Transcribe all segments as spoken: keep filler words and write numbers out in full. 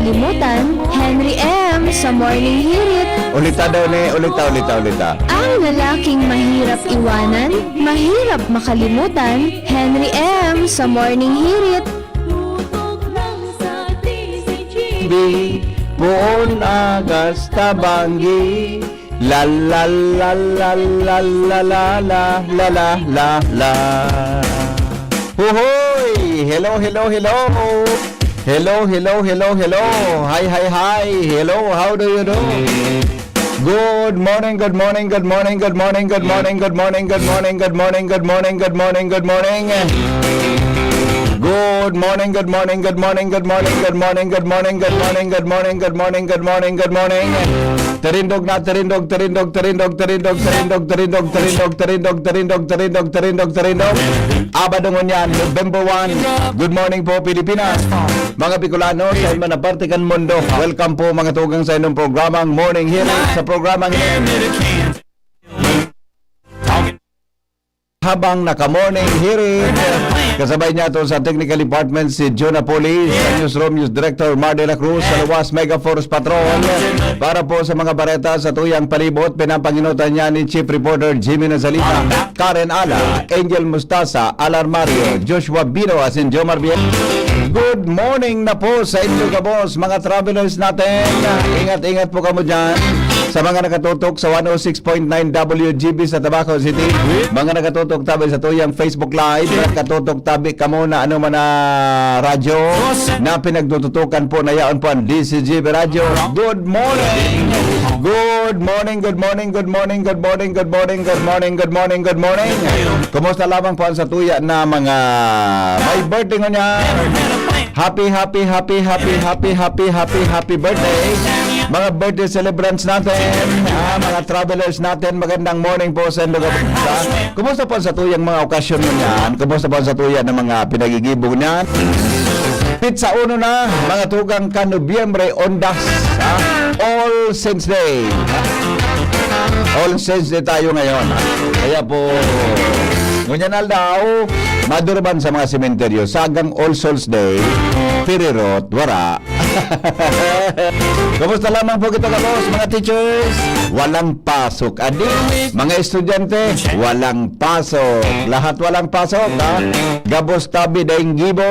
Limutan, Henry M sa Morning Hirit. Ulita daw ni, ulita, ulita, ulita. Ang lalaking mahirap iwanan, mahirap makalimutan, Henry M sa Morning Hirit. Bi, poon agas tabanggi. La, la, la, la, la, la, la, la, la, la, la. Huhoy! Hello, hello, hello! Hello, hello, hello, hello! Hi, hi, hi! Hello, how do you do? Good morning, good morning, good morning, good morning, good morning, good morning, good morning, good morning, good morning, good morning, good morning. Good morning, good morning, good morning, good morning, good morning, good morning, good morning, good morning, good morning, good morning, good morning. Tirindog na, tirindog, tirindog, tirindog, tirindog, tirindog, tirindog, tirindog, tirindog, tirindog, tirindog, tirindog, tirindog. Abado ngunyan, November one. Good morning po, Pilipinas. Mga Bicolano, sa man na parte kan mundo. Welcome po, mga tugang, sa inyong programang Morning Hearing. Sa programang ini, habang naka-morning hearing, kasabay niya to sa technical department si Jonah Polis, sa newsroom, news director Mar de la Cruz, sa luwas, Mega Force Patrol. Para po sa mga bareta sa tuyang palibot, pinapanginutan niya ni Chief Reporter Jimmy Nazalita, Karen Ala, Angel Mustasa, Alar Mario, Joshua Bino, asin Jomar Bien. Good morning na po sa inyo gabos, mga travelers natin. Ingat-ingat po kamo dyan. Sa mga nakatutok sa one oh six point nine W G B sa Tabaco City, mga nakatutok tabi sa tuyang Facebook Live, nakatutok tabi kamo na ano man na radyo na pinagtututukan po na yaon po ang D C G B Radyo. Good morning! Good morning, good morning, good morning, good morning, good morning, good morning, good morning, good morning. Kumusta lamang po ang satuya na mga may birthday ngunyan? Happy, happy, happy, happy, happy, happy, happy, happy birthday. Mga birthday celebrants natin, ah, mga travelers natin, magandang morning po sa inyong lugar. Kumusta po sa tuyang mga okasyon ngunyan? Kumusta po sa tuya ng mga pinagigibong niyan? Pizza uno na, mga tugang ka Nobyembre, Ondas, ha? All Saints Day. All Saints Day tayo ngayon, ha? Kaya po, ngunyan aldaw, madurban sa mga sementeryo, sagang All Souls Day, pirirot, wara. Kumusta lamang po kita, gabos, mga teachers? Walang pasok. Adi, mga estudyante, walang pasok. Lahat walang pasok, ha? Gabos tabi daing gibo.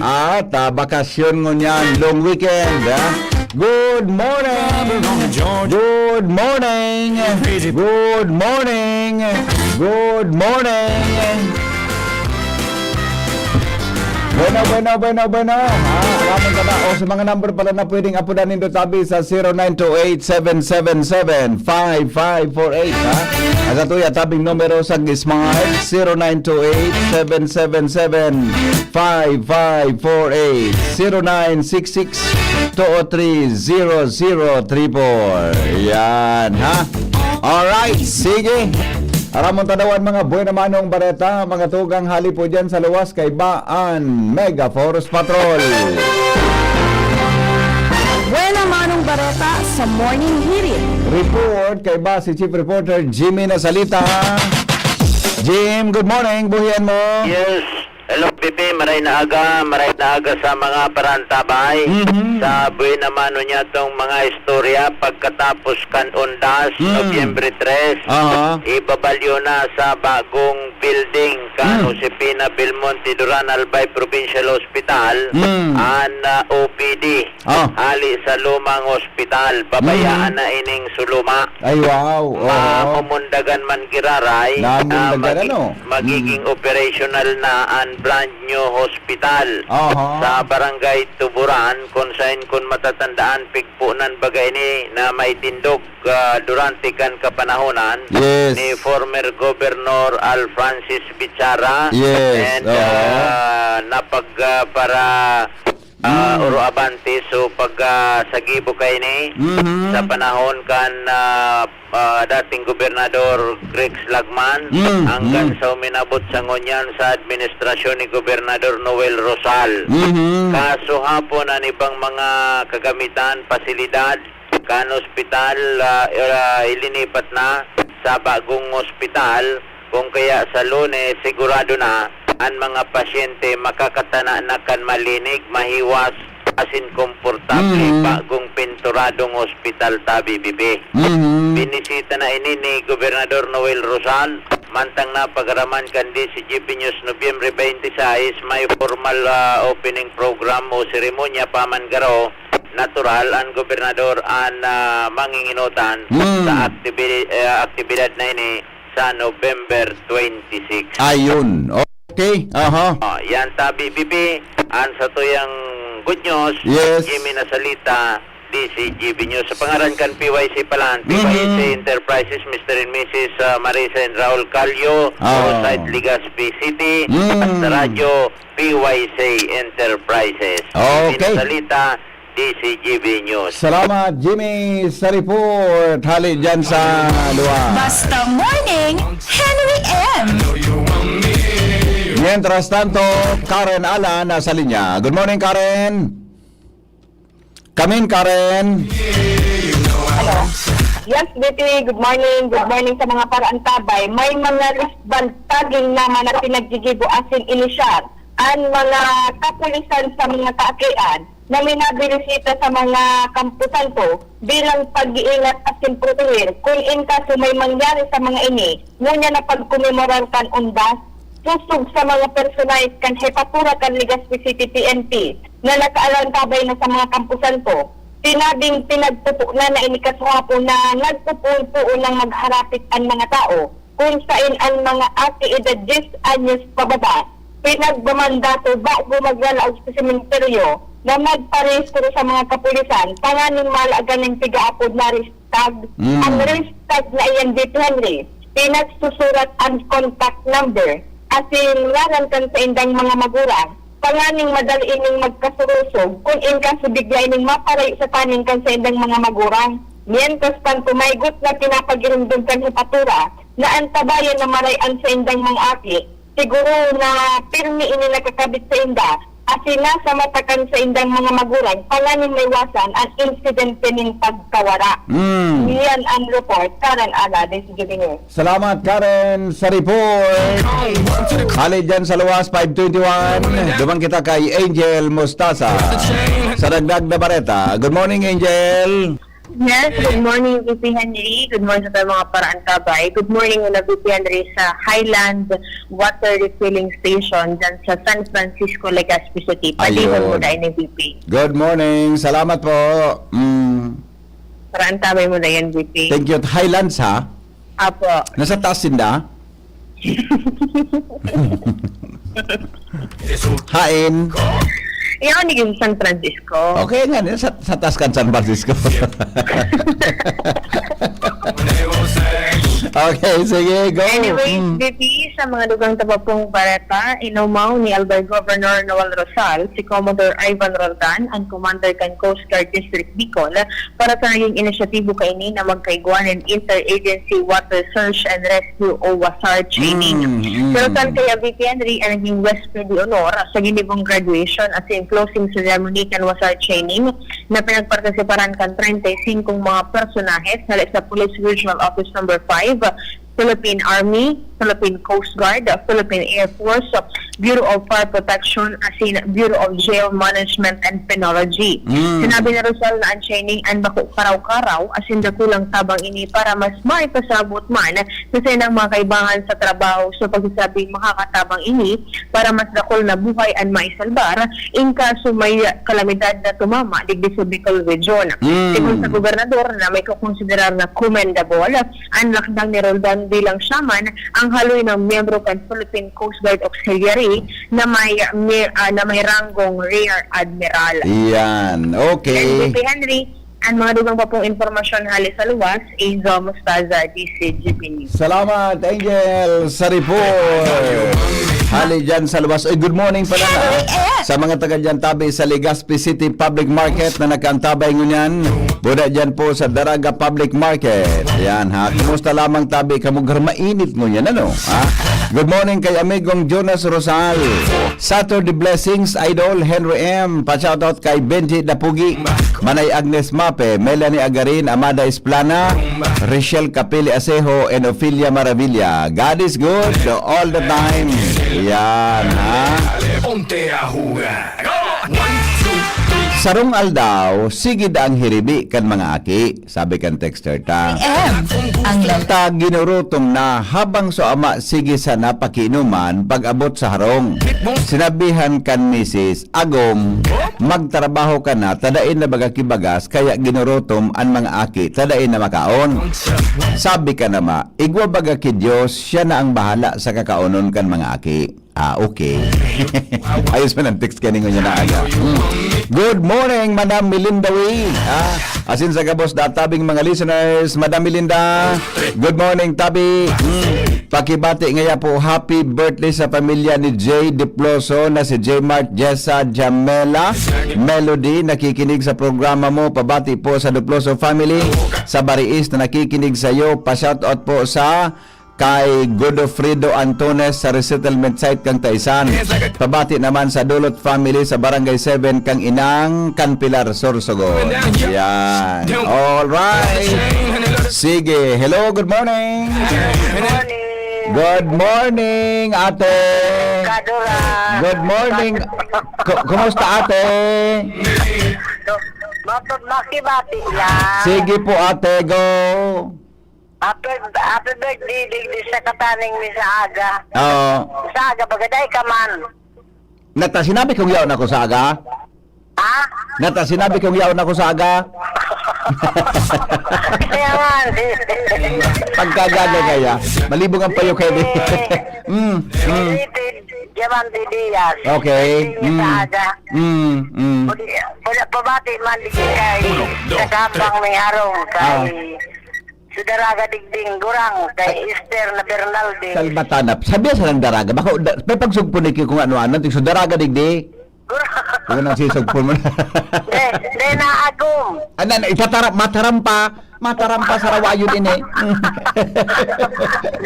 At, ah, bakasyon ngunyan, long weekend, ha? Good morning! Good morning! Good morning! Good morning! Bueno, bueno, bueno, bueno. Ah, alam mo na ba? O, sa mga number pala na pwedeng apudan nindo, tabi sa zero nine two eight, seven seven seven, five five four eight, ha? Ang sa tuya, tabing numero sa Smart, zero nine two eight, seven seven seven, five five four eight, zero nine six six, two oh three, zero zero three four. Yan, ha? Alright, sige. Aramon tadawan mga buena manong bareta, mga tugang hali po dyan sa luwas kaiba an Mega Force Patrol. Buena manong bareta sa Morning Hirit. Report kaiba si Chief Reporter Jimmy Nasalita. Jim, good morning. Buhian mo. Yes. Hello, Pipi. Maray na aga. Maray na aga sa mga parantabay. Mhm. Sa buhay naman, unya tong mga istorya pagkatapos kan Undas, Mm. Nobyembre tres, Aha. ibabalyo na sa bagong building kan Mm. Josefina Belmonte Duran Albay Provincial Hospital, Mm. an, ah, O P D. Ah. Hali sa lumang ospital, babayaan Mm. na ining suluma. Ay, wow. Oo. Mamumundagan man giraray, Namundagan, ah, magi-, ano? magiging Mm. operational na an brand new hospital Aha. sa Barangay Tuburan, kung saan, kung matatandaan, pigpo nan baga ini na may tindog, ah, durante kan kapanahonan Yes. ni former Governor Al Francis Bichara. Yes, And, oo. ah, napag, ah, para ah, Mm. Oro Abante. So, pag, ah, sa gibo kaini, Mhm. sa panahon kan, ah, ah, dating Gobernador Rex Lagman, Mm, hanggang mm. sa uminabot sa ngunyan sa administrasyon ni Gobernador Noel Rosal. Mhm. Kaso hapon, an ibang mga kagamitan, pasilidad, kan ospital, ah, ah, ilinipat na sa bagong ospital. Kung kaya sa Lunes, sigurado na an mga pasyente makakatana na kan malinig, mahiwas, asin komportable, Mhm. bagong pinturadong ospital tabi, Bibi. Mhm. Binisita na ini ni Gobernador Noel Rosal, mantang napagaraman kan D C G P News, Nobyembre twenty-six, may formal, ah, opening program o seremonya pa man garo. Natural, ang gobernador an, ah, manginginutan Hmm. sa aktibi-, eh, aktibidad na ini sa November twenty-six. Ayun. Okay. Aha. Ah, yan tabi, Bibi. An satuyang good news, Yes. Jimmy Nasalita, D C G B News. Sa pangaran kan P Y C pala, Mhm. P Y C Enterprises, Mister and Missus, ah, Marisa and Raul Calio, Ah. Forsyth, Legazpi City, Mm. at sa radyo, P Y C Enterprises. Okay. Jimmy Nasalita, D C G B News. Salamat, Jimmy, sa report. Hali dyan sa luwa. Basta Morning, Henry M. Mientras tanto, Karen Alan nasa linya. Good morning, Karen. Kamin, Karen. Hello. Yes, B T, good morning. Good morning sa mga paraantabay. May mga risk band tagging naman na pinaggigibo asin inisyar an mga kapulisan sa mga kaakian na minabirisita sa mga kampusan ko bilang pag-iingat asin proteher kun in kaso may mangyari sa mga ini, ngunyan na pagkomemorar kan undas, sosog sa mga personahe kan Hepatura kan Legazpi City P N P na nakaalantabay na sa mga kampusan ko. Sinabing pinagpupunan na ini kasuhapon na nagpupuon-puon nang magharapit an mga tawo, kun saen an mga aki edad diyes anyos pababa pinagmamandato bago maglalaog sa sementeryo na magparehistro sa mga kapulisan tanganing malagan nin pigaapod na risk tag. Mm. Ang risk tag na iyan, Dito Henry, pinagsusurat an contact number asin ngaran kan saindang mga magurang tanganing madali ining magkasurusog kun in kaso bigla ining maparayo sa taning kan saindang mga magurang. Mientras tanto, maygot na pinapagiromdom kan Hepatura na antabayan na maray an saindang mga aki, siguro na pirmi ini nakakabit sainda, asin nasa mata kan saindang mga magurang tanganing maiwasan an insidente nin pagkawara. Mm. Iyan an report, Karen Alan, D C G B News. Salamat, Karen, sa report. Hali dyan sa luwas, five twenty-one. Duman kita kay Angel Mostaza. Sa dagdag na bareta. Good morning, Angel. Yes, good morning, V P Henry. Good morning sa mga paraantabay. Good morning, una V P Henry, sa Highland Water Refilling Station dyan sa San Francisco, Legazpi City. Padihon Ayun. mo na ini, V P. Good morning. Salamat po. Mm. Paraantabay mo na yan, V P. Thank you. Highlands, ha? Apo. Nasa taas sinda? Hain. Yaon ni San Francisco. Okay nga, sa, sa taas kan San Francisco. Okay, sige, go. Anyways, Mm. V P, sa mga dugang ta pa pong bareta, inumaw ni Albay Governor Noel Rosal si Commodore Ivan Roldan, ang commander kan Coast Guard District Bicol, para sa naging inisyatibo kaini na magkaigwa nin Interagency Water Search and Rescue o WASAR training. Mm, mm. Pero saan kaya, V P Henry, ang naging huwes de honor sa ginibong graduation asin closing ceremony kan WASAR training na pinagpartisiparan kan treinta y cinco mga personahes hale sa Police Regional Office Number Five, Philippine Army, Philippine Coast Guard, Philippine Air Force, Bureau of Fire Protection, asin Bureau of Jail Management and Penology. Mm. Sinabi ni Rosal na ang training an bako karaw-karaw, asin dakulang tabang ini para mas maipasabot man sa saindang mga kaibahan sa trabaho. Sa pagsasabing makakatabang ini para mas dakul na buhay an maisalbar, in kaso may kalamidad na tumama digdi sa Bicol Region. Mm. Sigon sa gobernador na may kokonsiderar na commendable an lakdang ni Roldan bilang siya man ang haloy na miyembro kan Philippine Coast Guard Auxiliary na may, mi-, ah, na may ranggong Rear Admiral. Iyan. Okay. Yan, V P Henry, ang mga dugang pa pong impormasyon hale sa luwas, Angel Mostaza, D C G P News. Salamat, Angel, sa report. Hale dyan sa luwas. Ay, good morning pala na. Sa mga taga dyan, tabi sa Legazpi City Public Market na nakaantabay ngunyan. Buda dyan po sa Daraga Public Market. Yan, ha. Kumusta lamang tabi? Kamugar mainit ngunyan, ano? Ha? Good morning kay amigong Jonas Rosal. Saturday blessings, Idol Henry M. Pa-shoutout kay Benji Dapugi, Manay Agnes Mape, Melanie Agarin, Amada Esplana, Richelle Capili Asejo, and Ophelia Maravilla. God is good all the time. Yan, ha? Ponte a jugar. One, two, three. Sarong aldaw, sige daang hiribi kan mga aki, sabi kan texter ta. M, ang lal- Ta ginurutom na habang so ama sige sana pakiinuman pag-abot sa harong. Sinabihan kan misis, "Agom, magtrabaho ka na, ta dai na baga ki bagas, kaya ginurutom an mga aki, ta dai na makaon." Sabi kan ama, "Igwa baga ki Dios, siya na ang bahala sa kakaonon kan mga aki." Ah, okay. Ayos man ang text kaningon niya na aga. Hmm. Good morning, Madam Melinda Wee. Ah, asin sa gabos na tabing mga listeners, Madam Melinda. Good morning, Tabi. Hmm. Pakibati ngaya po, happy birthday sa pamilya ni Jay Diploso na si J Mart, Jessa, Jamela, Melody, nakikinig sa programa mo. Pabati po sa Diploso family, sa Bariis na nakikinig sa iyo. Pa-shoutout po sa kay Godofredo Antunes sa resettlement site kang Taisan. Pabati naman sa Dulot family sa Barangay seven kang Inang kan Pilar, Sorsogon. Yan. All right. Sige. Hello, good morning. Good morning. Good morning, ate. Kadura. Good morning. Ku-, kumusta, ate? Mapag-, makibati lang. Sige po, ate. Go. Happy, happy birthday, digdi sa kataning mi sa aga. Oo. Sa aga, pagaday ka man. Nata, sinabi kong yaon ako sa aga? Ha? Nata, sinabi kong yaon ako sa aga? Kaya man. Pagkagaga kaya. Malibog ang payo, Kevin. Eh. Mm, mm. Related, Diamante Diaz. Okay. Birthday niya sa Mm. aga. Mm, mm. Pwede, wala pa bati man, di kay sa Kapang may harong, kay Ah. Sa Daraga digding, gurang, kay Esther na Bernalde. Kalmatanap. Sabi sa nang Daraga, baka da-, may pagsugpon ni Kiko nga ano-ano, tig sa Daraga digdi. Gurang. Huwag nang sisugpon mo na. De, de na agom. Ano, ano, itatarap, mataram pa, mataram pa sa rawayon ini.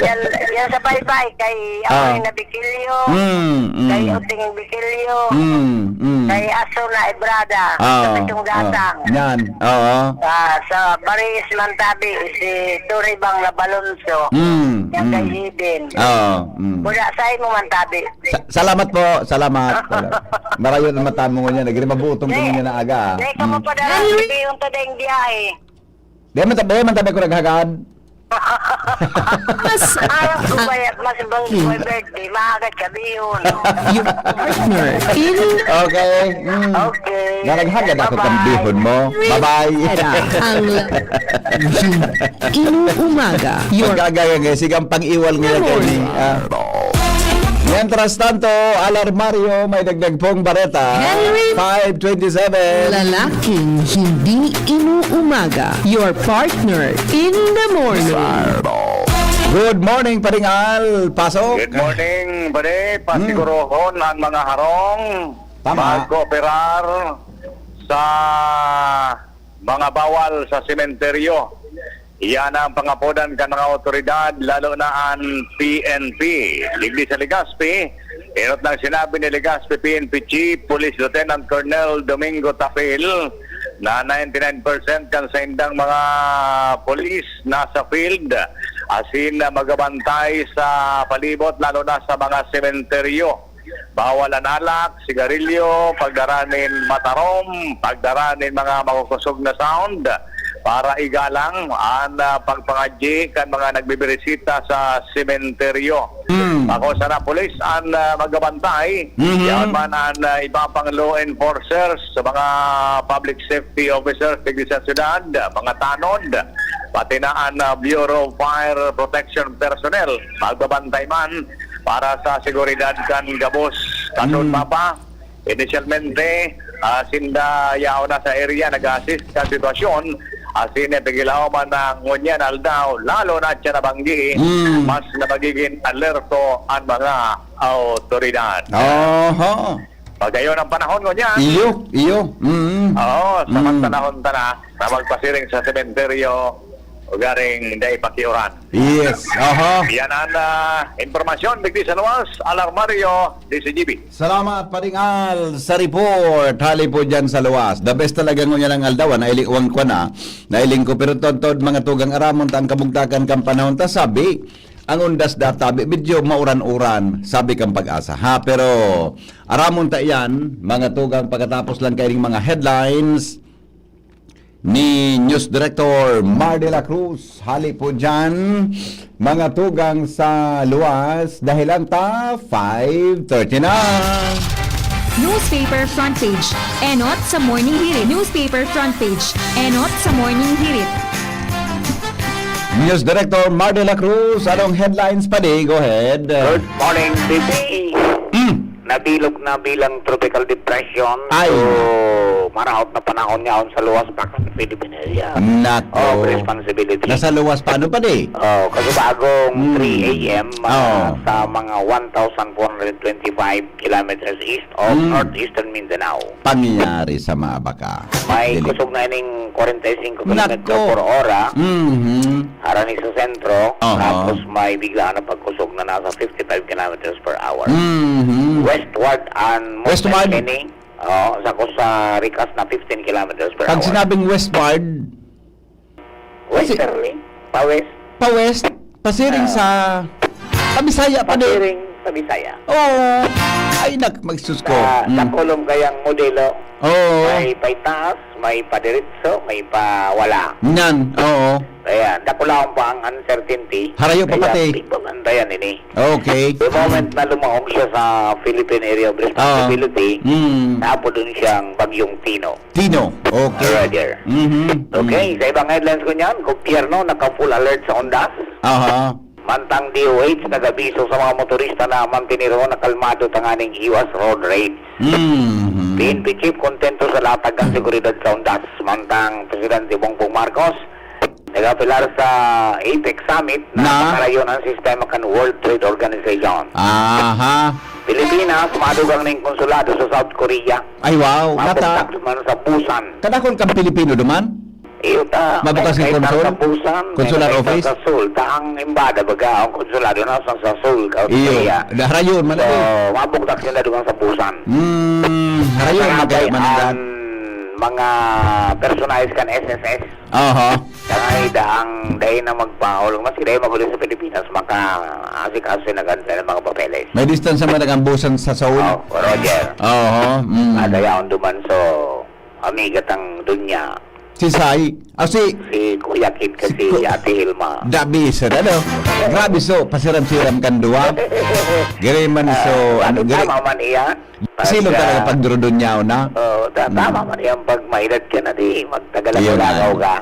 Yan, yan sa baybay, kay Ah. Amoy na Bikilyo, Mm, mm. kay Uting Bikilyo, Mm, mm. kay Aso na Ibrada, Ah, sa Pitong ah. Gatang. Yan, oo. Ah, sa Baris Mantabi, si Tony Bang Labalonso. Mm, Yan mm. kay Eden. Oo, mm. Wala sa imo man tabi. Sa-, salamat po, salamat. Salamat. Marayo na mata mo ngunyan. Nagrimabutong ko Hindi. ngunyan na aga. Hindi ka Mm. mapadara, sabihin to dahil biyahe. Di man tabi, man tabi ko naghagad. Mas Ayaw ko ba yan? Mas bang my birthday, maaga sabihin. Your partner in Okay. Mm. Okay. Naraghagad ako Bye-bye. kang bihon mo. Bye-bye. Era ang la-, inuumaga. Your Pagkagaya nga, sigang pang-iwal nga Good morning. yan, eh. Ah. Mientras tanto, Alarmario, may dagdag pong bareta. Henry Five twenty-seven. Lalaking hindi inuumaga. Your partner in the morning. Good morning, Paring Al. Pasok. Good morning, pare. Hmm. Pasigurohon ang mga harong Tama. magkooperar sa mga bawal sa sementeryo. Iyan ang pangapodan kan mga awtoridad, lalo na an P N P. Digdi sa Legazpi, enot nang sinabi ni Legazpi P N P Chief Police Lieutenant Colonel Domingo Tapil na ninety-nine percent kan saindang mga polis nasa field, asin na magabantay sa palibot, lalo na sa mga sementeryo. Bawal an alak, sigarilyo, pagdara nin matarom, pagdara nin mga makukosog na sound para igalang an, ah, pagpangadyi kan mga nagbibirisita sa sementeryo. Hmm. Ako sana pulis an, ah, magabantay. Mhm. Yaon man an, ah, iba pang law enforcers sa mga public safety officers digdi sa syudad, mga tanod, pati na an, ah, Bureau of Fire Protection personnel magbabantay man para sa seguridad kan gabos. Kasunod Mm. pa, inisyalmente, ah, sinda yaon na sa area, nag-a-assist sa sitwasyon. Asin, eh, pigilaw man na ngunyan aldaw, lalo na siya nabanggi, Mm. mas na magiging alerto ang mga awtoridad. Oho. Pagayon ang panahon ngunyan. Iyo, iyo. Mm. Oo, sa Mm. panahon ta na, na magpasiring sa sementeryo, ugaring dai pakiuran. Yes, aha. Yan ang, ah, impormasyon, digdi sa luwas, Alarmario, D C G B. Salamat, Paring Al, sa report. Hali po dyan sa luwas. The best talaga ngunyan ang aldaw, ah, nailing, uwang ko na, nailing ko. Pero tod-tod, mga tugang aramon, ta ang kabugtakan kang panahon, ta sabi, Ang undas data, bi-, medyo mauran-uran, sabi kang Pag-asa, ha? Pero aramon ta iyan, mga tugang, pagkatapos lang kaining mga headlines ni News Director Mar de la Cruz. Hali po dyan, mga tugang sa luwas, dahilan ta, five thirty na. Newspaper front page. Enot sa Morning Hirit. Newspaper front page. Enot sa Morning Hirit. News Director Mar de la Cruz, anong headlines pa di? Go ahead. Good morning, B P. Mm. Nabilog na bilang tropical depression. Ay. So, maraot na panahon yaon sa luwas pa kan Philippine area Nako. of responsibility. Nasa luwas pa, ano pa di? Oh, kasubagong Mm. three A M, ah, Oh. sa mga one thousand four hundred twenty-five kilometers east of Mm. northeastern Mindanao. Pangyayari sa Maabaca. May Dili- kusog na ining forty-five kilometro Nako. por ora, Mhm. harani sa sentro, Aha. tapos may bigla na pagkusog na nasa fifty-five kilometers per hour. Mhm. Westward and Westward. Mostly, oh, sa kus-, sa rikas na fifteen kilometers per Pag hour. sinabing westward, Westerly, pa-west. Pa-west, pasiring Ah. sa, sa Bisaya pa din. Pasiring sa Bisaya. Oo. Ay, nak-, magsus ko. Sa, Mm. sa kolong kayang modelo, Oo. may paitaas, may padiritso, may pawala. Yan, oo. Kaya, dakulaon pa ang uncertainty. Harayo pa Kaya, pati. Pagbabantayan ini. Okay. The moment na lumaog siya sa Philippine Area of Responsibility, Oo. Mm. naapod dun siyang Bagyong Tino. Tino. Okay. Roger. Mhm. Okay, Mm. sa ibang headlines ko niyan, gobyerno naka-full alert sa undas. Aha. Mantang D O H nag-abiso sa mga motorista na mantener na kalmado tanganing iwas road rage. Mhm. P N P chief kontento sa latag kan seguridad sa undas. Mantang Presidente Bongbong Marcos nag-apelar sa APEC Summit na Na? pakarayon ang sistema kan World Trade Organization. Aha. Pilipinas, madugang ning konsulado sa South Korea. Ay, wow. Nata- Mabugtak duman sa Busan. Kadakol kang Pilipino duman? Iyo ta. Mabukas May ang kaisar konsul? sa Busan, may Consular kaisar office? sa Seoul. Ta ang embada, baga, ang konsulado na sa, sa Seoul, South Iyo. Korea. Da-, harayon man So, na eh. mabugtak sila duman sa Busan. Hmm, harayon man Sabay kaya mananda. ang mga personahe kan S S S. Aha. Kaya daang dahil na magpaulong, maski dahil maguli sa Pilipinas, maka-asikaso na ganito ng mga papeles. May distance naman ang Busan sa Seoul. Oh, Roger. Oho, mm. Nadayaon duman, so, amiga tang dunya. Si Sai. Ah, si Si Kuya Kid kasi Si Ku- Ate Hilma. Dabi, sir, ano? Grabe, so, pasiram-siram kan duwa. Giri man, so, Ah, ano, giri- tama man iya. Silong Pag, talaga ah, pagdurudunyaw na. Oo, ta-, Mm. tama man yan. Pag maedad ka na, di, magtagal ang Ayun na. lagaw ka.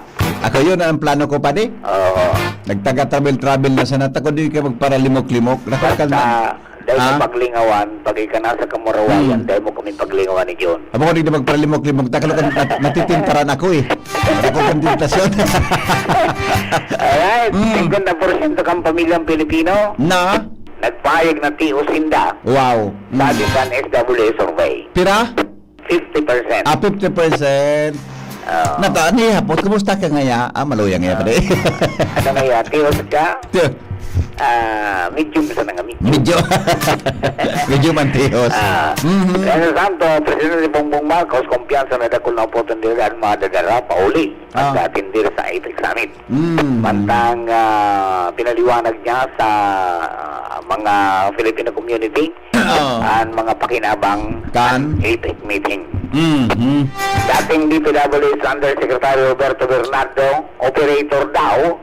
Ako yun ang plano ko, padi. Oo. Nagtaga-travel-travel na sana. Tako di ka magparalimok-limok. Nakakal Basta, na. dahil Ha? sa paglingawan, pag ika nasa kamurawayan, Hmm. dahil mo kami paglingawan ni John. Abo ko di na magparalimok-limok. Takalo ka, nat-, natitintaran ako eh. Hindi ko kontentasyon. Alright, Hmm. singkwenta porsyento kang pamilyang Pilipino. Na? Nagpahayag na tios sinda. Wow. Mm. Sabi kan S W A survey. Pira? Fifty percent. Ah, fifty percent. Oo. Nata, ni hapot, kumusta ka ngaya? Ah, maluyang ngaya pa Ah. di. Ano ngaya? Tios ka? Tiyo. Ah, medium sa nang medium. Medyo, medyo mantios. Ah, Mhm. Kaya sa Santo, Presidente Bongbong Marcos, kumpiyansa na dakul na oportunidad ang madadala pauli Ah. pagka-attender sa APEC Summit. Mm. Mantang, ah, pinaliwanag niya sa, ah, mga Filipino community Oo. ang mga pakinabang Kan? ng APEC meeting. Mhm. Dating D P W H Undersecretary Roberto Bernardo, operator daw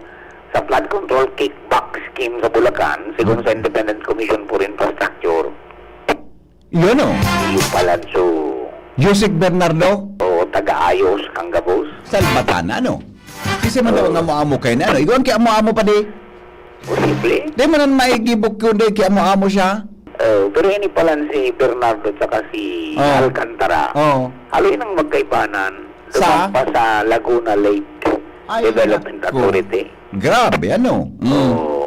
sa flood control kickback scheme sa Bulacan, segun sa Independent Commission for Infrastructure. Yun, oh. Iyo pala, so, Yusek Bernardo? Oo, taga-ayos, kanggabos. Salbatan, ano? Kasi man daw Oo. nga amo-amo kayo na, ano? Ikaw ang kiamo-amo pa di? Posible. Di mo na maigibok kundi kiamo-amo siya? Oo, pero ini pala si Bernardo tsaka si Oo. Alcantara. Oo. Haloy nang magkaibanan. Sa? Duman pa sa Laguna Lake Ay, Development naku. Authority. Grabe, ano? Mm. Oo.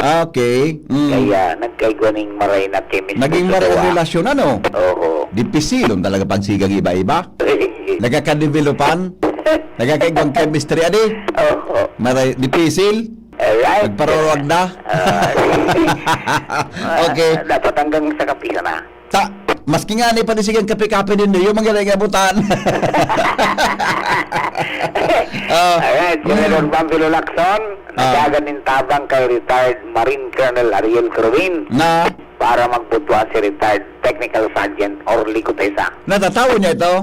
Okay. Mm. Kaya nagkaigwa ning maray na chemistry Naging sa maray ang duwa. relasyon, ano? Oo. Dipisilon talaga pagsigang iba-iba. Nagkakadevelopan. Nagkakaigwang chemistry, adi? Oo. Maray, dipisil. Alright. Nagparorog na. Ah, Okay. Dapat hanggang sa kape na. Ta, maski nga ni pati sige ang kape-kape din, yung mga nagabutan. Ah, Alright, mm. Sir Pamphilo Lacson, Ah. nagkakan nin tabang kay retired Marine Colonel Ariel Crowin Na? para magbutwa si retired Technical Sergeant Orly Cutesa. Natatawo niya ito?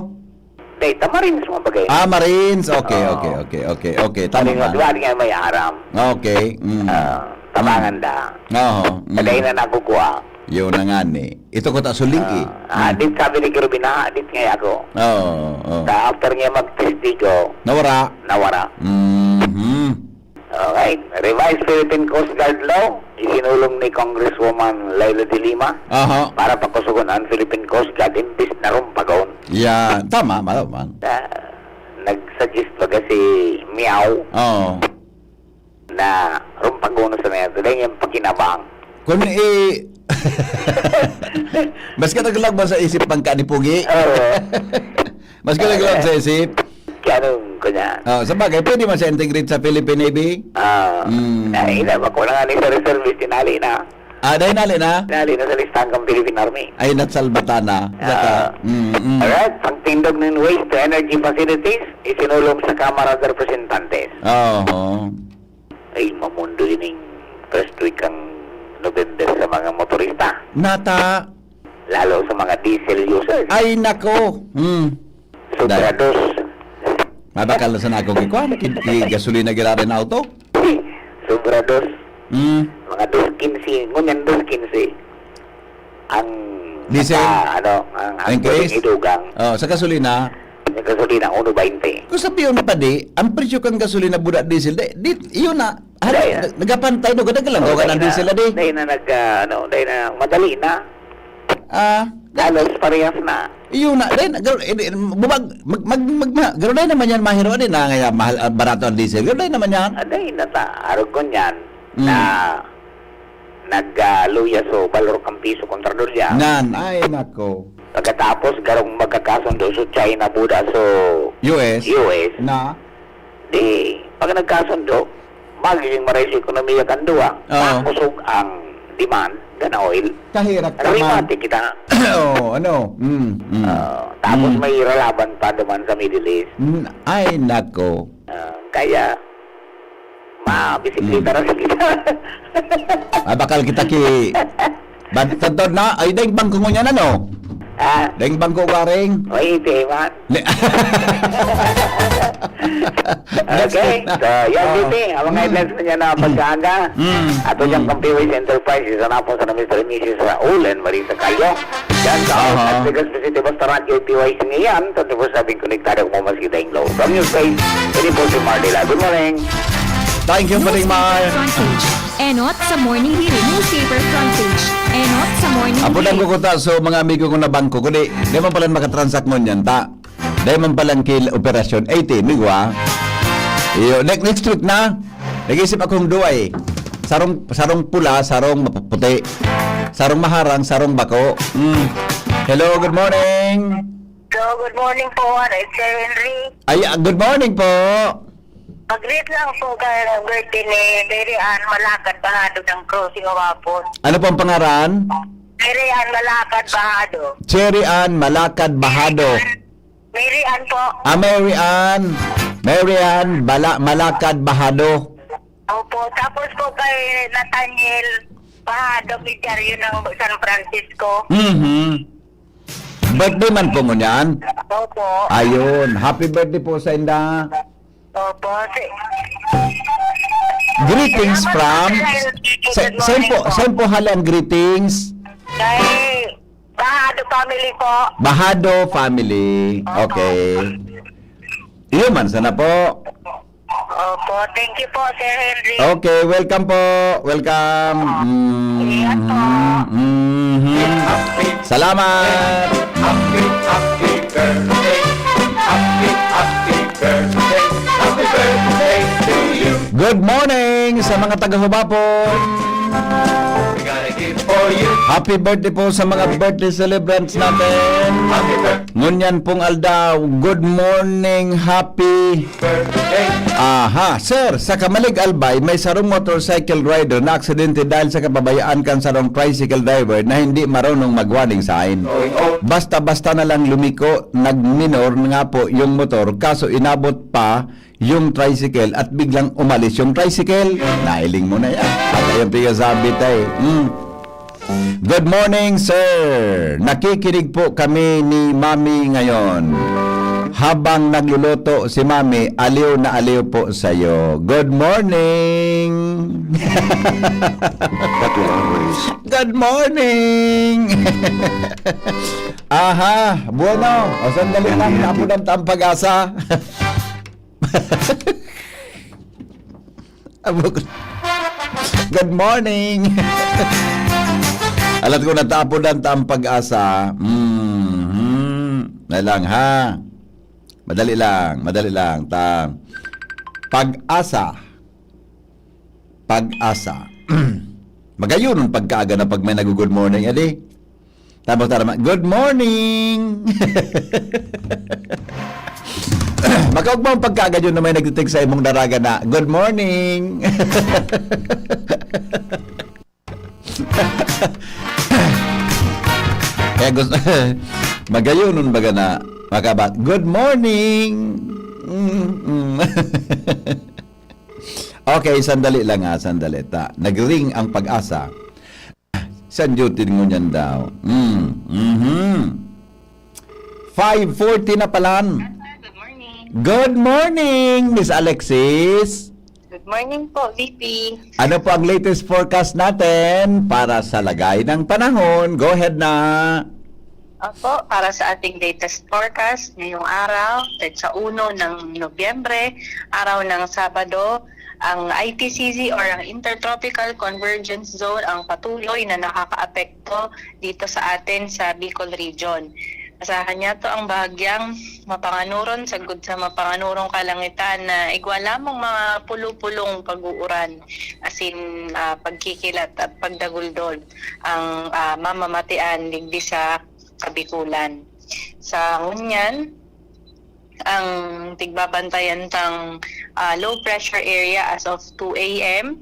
Dahil ta Marines mo bagay. Ah, Marines. Okay, Ah. okay, okay, okay, okay. Tama Marines, ba? Duwa nga may aram. Okay. Mm. Ah, tabangan Mm. da. Oo. Mm. Kaya na nakukuha. Yun na nga ni. Ito ko ta suling eh. Ah, ah, Mm. dit sabi ni Kirby na, dit nga ako. Oo, oo. Sa after niya magtestigo, Nawara. nawara. Mhm. Okay. Revised Philippine Coast Guard Law, isinulong ni Congresswoman Leila de Lima Aha. para pakusugon ang Philippine Coast Guard imbis na rumpagon. Yan. Tama, malaman. Ah, nag-suggest baga si Miao Oo. na rumpagon sa mga dahil niyang pakinabang. Kung i-, mas kataglag ba sa isip pang kanipugi? Oo. Mas kataglag sa isip? Ganun ko niya. Oh, sa bagay, pwede man siya integrate sa Philippine Navy? Ah, Mm. ay, ina, bako na nga ni sa reservist, tinali na. Ah, dahil nali na? Tinali na sa listahan kang Philippine Army. Ay, natsalbata na. Ah. Baka, mm, mm. Alright, pagtindog ng waste to energy facilities, isinulong sa Kamara de Representantes. Oho. Ay, mamundo ining first week ang November sa mga motorista. Nata. Lalo sa mga diesel users. Ay, nako. Hmm. Sobra Dahil dos. Mabakal na sana akong ikuan, ki-, ki-, gasolina giraray na auto. Sobra dos. Hmm. Mga dos quince, ngunyan dos quince. Ang Diesel? naka, ano, ang, ang Increase? pwedeng idugang. Oh, sa gasolina? Sa gasolina, uno baynte. Kung sabihin pa di, ang presyo kang gasolina, buda, diesel, di, di, yun na. Ano, Dahil, nag-, nagapantay, no? Kadaglaw ka ng dahil na, diesel, adi. dahil na nag, ah, ano, dahil na madali na. Ah, Halos parehas na. Yun na, dahil na, gal-, eh, di, bubag, mag, mag, mag, ma-, garo dahil naman yan, mahiro din na, nga mahal, ah, barato ang diesel. Garo dahil naman yan. Ah, dahil na ta, arog ko niyan, Mm. na nag, ah, luya so, balor kang piso kontra dolyar. Nan, ay, nako. Pagkatapos, garong magkakasundo so China, buda so U S? U S. Na? Di, pag nagkasundo, magiging maray sa ekonomiya kan duwa, Oo. makusog ang demand kan oil. Kahirak naman. Rimati kita. Oo, ano? Mm, mm. Ah, tapos Mm. may iralaban pa duman sa Middle East. Mm, ay, nako. Ah, kaya, mabisikleta Mm. na kita. Ah, bakal kita ki-, Ban-, tantod na, ay, daing bangko ngunyan, ano? Ah. Daing bangko, waring? Oy, iti man. Ne- Okay, Next week na. so, yan, Oh. Titi, ang mga Mm. headlines ko niya na Mm. pagkaaga. Mm. Ato diyang Mm. Kampiwis Enterprise, isa na po sa Mister and Missus Raul and Marisa Callo. Yan sa Aha. Outlet Vegas City, basta Radyo P Y C ngayon, twenty-four seven konektado ko mas kita yung low. From News Page, ini po si Mardila. Good morning. Thank you, Paring Mar. Newspaper front page. Enot sa Morning Hirit. Newspaper front page. Enot sa Morning Apo Hirit. Nang kukuta, so, mga amigo kong nabangko, kundi, di man pala makatransact ngunyan, ta. Di man palang kil operasyon. Ay, ti, amigo, ah. Iyo, ne-, next week na. Nag-isip akong duwa, eh. Sarong, sarong pula, sarong mapuputi. Sarong maharang, sarong bako. Mm. Hello, good morning. Hello, good morning po, Sir Henry. Ay, ah, good morning po. Pag-greet lang po kay birthday ni Mary Ann Malakad Bahado ng Crossing Huapon. Ano po ang pangaran? Mary Ann Malakad Bahado. Cherry Ann Malakad Bahado. Mary Ann po. Ah, Mary Ann. Mary Ann Bala-, Malakad Bahado. Opo. Tapos po kay Nathaniel Bahado Midyaryo ng San Francisco. Mhm. Birthday man po ngunyan? Opo. Ayun. Happy birthday po sa inda. Opo, si- Greetings Salamat from po, sir. Sa-, Good saan po, morning po. saan po hali ang greetings? Kay Bahado family po. Bahado family. Opo. Okay. Iyo man, sana po. Opo, thank you po, Sir Henry. Okay, welcome po. Welcome. Ingat po. Mhm, mhm. Salamat. Happy, happy birthday. Happy, happy birthday. Happy birthday to you. Good morning sa mga taga Hubapo. We got a gift for you. Happy birthday po sa mga birthday celebrants natin. Happy birthday. Ngunyan pong aldaw, good morning, happy Birthday. Aha, sir, sa Camalig, Albay, may sarong motorcycle rider na aksidente dahil sa kapabayaan kan sarong tricycle driver na hindi marunong mag-warning sign. Basta-basta na lang lumiko, nagminor nga po yung motor, kaso inabot pa yung tricycle at biglang umalis yung tricycle. Nahiling mo na yan. At ayun, pinasabit ay. Mm. Good morning, sir. Nakikinig po kami ni Mami ngayon. Habang nagluluto si Mami, aliw na aliw po sa'yo. Good morning! Good morning! Aha, bueno. O, sandali lang, napunan ta ang pag-asa. Abog. Good morning. Alat ko, natapod ang taang pag-asa. Mhm. Na lang, ha? Madali lang, madali lang. Ta pag-asa. Pag-asa. Magayon ang pagkaaga na pag may nag-good morning, adi. Tapos tara ma-, "Good morning!" Makaugma ang pagkaaga yun na may nagtitext sa imong daraga na, "Good morning!" Kaya gusto, magayon nun baga na, makabat, "Good morning!" Mm, mm. Okay, sandali lang ha, sandali ta. Nag-ring ang pag-asa. San duty ngunyan daw? Mm, mhm. Five forty na palan. Good morning. Good morning, Miss Alexis. Good morning po, V P. Ano po ang latest forecast natin para sa lagay ng panahon? Go ahead na. Opo, para sa ating latest forecast ngayong araw, petsa uno ng Nobyembre, araw ng Sabado, ang I T C Z or ang Intertropical Convergence Zone ang patuloy na nakakaapekto dito sa atin sa Bicol Region. Asahan niya to ang bahagyang mapanganuron sagkod sa mapanganurong kalangitan na igwa lamang mga pulo-pulong pag-uuran, asin, ah, pagkikilat at pagdaguldol ang, ah, mamamatian digdi sa Kabikulan. Sa ngunyan, ang tigbabantayan tang, ah, low pressure area as of two A M,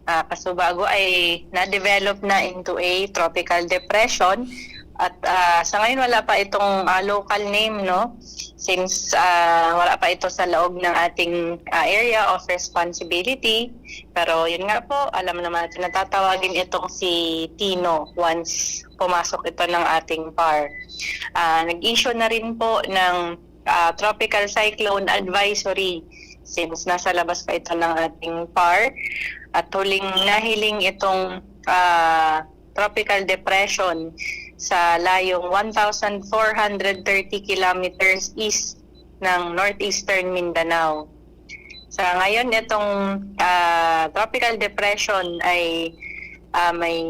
ah, kasubago ay na-develop na into a tropical depression. At, ah, sa ngayon wala pa itong, ah, local name, no? Since, ah, wala pa ito sa laog ng ating, ah, area of responsibility. Pero yun nga po, alam naman natin na tatawagin itong si Tino once pumasok ito ng ating par. Ah, nag-issue na rin po ng, ah, tropical cyclone advisory since nasa labas pa ito ng ating par. At huling nahiling itong, ah, tropical depression sa layong one thousand four hundred thirty kilometers east ng northeastern Mindanao. Sa ngayon, itong, ah, tropical depression ay, ah, may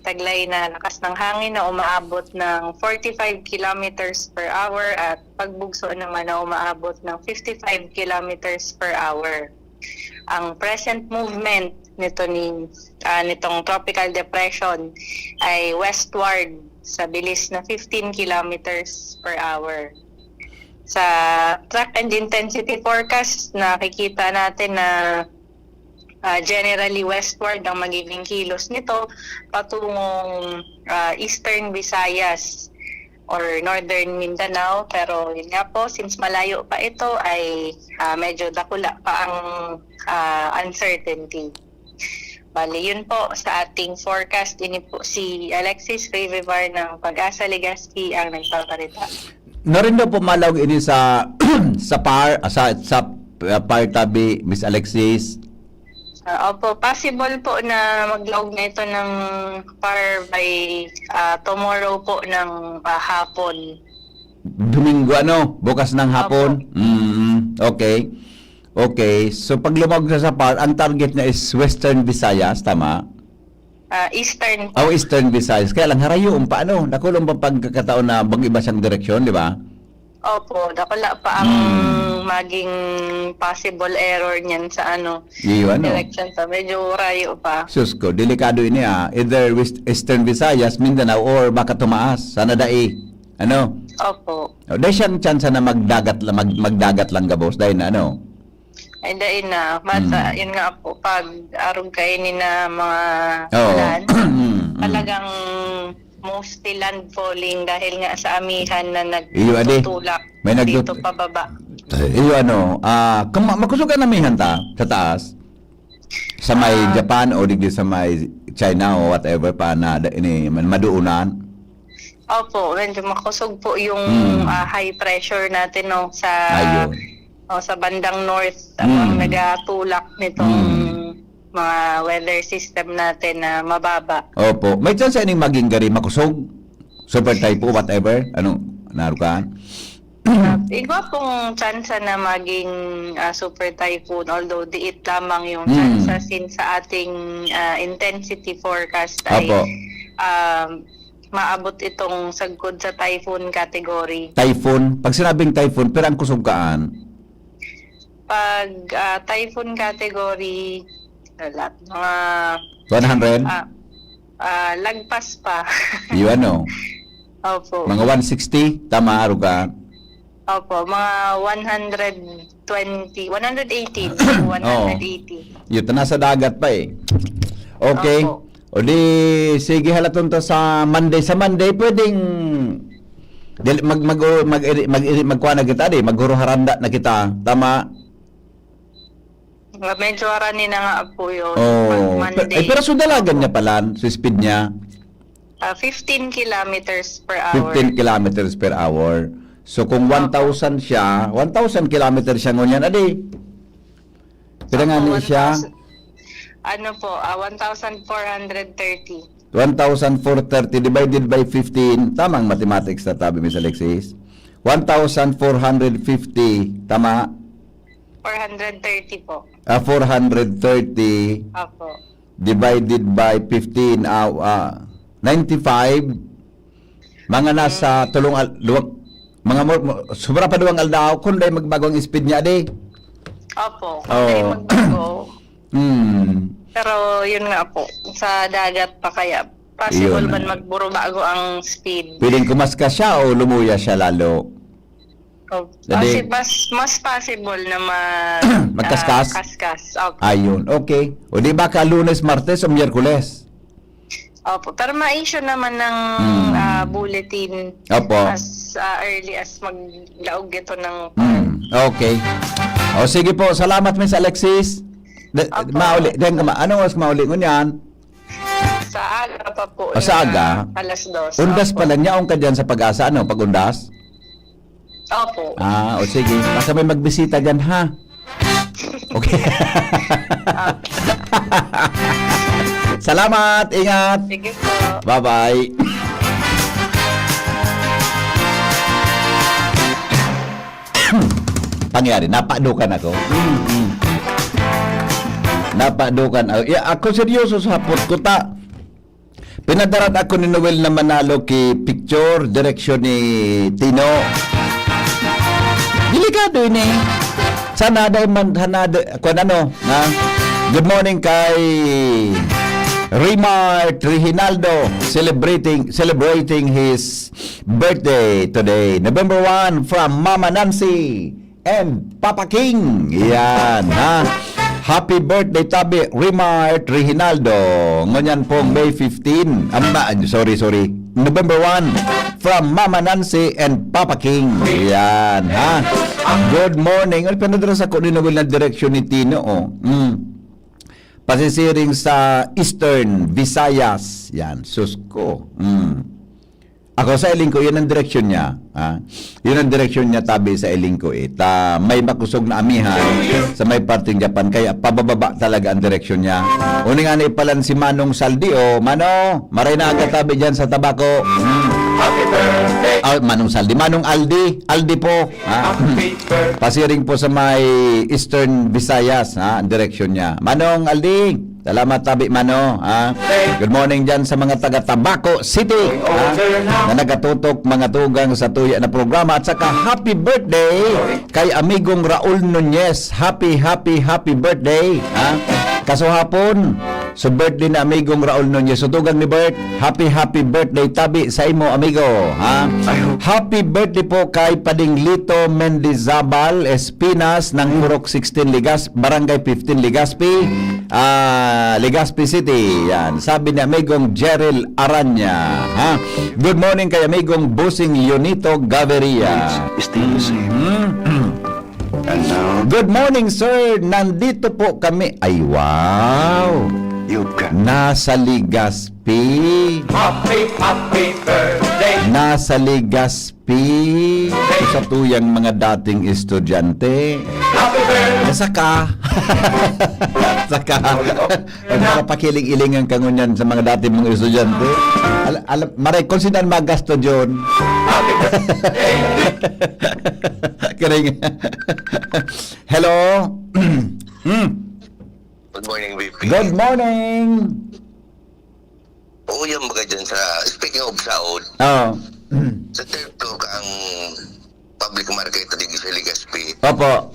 taglay na lakas ng hangin na umaabot ng forty-five kilometers per hour at pagbugso naman na umaabot ng fifty-five kilometers per hour. Ang present movement nito ni, ah, nitong tropical depression ay westward sa bilis na fifteen kilometers per hour. Sa track and intensity forecast, nakikita natin na, ah, generally westward ang magiging kilos nito patungong, ah, Eastern Visayas or Northern Mindanao. Pero yun nga po, since malayo pa ito, ay, ah, medyo dakula pa ang, ah, uncertainty. Bali, yun po sa ating forecast. Ini po si Alexis Rivivar ng Pag-asa Legazpi ang nagpaparita. Narindo po malaog ini sa, sa par, sa, sa, uh, par tabi, Miss Alexis. Ah, opo, possible po na maglaog na ito ng par by, ah, tomorrow po ng, ah, hapon. Domingo, ano? Bukas ng hapon? Opo. Mm, okay. Okay. So, pag lumog sa Sapar, ang target niya is Western Visayas, tama? Ah, Eastern po. Oh, Eastern Visayas. Kaya lang, harayo, ang paano? Nakulong pa pagkakataon na mag-iba siyang direksyon, di ba? Opo, dakula pa ang Hmm. maging possible error niyan sa ano, Iyo, ano? direction pa. Medyo rayo pa. Sus ko, delikado ini, ah. Either West, Eastern Visayas, Mindanao, or baka tumaas. Sana dai. Ano? Opo. O, dai siyang tsansa na magdagat la-, mag-, magdagat lang gabos, dai na, ano? Ay, dai na. Basta, Mm. yun nga po, pag arog kaini na mga Oo. ulan, Mm, mm. talagang mostly landfalling dahil nga sa amihan na Iyo, adi. nagtutulak May nagtut- dito pababa. Iyo, ano, ah, kung ma- makusog ang amihan ta, sa taas, sa may Ah. Japan o digdi sa may China o whatever pa na da- ini, man- maduunan. Opo, medyo makusog po yung Hmm. ah, high pressure natin, no, sa Ayun. o sa bandang north, ang Hmm. nagatulak nitong Hmm. mga weather system natin na mababa. Opo. May chance ining maging gari makusog? Super typhoon, whatever? Ano? Narukan? Ah, igwa pong tsansa na maging ah, super typhoon, although diit lamang yung Hmm. tsansa since sa ating ah, intensity forecast ay Opo. um, maabot itong sagkod sa typhoon category. Typhoon. Pag sinabing typhoon, pero ang kusog kaan? Pag ah, typhoon category, wala, mga one hundred? ah, ah, lagpas pa. Yun, ano? Opo. Mga one sixty? Tama, aruga? Opo, mga one hundred twenty, one hundred eighty, Oo. one hundred eighty. Yun, nasa dagat pa eh. Okay. Opo. O di, sige, halaton ta sa Monday. Sa Monday, pwedeng dili- mag mag mag magkuha na kita di, maghuruharanda na kita. Tama? Medyo arani na nga po yun. Oh, Pag Monday. Pero, ay, pero so dalagan niya pala, so speed niya. Ah, fifteen kilometers per hour. fifteen kilometers per hour. So kung Opo. one thousand siya, one thousand kilometers siya ngunyan, adi. Pila nga Opo, ni siya? one thousand, ano po, ah, one thousand four hundred thirty. One thousand four thirty divided by fifteen. Tamang mathematics na tabi, Miss Alexis. One thousand four hundred fifty. Tama? Four hundred thirty po. Ah, four hundred thirty Opo. divided by fifteen. Ah, ah, ninety-five. Mga nasa tulong al- duwag, mga mo, mo- sobra pa duwang aldaw, kung dahil magbago ang speed niya, di? Opo. Oo. Hindi magbago. Hmm. Pero yun nga po, sa dagat pa kaya possible Yun. man magburubago ang speed. Pwedeng kumaskas siya o lumuya siya lalo? Oh, Dali. Kasi mas, mas possible na ma- Magkaskas? ah, kaskas. Opo. Ayun, okay. O di ba ka Lunes, Martes o Miyerkules? Opo. Pero ma-issue naman ng Hmm. ah, bulletin Opo. as ah, early as maglaog ito ng Hmm, okay. O sige po, salamat Miss Alexis. De, Opo. mauli, den ka ma, anong oras mauli ngunyan? Sa aga pa po. O, sa yung, aga? ah, alas dos. Undas Opo. pala niya, ang kadyan sa Pag-asa, ano? Pag-undas? Opo. Ah, o sige. Basta may magbisita dyan, ha? Okay. Salamat. Ingat. Sige po. Bye-bye. Pangyari, napadukan ako. Mm, mm. Napadukan ako. Ya, ako seryoso sa hapot ko ta. Pinadarat ako ni Noel na Manalo ki picture, direksyon ni Tino. Delikado ini. Sana dahil man, sana de, kung ano, ha? Good morning kay Rimar Trihinaldo, celebrating celebrating his birthday today, November one, from Mama Nancy and Papa King. Yan, ha? Happy birthday, tabi, Rimar Trihinaldo. Ngunyan pong May fifteen. Amba, sorry, sorry. November one, from Mama Nancy and Papa King. Yan, ha? Good morning. Ano, pinadras ako ni Noel na direksyon ni Tino, oh. Mm. Pasisiring sa Eastern Visayas. Yan, sus ko. Mm. Ako sa iling ko, yun ang direksyon niya. Ha? Yun ang direksyon niya, tabi sa iling ko. Eh. Ta, may makusog na amihan sa may parting Japan. Kaya pabababa talaga ang direksyon niya. Uning ani palan si Manong Saldi, oh. Mano, maray na aga tabi dyan sa Tabaco. Hmm. Ah, Manong Saldi. Manong Aldi. Aldi po. Ha? Pasiring po sa may Eastern Visayas, ha? Ang direksyon niya. Manong Aldi, salamat tabi, Mano, ha? Good morning dyan sa mga taga Tabaco City, ha? Na nagatutok, mga tugang sa tuya na programa. At saka happy birthday kay amigong Raul Nunez. Happy, happy, happy birthday, ha? Kaso hapon, So, birthday ni amigong Raul Nunez. So, tugang ni Bert, happy, happy birthday, tabi sa imo, amigo. Ha? Ay, ho. Happy birthday po kay Pading Lito Mendizabal Espinas ng Purok sixteen Legas-, Barangay fifteen Legazpi, ah, Legazpi City. Yan. Sabi ni amigong Jeril Aranya. Ha? Good morning kay amigong Bossing Leonito Gaviria. It's still the same. Mhm. And now? Good morning, sir. Nandito po kami. Ay, wow. You've got Nasa Legazpi. Happy, happy birthday. Nasa Legazpi. Sa tuyang mga dating estudyante. Happy birthday. Saka. Saka. Ay, para pakiling-ilingan ka ngunyan sa mga dati mong estudyante. Al-, al-, maray, kung sino ang magasto dyan. Kiring. Hello? Hmm. Good morning, V P. Good morning. Oo, yan baga dyan sa, speaking of saod, Oo. Sa third floor ka ang public market na digdi sa Legazpi. Opo.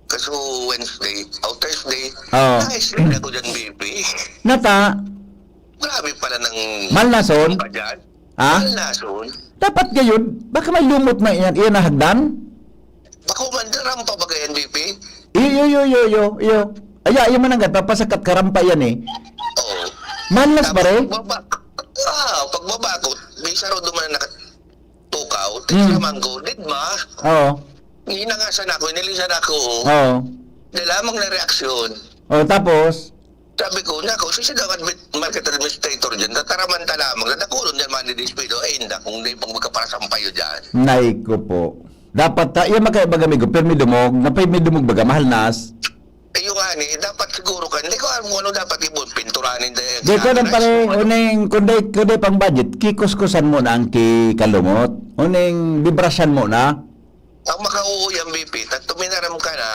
Kaso Wednesday, o Thursday, Oo. na-stress ako dyan, V P. Nata? Grabe pala ng Malnason? Ba dyan? Ha? Malnason? Dapat gayon, baka may lumot na iyan, iyan na hagdan? Bako man, rampa ba yan, V P? Iyo, iyo, iyo, iyo, iyo, iyo. Aya, iyo mananggad, papasakat ka rampa yan eh. Oo. Malnas ba Tapos re? pagbaba-, ah, pagbaba ko, may isa raw duman na nakatukaw, Hmm. tiniraman ko, didma. Oo. Hinangasan ako, inilisan ako. Oo. Dala lamang na reaksyon. Oh, tapos? Sabi ko, "Nako, si daw admit-, market administrator dyan, tataraman ta lamang, nadakulon dyan, manidispedo, ay, inda, kung di pang magkaparasampayo dyan." Nay ko po. Dapat ta, iya magkaiba gamigo, pero may dumog, napay may dumog baga, mahalnas. Ayun nga ni, dapat siguro ka, hindi ko alam kung ano dapat ibon, pinturanin din. Di ko alam pare, uning, kundi, kundi pang budget, kikuskusan mo na ang kikalumot, uning bibrasan mo na. Ang makauuyan, V P, tat tuminaram ka na,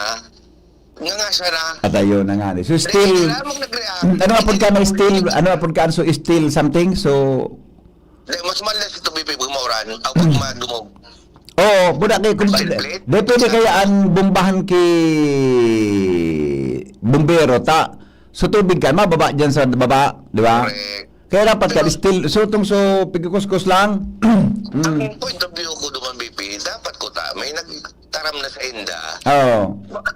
nga nga siya na. At ayun na nga ni. So, Dahil still, sila mong nag-react. Ano apod ka na still, ano apod ka, so still something, so Dahil mas mahal na sa tubig, V P, pag mauran, ang pag madumog. Oo, buda kay kung Still plate? Depende kaya ang bombahan ki bumbero, ta. So, tubig ka, mababa dyan sa baba, di ba? Correct. Kaya dapat ka Pero still, so, itong so, pigkukuskus lang. Mm. Ang point of view ko duman, V P, dapat ko ta, may nagtaram na sa inda. Oo.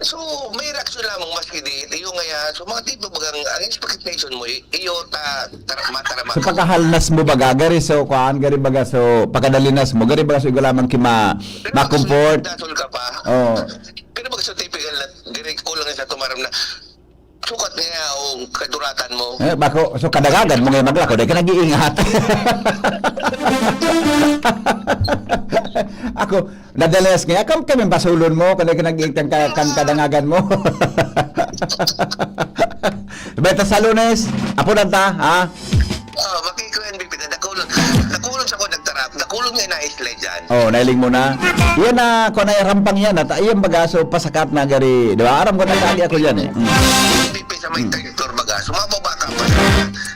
So, may reaksyon lamang maski di, iyo nga yan. So, mga tipo bagang, ang expectation mo, i-, iyo ta, tara-, matarama So, ka. Pagkahalnas mo baga, gari, so, kuan, gari baga, so, pagkadalinas mo, gari baga, so, igo lamang ki ma-, Pero ma-comfort. Dasol ka pa. Oo. Pero baga, so, typical na, gari, kulang sa tumaram na, Sukat niya ang kaduratan mo. Eh, bako, so kadagagan mo ngayon maglako, dahil ka nag-iingat. Ako, nadalas nga, kam-, kami basulon mo, kung dahil ka nag-iingat ang ka-, kan kadangagan mo. Beta sa Lunes, apo lang ta, ha? Ah, makikuha yan, Bibi, na nakulong. Nakulong sa ko, nagtarap. Nakulong nga na isla dyan. Oh, nailing mo na. Yan na, kung na rampang yan, at iyan baga, so pasakat na gari, di ba? Aram ko na kali ako yan eh. Mm. Bibi sa may Hmm. third floor baga, sumababa ka pa.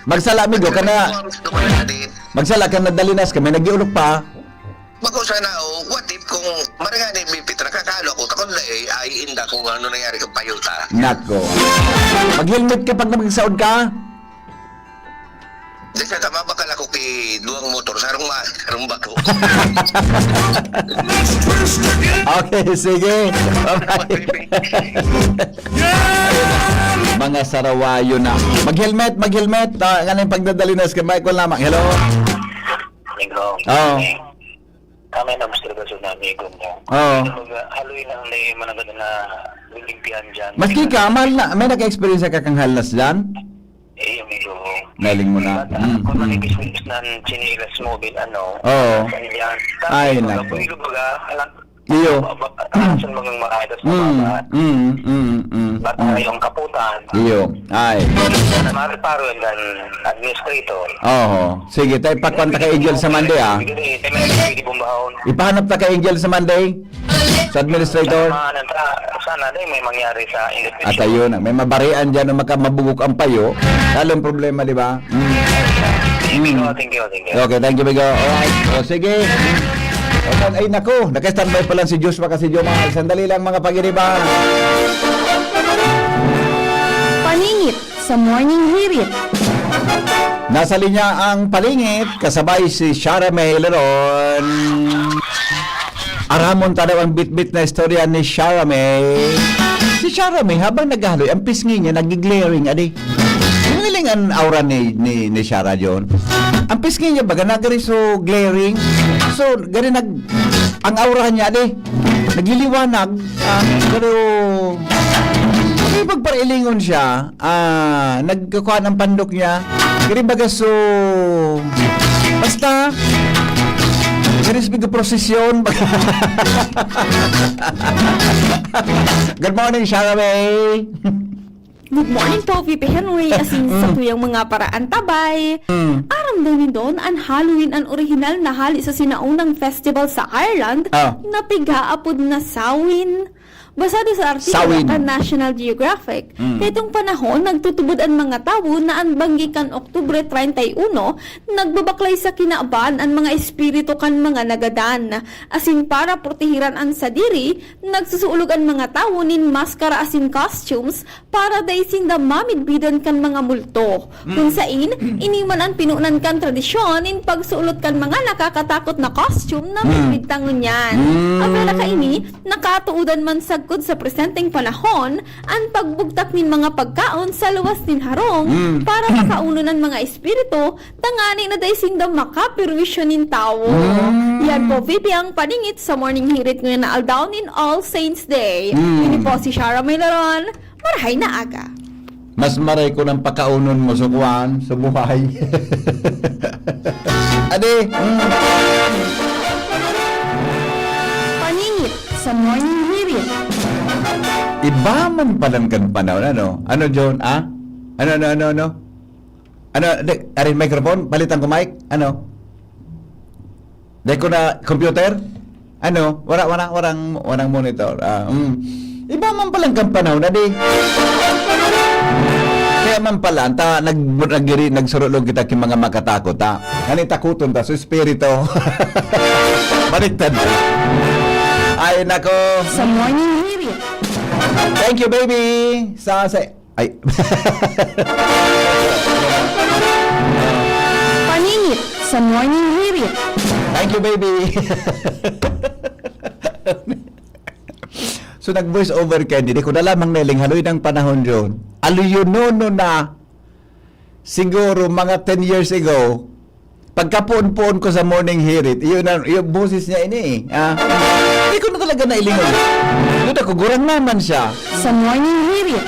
Magsala, amigo, ka na, Gusto ko na din. Magsala ka na dalinas ka, may nag-iulok pa. Bako sana, oh, what if kung maringan ni Bibi, nakakalo ako, takot na eh, ay inda kung ano nangyari kang payuta. Nako. Mag-helmet ka pag magsaod ka? Di sa tama, bakal ako ki duwang motor, sarong ma-, sarong bato. Okay, sige. Bye-bye. Mga sarawayo na. Mag-helmet, mag-helmet. Ah, ngani pagdadalinas ka, Michael lamang. Hello? Amigo. Oo. Kami na obserbasyon na amigo mo. Oo. Kumbaga, haloy na ang may managad na lilimpihan dyan. Maski ka, mahal na, may naka-experience ka kang halnas dyan? Eh, amigo mo. Nailing mo na. Bata, Mm, kung mm. manipis-nipis na ang tsinelas mo, bil-, ano, Oo. Yan. Tapos, Ay, kumbaga, nako. Pwede, kumbaga, alam, Iyo. Ba-, ba-, ah, sa mga maadas na Mm, baba. mm, mm, mm. Bata Mm. yung kaputan. Iyo. Ay. Sana mareparo yan kan administrator. Oho. Sige, tayo, pakwan ta kay Angel sa Monday, ah. Sige, sige, sige, sige, bumbahon. Ipahanap ta kay Angel sa Monday? Sa administrator? Sana, sana, dahil may mangyari sa in the future. At ayun, may mabarian dyan na maka-, mabugok ang payo. Lalong problema, di ba? Mm. Thank you, Mm. thank you, thank you. Okay, thank you, Migo. Alright. O, sige. O, ay, naku, naka-standby pa lang si Joshua kasi Jomar. Sandali lang, mga pagiriba. Paningit sa Morning Hirit. Nasa linya ang Palingit, kasabay si Shara May Leron. Aramon ta daw ang bitbit na istorya ni Shara May. Si Shara May, habang naghahaloy, ang pisngi niya nagiglaring, adi. Hiniling ang aura ni, ni, ni Shara John. Ang pisngi niya, baga, nagari so glaring. So, gari nag, ang aura niya, adi, nagliliwanag. Ah, pero, may pagpailingon siya. Ah, nagkukuha ng pandok niya. Gari baga so, basta, gari sa mga prosesyon. Good morning, Shara May. Good morning po, V P Henry. Asin sa tuyang mga paraantabay. Mm. Aram daw nindon, an Halloween an orihinal na hali sa sinaunang festival sa Ireland Ah. na pigaapod na Samhain. Basado sa artikulo Samhain. kan National Geographic, Mm. kaitong panahon, nagtutubod an mga tawo na an banggi kan Oktubre treinta y uno, nagbabaklay sa kinaban an mga espiritu kan mga nagadan. Asin para protehiran an sadiri, nagsusuolog an mga tawo nin maskara asin costumes para dai sinda mamidbidan kan mga multo. Kun Mm. sain, ini man an pinunan kan tradisyon nin pagsuolog kan mga nakakatakot na costume na Mm. midbid ta ngunyan. Mm. Apwera kaini, nakatuodan man sagkod sa presenteng panahon an pagbugtak nin mga pagkaon sa luwas nin harong Mm. para pakaunon an mga espiritu, tangani na dai sinda makaperwisyo nin tawo. Mm. Yan po, V P, ang paningit sa Morning Hirit ngayon na aldaw nin All Saints Day. Mm. Ini po si Shara May Laron. Marahay na aga. Mas maray ko ng pakaunon mo, so kuwan, so buhay. Adi, mm. Paningit sa Morning Hirit. Iba man palan kan panahon, ano? Ano, John, ah? Ano, ano, ano, ano? Ano, di, arin microphone? Palitan ko mic? Ano? Di ko na computer? Ano? Wala, wala, walang, walang monitor. Ah, mm. Iba man palan kan panahon na di. Kaya man pala, ta, nag, nagiri, nagsurulog kita ki mga makatakot, ha? Ngani takuton ta, so espiritu. Baliktad. Ay, nako. Sa Morning Hirit. Thank you, baby. Sa, sa, ay. Paningit sa Morning Hirit. Thank you, baby. So, nag-voice over ka, hindi ko na lamang nailing haloy ng panahon yun. Aluyonono na, siguro mga ten years ago, pagkapoon-poon ko sa Morning Hirit, yun ang, yung boses niya ini eh. Ah, hindi ko na talaga nailingon. Doon ako, gurang naman siya. Sa Morning Hirit.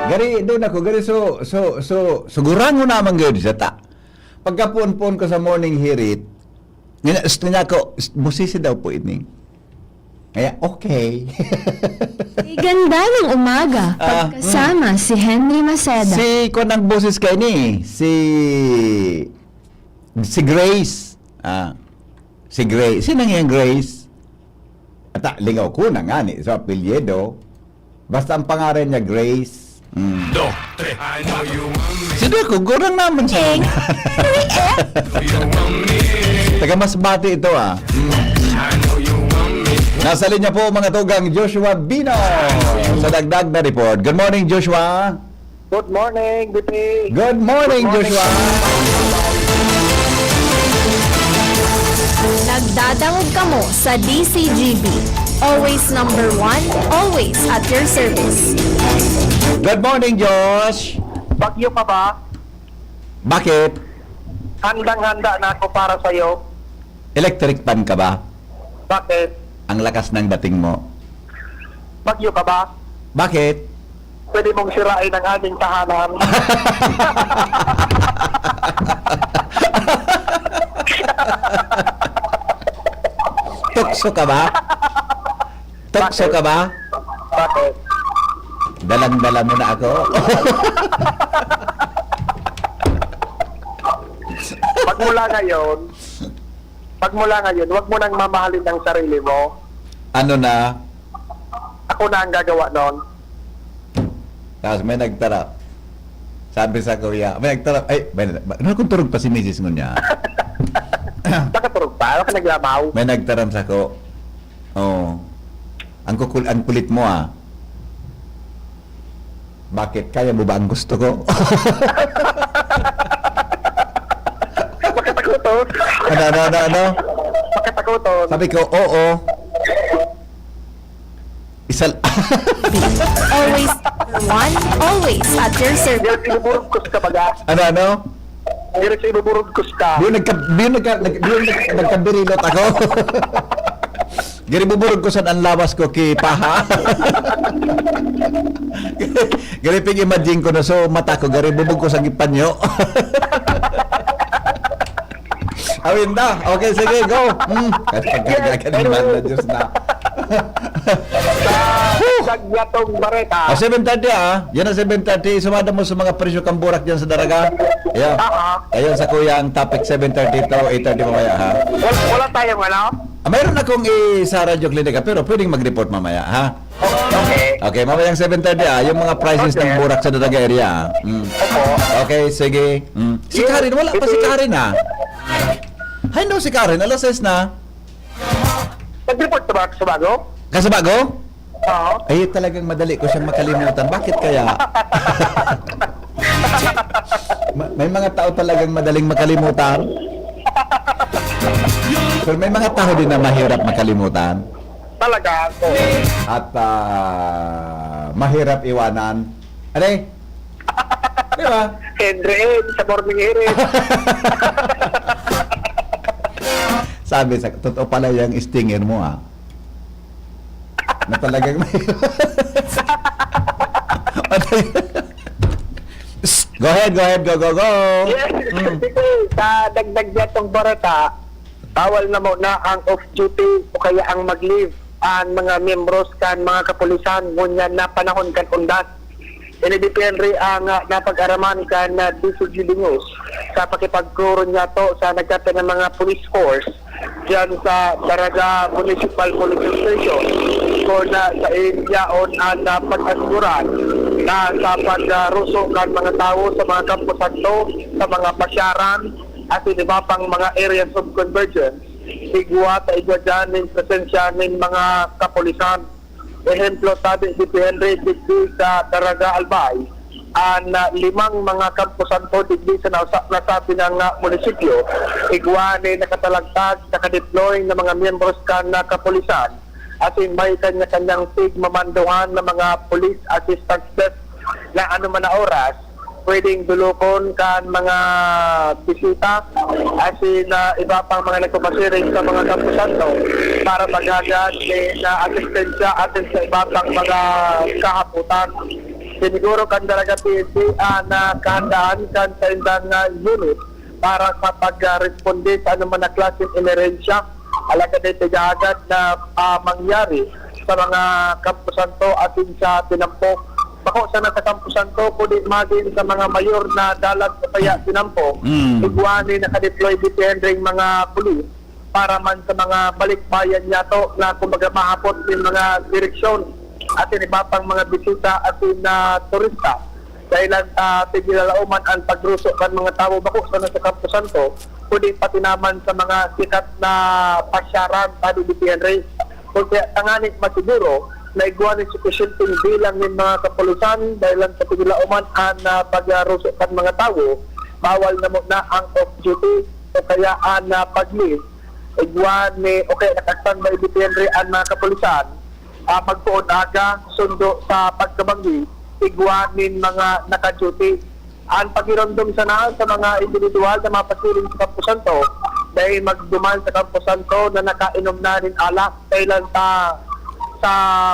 Gari, doon ako, gari, so, so, so, so, gurang mo naman gud siya, ta. Pagkapoon-poon ko sa Morning Hirit, nina-, gusto niya ako, "Boses daw po ini." Kaya, okay. Ganda ng umaga, Ah, pagkasama si Henry Maceda. Si, kwan ang boses kayo ni, si, si Grace. Ah, si Grace. Sino nga yung Grace? Ata, lingaw ko na nga ni, sa apelyido. Basta ang pangaran niya, Grace. Mm. Dos, tres. Sige, kugurang naman siya. Eng. Taga Masbate ito, ah. Mm. Nasa linya po, mga tugang, Joshua Bino sa dagdag na report. Good morning, Joshua. Good morning, B P. Good morning, Good morning. Joshua. Nagdadangog kamo sa D C G B. Always number one, always at your service. Good morning, Josh. Bagyo ka ba? Bakit? Handang-handa na ako para sa'yo. Electric fan ka ba? Bakit? Ang lakas ng dating mo. Bagyo ka ba? Bakit? Pwede mong sirain ang aking tahanan. Tukso ka ba? Tukso Bakit? ka ba? Bakit? Dalang-dala mo na ako. Pag mula ngayon, pag mula ngayon, wag mo nang mamahalin ang sarili mo. Ano na? Ako na ang gagawa nun. Tapos may nagtarap. Sabi sa kuya, may nagtarap, ay, may, ano kung turog pa si misis mo niya? Nakaturog pa? Baka naglamaw? May nagtarap sa ko, oh, ang, kukul ang kulit mo ah. Bakit? Kaya mo ba ang gusto ko? Makatakoton. Ano, ano, ano, ano? Makatakoton. Sabi ko, oo. Isal... Always one, always at your service. Dahil ibuburugkos ka baga. Ano, ano? Dahil sa ibuburugkos ka. Di nagka, di nagka, nag, di nag, nagkabirilot ako. Gari buburog ko san ang lawas ko ki paha. Gari pig imagine ko na so mata ko gari bubog ko sa gipanyo. Awin na. Okay, sige, go. Mm. Kasi pagkagagan ni Manda, Diyos na. Sa Sagyatong Bareta. O, seven thirty ah. Yan ang seven thirty. Sumada mo sa mga presyo kang burak dyan sa Daraga. Ayan. Aha. Ayan sa kuya ang topic seven thirty to eight thirty mamaya ha. Wala, wala tayong ano? Ah, mayroon akong i sa Radyo Klinika pero pwedeng mag-report mamaya ha. Okay. Okay, mamayang seven thirty ah. Yung mga prices ng Okay. burak sa Daraga area ah. Mm. Opo. Okay, sige. Mm. Si Karen, wala pa si Karen ah. Hay no, si Karen, alas sais na. Nag-report ka ba sa bago? Kasabago? Oo. Ay, talagang madali ko siyang makalimutan. Bakit kaya? Ma- May mga tao talagang madaling makalimutan. Pero may mga tao din na mahirap makalimutan. Talaga ako. At ah, mahirap iwanan. Ano eh? Di ba? Henry, sa morning hearing. Sabi sa, totoo pala yung stinger mo ah. Na talagang may... Go ahead, go ahead, go, go, go! Yes, Mm. sige. Sa dagdag niyatong barata, bawal na muna ang off-duty o kaya ang mag-leave ang mga miyembros kan mga kapulisan ngunyan na panahon kan undas. Ini depende ang ah, napag-araman kan ah, D C G B News sa pakipagkuro niya to sa nagkata ng mga police force diyan sa Daraga Municipal Police Station kung na sa yaon ang ah, pag-asiguran na sa pagruso kan mga tawo sa mga kampo santo, sa mga pasyaran, at iba pang mga areas of convergence, igwa ta igwa dyan nin presensya nin mga kapulisan. Ehemplo, sabi si P N Ray digdi sa Daraga Albay, ang ah, limang mga kampo santo digdi sa nasa, nasabi ng ah, munisipyo, igwa ni nakatalagtag, nakadeploy na mga miyembros kan ah, kapulisan, asin may kanya-kanyang tigmamanduhan na mga police assistance desk na anuman na oras, pwedeng dulokon kan mga bisita, asin na iba pang mga nagpapasiring sa mga kampo santo para maghagad ni na asistensya asin sa iba pang mga kahapotan. Siniguro kan Daraga P N P ang ah, kahandaan kan saindang ah, unit para sa pag-responde sa anuman na klaseng emerhensya. Alagad ay tagaagad na ah, mangyari sa mga kampo santo asin sa tinampo. Bako sana sa kampo santo, kundi magin sa mga mayor na dalan sa saya tinampo. Mm. Igwa ni nakadeploy depending mga pulis para man sa mga balikbayan niyato na kumbaga mahapot nin mga direksyon asin iba pang mga bisita asin na turista. Dahil ang ah, tigilalaoman ang pagruso kan mga tawo bako sana sa Campo Santo, kundi pati naman sa mga sikat na pasyaran, sabi ni P N Ray. Kung kaya tanganing masiguro na igwa nin supisyenteng bilang nin mga kapulisan dahil lang sa tigilalaoman ang ah, pagruso kan mga tawo, bawal na muna ang off-duty o kaya ang ah, pag-leave. Igwa ni, o kaya naka-standby ni P N Ray ang mga kapulisan ah, pagpoon aga, sundo sa pagkabanggi, igwa nin mga naka-duty. Ang pagiromdom sana sa mga individual na mapasiring sa Campo Santo, dahil magduman sa Campo Santo na nakainom na nin alak, dahil lang sa, sa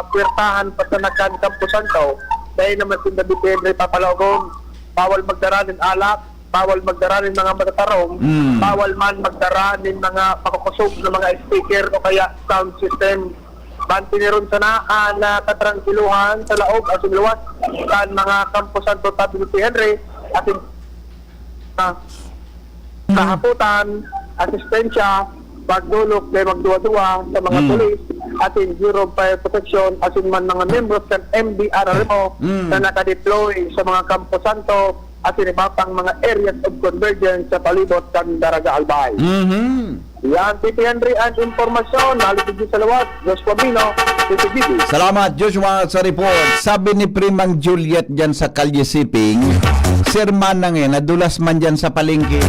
puwertahan pa sa nakan Campo Santo, dahil naman sinda depende papalaogom, bawal magdara nin alak, bawal magdara nin mga matatarong, Mm. bawal man magdara nin mga makukosog na mga speaker o kaya sound system. Mantiniron sana ang ah, katrangkiluhan sa laog asin luwas kan mga Campo Santo, sabi ni P N Ray, asin ah, kahapotan, asistensya, pagdolok kay magduwa-duwa sa mga Mm. pulis, asin Bureau of Fire Protection, asin man mga miyembros kan M B R R M O Mm. na nakadeploy sa mga Campo Santo, asin iba pang mga areas of convergence sa palibot kan Daraga Albay. Mhm. Yan, Titi Henry, ang impormasyon. Halik digdi sa luwas, Joshua Bino, Titi Bibi. Salamat, Joshua, sa report. Sabi ni Primang Juliet dyan sa Kalye Siping, "Si hermana nga yan, nadulas man dyan sa palengke."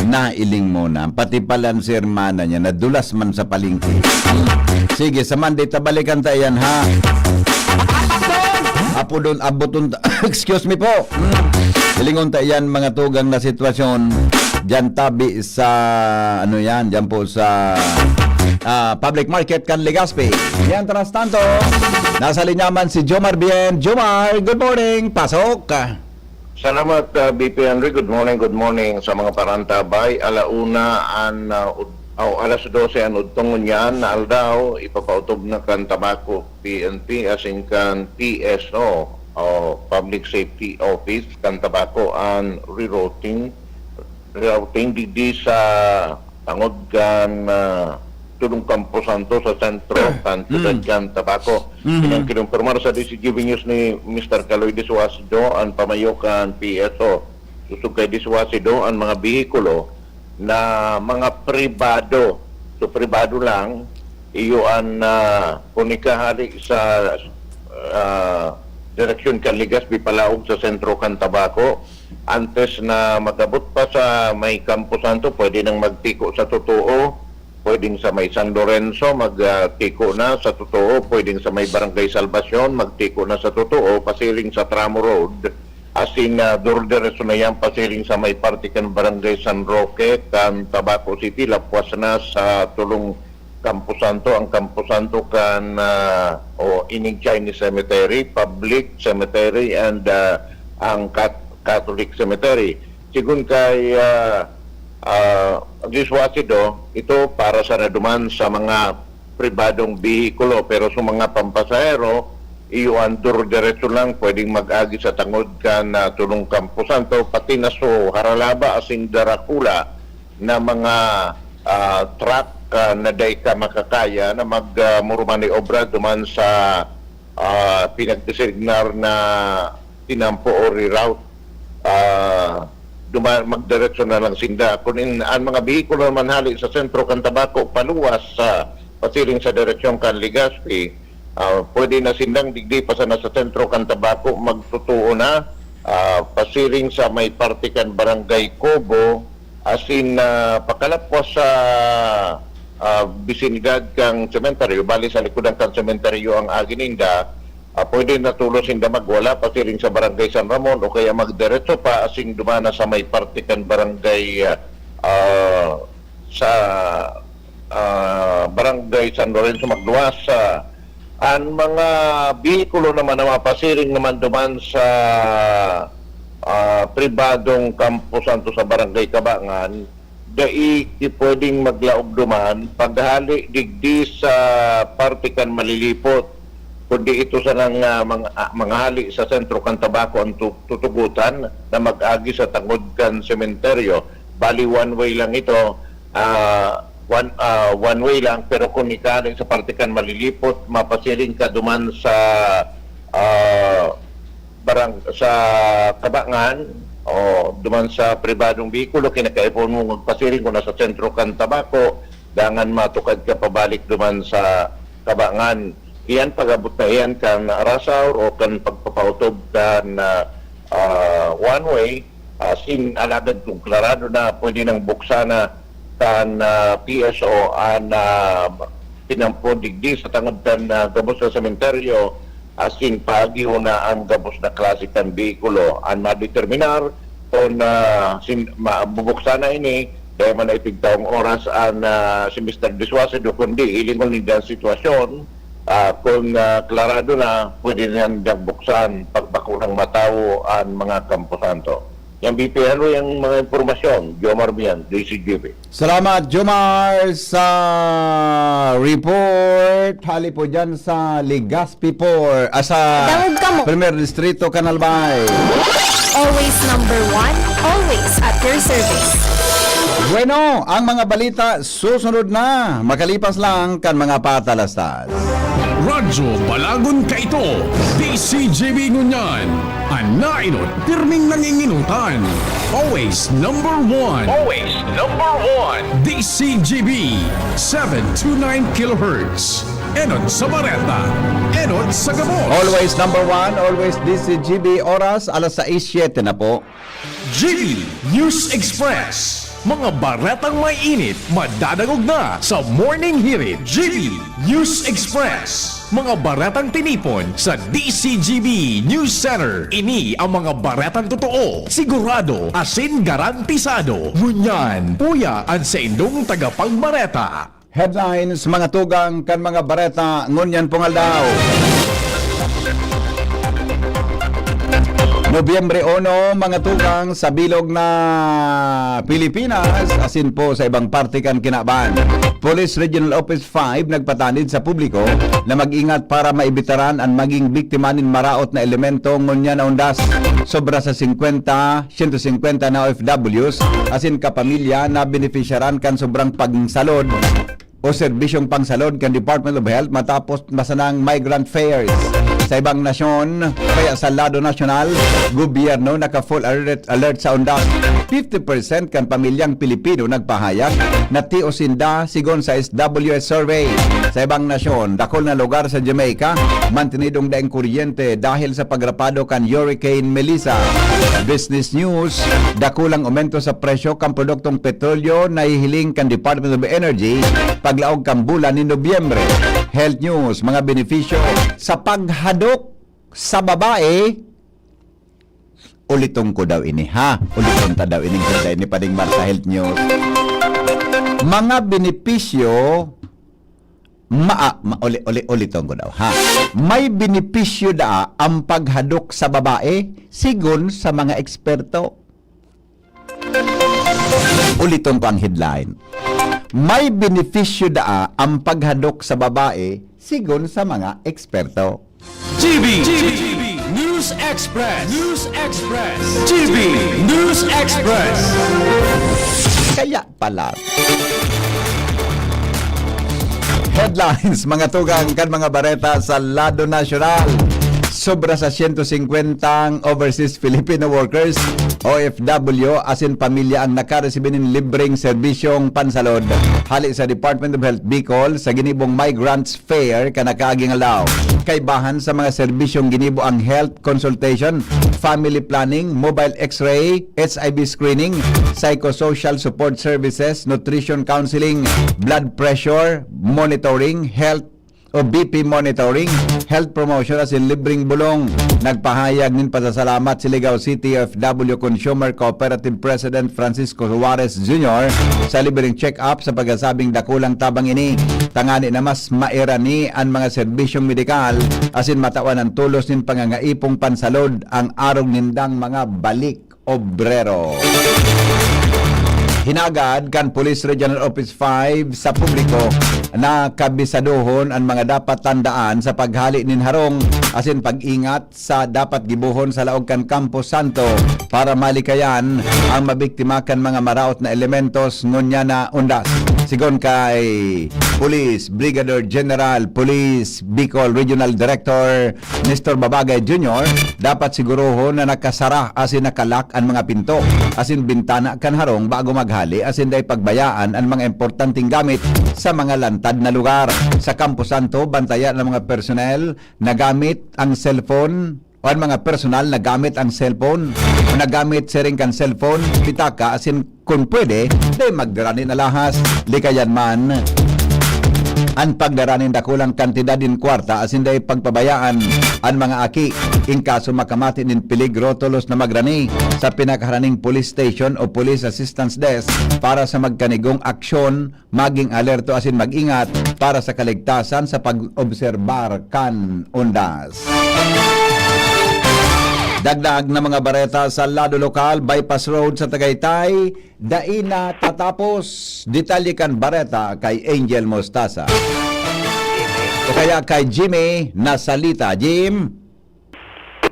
Nailing mo na. Pati pala si hermana niya, nadulas man sa palengke. Sige, sa Monday, tabalikan ta yan, ha? Apodon, aboton ta, excuse me po. Hmm. Hilingon ta yan, mga tugang na sitwasyon. Diyan tabi sa, ano yan, diyan po sa, ah, public market kan Legazpi. Mientras tanto, nasa linya man si Jomar Bien. Jomar, good morning. Pasok. Salamat, ah, B P Henry. Good morning, good morning sa mga parantabay. Ala una an, ah, ud-, aw, alas dose an udtong ngunyan na aldaw, ipapautob na kan Tabaco P N P asin kan P S O o Public Safety Office kan Tabaco an rerouting, rerouting digdi sa tangod kan, ah, Tulong Camposanto sa sentro kan siyudad Mm. kan Tabaco. Mhm. Ining kinumpirmar sa D C G B News ni Mister Kaloy de Suazo, an pamayo kan P S O. Sosog kay de Suazo, an mga behikulo na mga pribado. So, pribado lang, iyo an, ah, kun ika hali sa, ah, direksyon kan Legazpi palaog sa sentro kan Tabaco, antes na mag-abot pa sa may Camposanto, pwede nang magtiko sa totoo, pwedeng sa may San Lorenzo, mag, ah, tiko na sa totoo, pwedeng sa may Barangay Salvacion, magtiko na sa totoo, pasiring sa Tramo Road, asin, ah, durdiretso na yan, pasiring sa may parte kan Barangay San Roque, kan Tabaco City, lapwas na sa Tulong Camposanto, ang Camposanto kan, ah, o ining Chinese Cemetery, Public Cemetery, and, ah, ang Cat-, Catholic Cemetery. Sigon kay, ah, ah, Disuasido, ito para sana duman sa mga pribadong behikulo, pero sa mga pampasahero, iyo an durdiretso lang pwedeng mag-agi sa tangod kan, ah, Tulong Camposanto, pati na so Haralaba asin Daracula na mga, ah, truck, ah, na dai ka makakaya na mag, ah, murumaniobra duman sa, ah, pinagdesignar na tinampo o reroute. Ah, duma-, magdiretso na lang sinda. Kun in, an mga behikulo naman hali sa sentro kan Tabaco, paluwas sa, pasiring sa direksyon kan Legazpi, ah, pwede na sindang digdi pa sana sa sentro kan Tabaco, magtotoo na, ah, pasiring sa may parte kan Barangay Cobo, asin, ah, pakalapwas sa, ah, bisinidad kan sementeryo, bali sa likodan kan sementeryo ang agi ninda, ah, pwede na tulos sinda magwala pasiring sa Barangay San Ramon o kaya magdiretso pa asin dumana sa may parte kan barangay, ah, ah, sa, ah, Barangay San Lorenzo magluwas. Ah, an mga behikulo naman na mapasiring naman duman sa, ah, pribadong Camposanto sa Barangay Cabangan, dai ki pwedeng maglaog duman paghali digdi sa parte kan Malilipot, kundi ito sanang, ah, mga, ah, mga hali sa sentro kan Tabaco ang tu-, tutugotan na mag-agi sa tangod kan sementeryo. Bali, one way lang ito, ah, one, ah, one way lang, pero kung ika hali sa parte kan Malilipot, mapasiring ka duman sa, ah, barang-, sa Cabangan o duman sa pribadong behikulo, kinakaipuhan mo magpasiring kung nasa sentro kan Tabaco, dangan matukad ka pabalik duman sa Cabangan. Iyan, pag-abot na iyan kan rush hour o kan pagpapautob kan, ah, ah, one way, ah, sin alagad kung klarado na, pwede nang buksan na kan, ah, P S O an, ah, pinampon digdi sa tangod kan, ah, gabos na sementeryo, asin paagihon na an gabos na klase kan behikulo. An madeterminar kun, ah, sin-, ma-, bubuksan na ini, dai man na ipigtaong oras an, ah, si Mister Disuasedo, kundi hilingon ninda an sitwasyon, ah, kun, ah, klarado na, pwede na nindang buksan pagbako nang matawo an mga kamposanto. Yang B P N o yang mga impormasyon, Jomar Mian, D C G B. Salamat, Jomar, sa report. Hali po dyan sa Legazpi por, ah, sa Dangog kamo. Primer Distrito, Canal Bay. Always number one, always at your service. Bueno, ang mga balita susunod na, makalipas lang kan mga patalastas. Radyo Balagon kaito, D C G B ngunyan, an nainot pirming nanginginutan. Always number one. Always number one. D C G B, seven two nine kilohertz. Enot sa bareta, enot sa gabos. Always number one, always D C G B. Oras, alas sais siete na po. G B News Express. Mga baretang may init, madadangog na sa Morning Hirit. G B News Express. Mga baretang tinipon sa D C G B News Center. Ini ang mga baretang totoo, sigurado, asin garantisado. Ngunyan, uya an saindong tagapagbareta. Headlines, mga tugang kan mga bareta ngunyan pong aldaw. Nobyembre uno, mga tugang, sa bilog na Pilipinas, asin po sa ibang parte kan kinaban. Police Regional Office five nagpatanid sa publiko na mag-ingat para maibitaran an maging biktima nin maraot na elemento ngunyan na undas. Sobra sa singkwenta, siyento singkwenta na O F Ws asin kapamilya na benepisyaran kan sobrang pagsalod o serbisyong pangsalod kan Department of Health matapos masanang migrant fairs. Sa ibang nasyon, kaya sa lado nasyonal, gobyerno naka-full alert, alert sa undas. Fifty percent kan pamilyang Pilipino nagpahayag na tios sinda, sigon sa S W S survey. Sa ibang nasyon, dakul na lugar sa Jamaica, mantinidong daing kuryente dahil sa pagrapado kan Hurricane Melissa. Business News, dakulang aumento sa presyo kan produktong petrolyo na hihiling kan Department of Energy paglaog kan bulan ni Nobyembre. Health News, mga benepisyo sa paghadok sa babae. Uliton ko daw ini, ha? Uliton ta daw ini, headline ni Pading Mar sa Health News. Mga benepisyo, ma, ma, uli, uli, uliton ko daw, ha? May benepisyo daa ang paghadok sa babae, sigon sa mga eksperto. Uliton ko ang headline. May benepisyo daa ang paghadok sa babae, sigon sa mga eksperto. G B, G B News Express. News Express. G B News Express. Kaya pala. Headlines, mga tugang kan mga bareta sa lado nasyonal. Sobra sa siyento singkwentang overseas Filipino workers, O F W, asin pamilya ang nakaresibi nin libreng serbisyong pansalod hali sa Department of Health Bicol sa ginibong Migrants Fair kan nakaaging aldaw. Kaibahan sa mga serbisyong ginibo ang health consultation, family planning, mobile X-ray, H I V screening, psychosocial support services, nutrition counseling, blood pressure monitoring, health o B P monitoring, health promotion asin libreng bulong. Nagpahayag nin pasasalamat si Ligao City O F W Consumer Cooperative President Francisco Suarez Junior sa libreng check-up sa pagsasabing dakulang tabang ini, tangani na mas mairani an mga serbisyong medikal asin matawan an tolos nin pangangaipong pansalod ang arog nindang mga balik obrero. Hinagad kan Police Regional Office five sa publiko na kabisadohon an mga dapat tandaan sa paghali nin harong asin pag-ingat sa dapat gibohon sa laog kan Campo Santo para malikayan ang mabiktima kan mga maraot na elementos ngunyan na undas. Sigon kay Police Brigadier General Police Bicol Regional Director Nestor Babagay Junior, dapat sigurohon na nakasara asin nakalak an mga pinto asin bintana kan harong bago maghali asin dai pagbayaan an mga importanteng gamit sa mga lantad na lugar. Sa Campo Santo, bantayan ang mga personnel na gamit ang cellphone o an mga personal na gamit ang cellphone o nagamit siring kan cellphone, pitaka asin kun pwede, dai magdara nin alahas. Likayan man an pagdara nin dakulang kantidad nin kwarta asin dai pagpabayaan an mga aki. In kaso makamati nin peligro, tolos na magrani sa pinakaharaning police station o police assistance desk para sa magkanigong aksyon. Maging alerto asin mag-ingat para sa kaligtasan sa pag-obserbar kan undas. Dagdag na mga bareta sa lado lokal, Bypass Road sa Tagaytay, dai na tatapos. Detalye kan bareta kay Angel Mostasa. O kaya kay Jimmy Nasalita. Jim?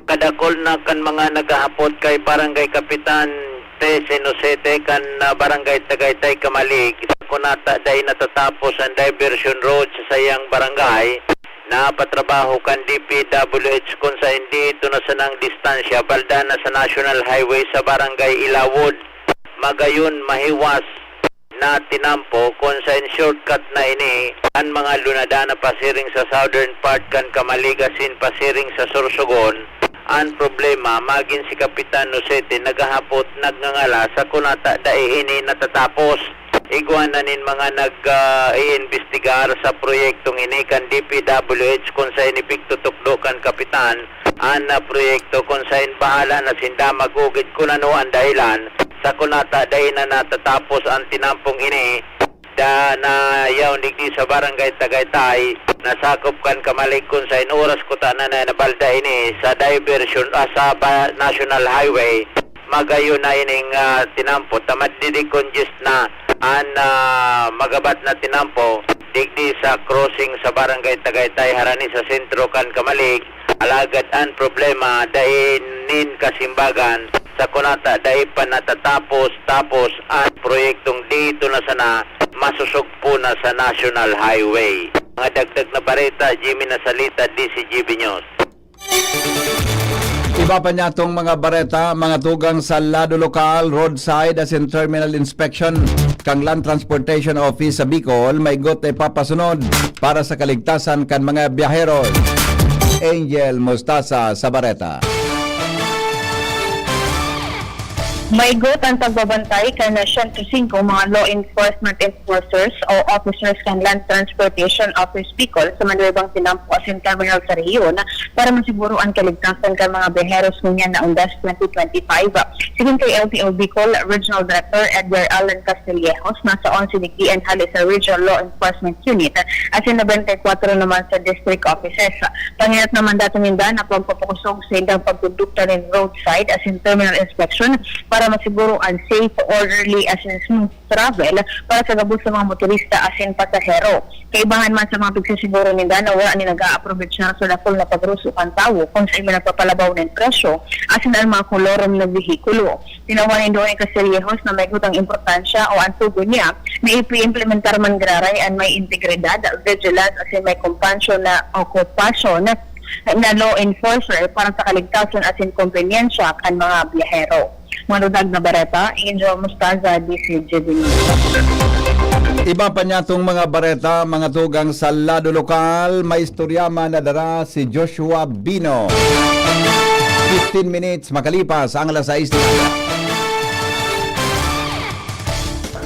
Kadakol na kan mga naghahapot kay Barangay Kapitan trese no sete kan, ah, Barangay Tagaytay, Camalig. Sa kunata, dai natatapos ang diversion road sa sayang barangay. napatrabaho kan D P W H kun saen dito na sanang distansya, balda na sa National Highway sa Barangay Ilawod. Magayon, mahiwas na tinampo kun saen shortcut na ini an mga lunada na pasiring sa southern part kan Camalig asin pasiring sa Sorsogon. An problema, magin si Kapitan Nocete naghahapot, nagngangalas, sa kunata dai ini natatapos. Igwa na nin mga nag, ah, iimbestigar sa proyektong ini kan D P W H kun saen ipigtutukdo kan kapitan an, ah, proyekto kun saen bahala na sinda mag-ugid kun ano an dahilan sa kunata dai na natatapos an tinampong ini. Da na yaon digdi sa Barangay Tagaytay, nasakop kan Camalig kun saen oras kuta na na nabalda ini sa diversion, ah, sa ba-, National Highway. Magayon na ining, ah, tinampo, ta madidikongest na an, ah, magabat na tinampo digdi sa crossing sa Barangay Tagaytay harani sa sentro kan Camalig. Alagad an problema, dai nin kasimbagan, sa kunata dai pa natatapos, tapos an proyektong dito na sana masosog po na sa National Highway. Mga dagdag na bareta, Jimmy Nasalita, D C G B News. Iba pa niyatong mga bareta, mga tugang sa lado lokal, roadside asin terminal inspection kan Land Transportation Office sa Bicol, may got na ipapasunod para sa kaligtasan kan mga biyaheros. Angel Mostasa sa bareta. Maigot an pagbabantay kan siyento singko mga law enforcement enforcers o officers kan Land Transportation Office Bicol sa manuwebang tinampo asin terminal sa rehiyon para masiguro an kaligtasan kan mga biyaheros ngunyan na undas twenty twenty-five. Sigon kay L T O Bicol Regional Director Edgar Allen Castillejos, nasa onse digdi an hale sa Regional Law Enforcement Unit asin nobenta y kwatro naman sa district offices. Pangenot naman dato ninda na pagpapakosog sa indang pagkondukta nin roadside asin terminal inspection para masiguro an safe, orderly asin smooth travel para sa gabos sa mga motorista asin pasahero. Kaibahan man sa mga pagsisiguro ninda na wala ni nag-aaprovechar sa dakul na pagruso kan tawo kun saen man nagpapalabaw nin presyo asin an mga kolorom na behikulo. Tinawan nindo ni Castillejos na maigot an importansya o an tugon niya na ipi-implementar man giraray an may integridad, vigilance asin may compassion na okupasyon na law enforcer para sa kaligtasan asin kombenyensya kan mga biyahero. Mga dudag na bareta, Angel Mostaza, D C G B News. Iba pa niyatong mga bareta, mga tugang sa lado lokal, may istorya man na dara si Joshua Bino. Fifteen minutes makalipas ang alas sais na.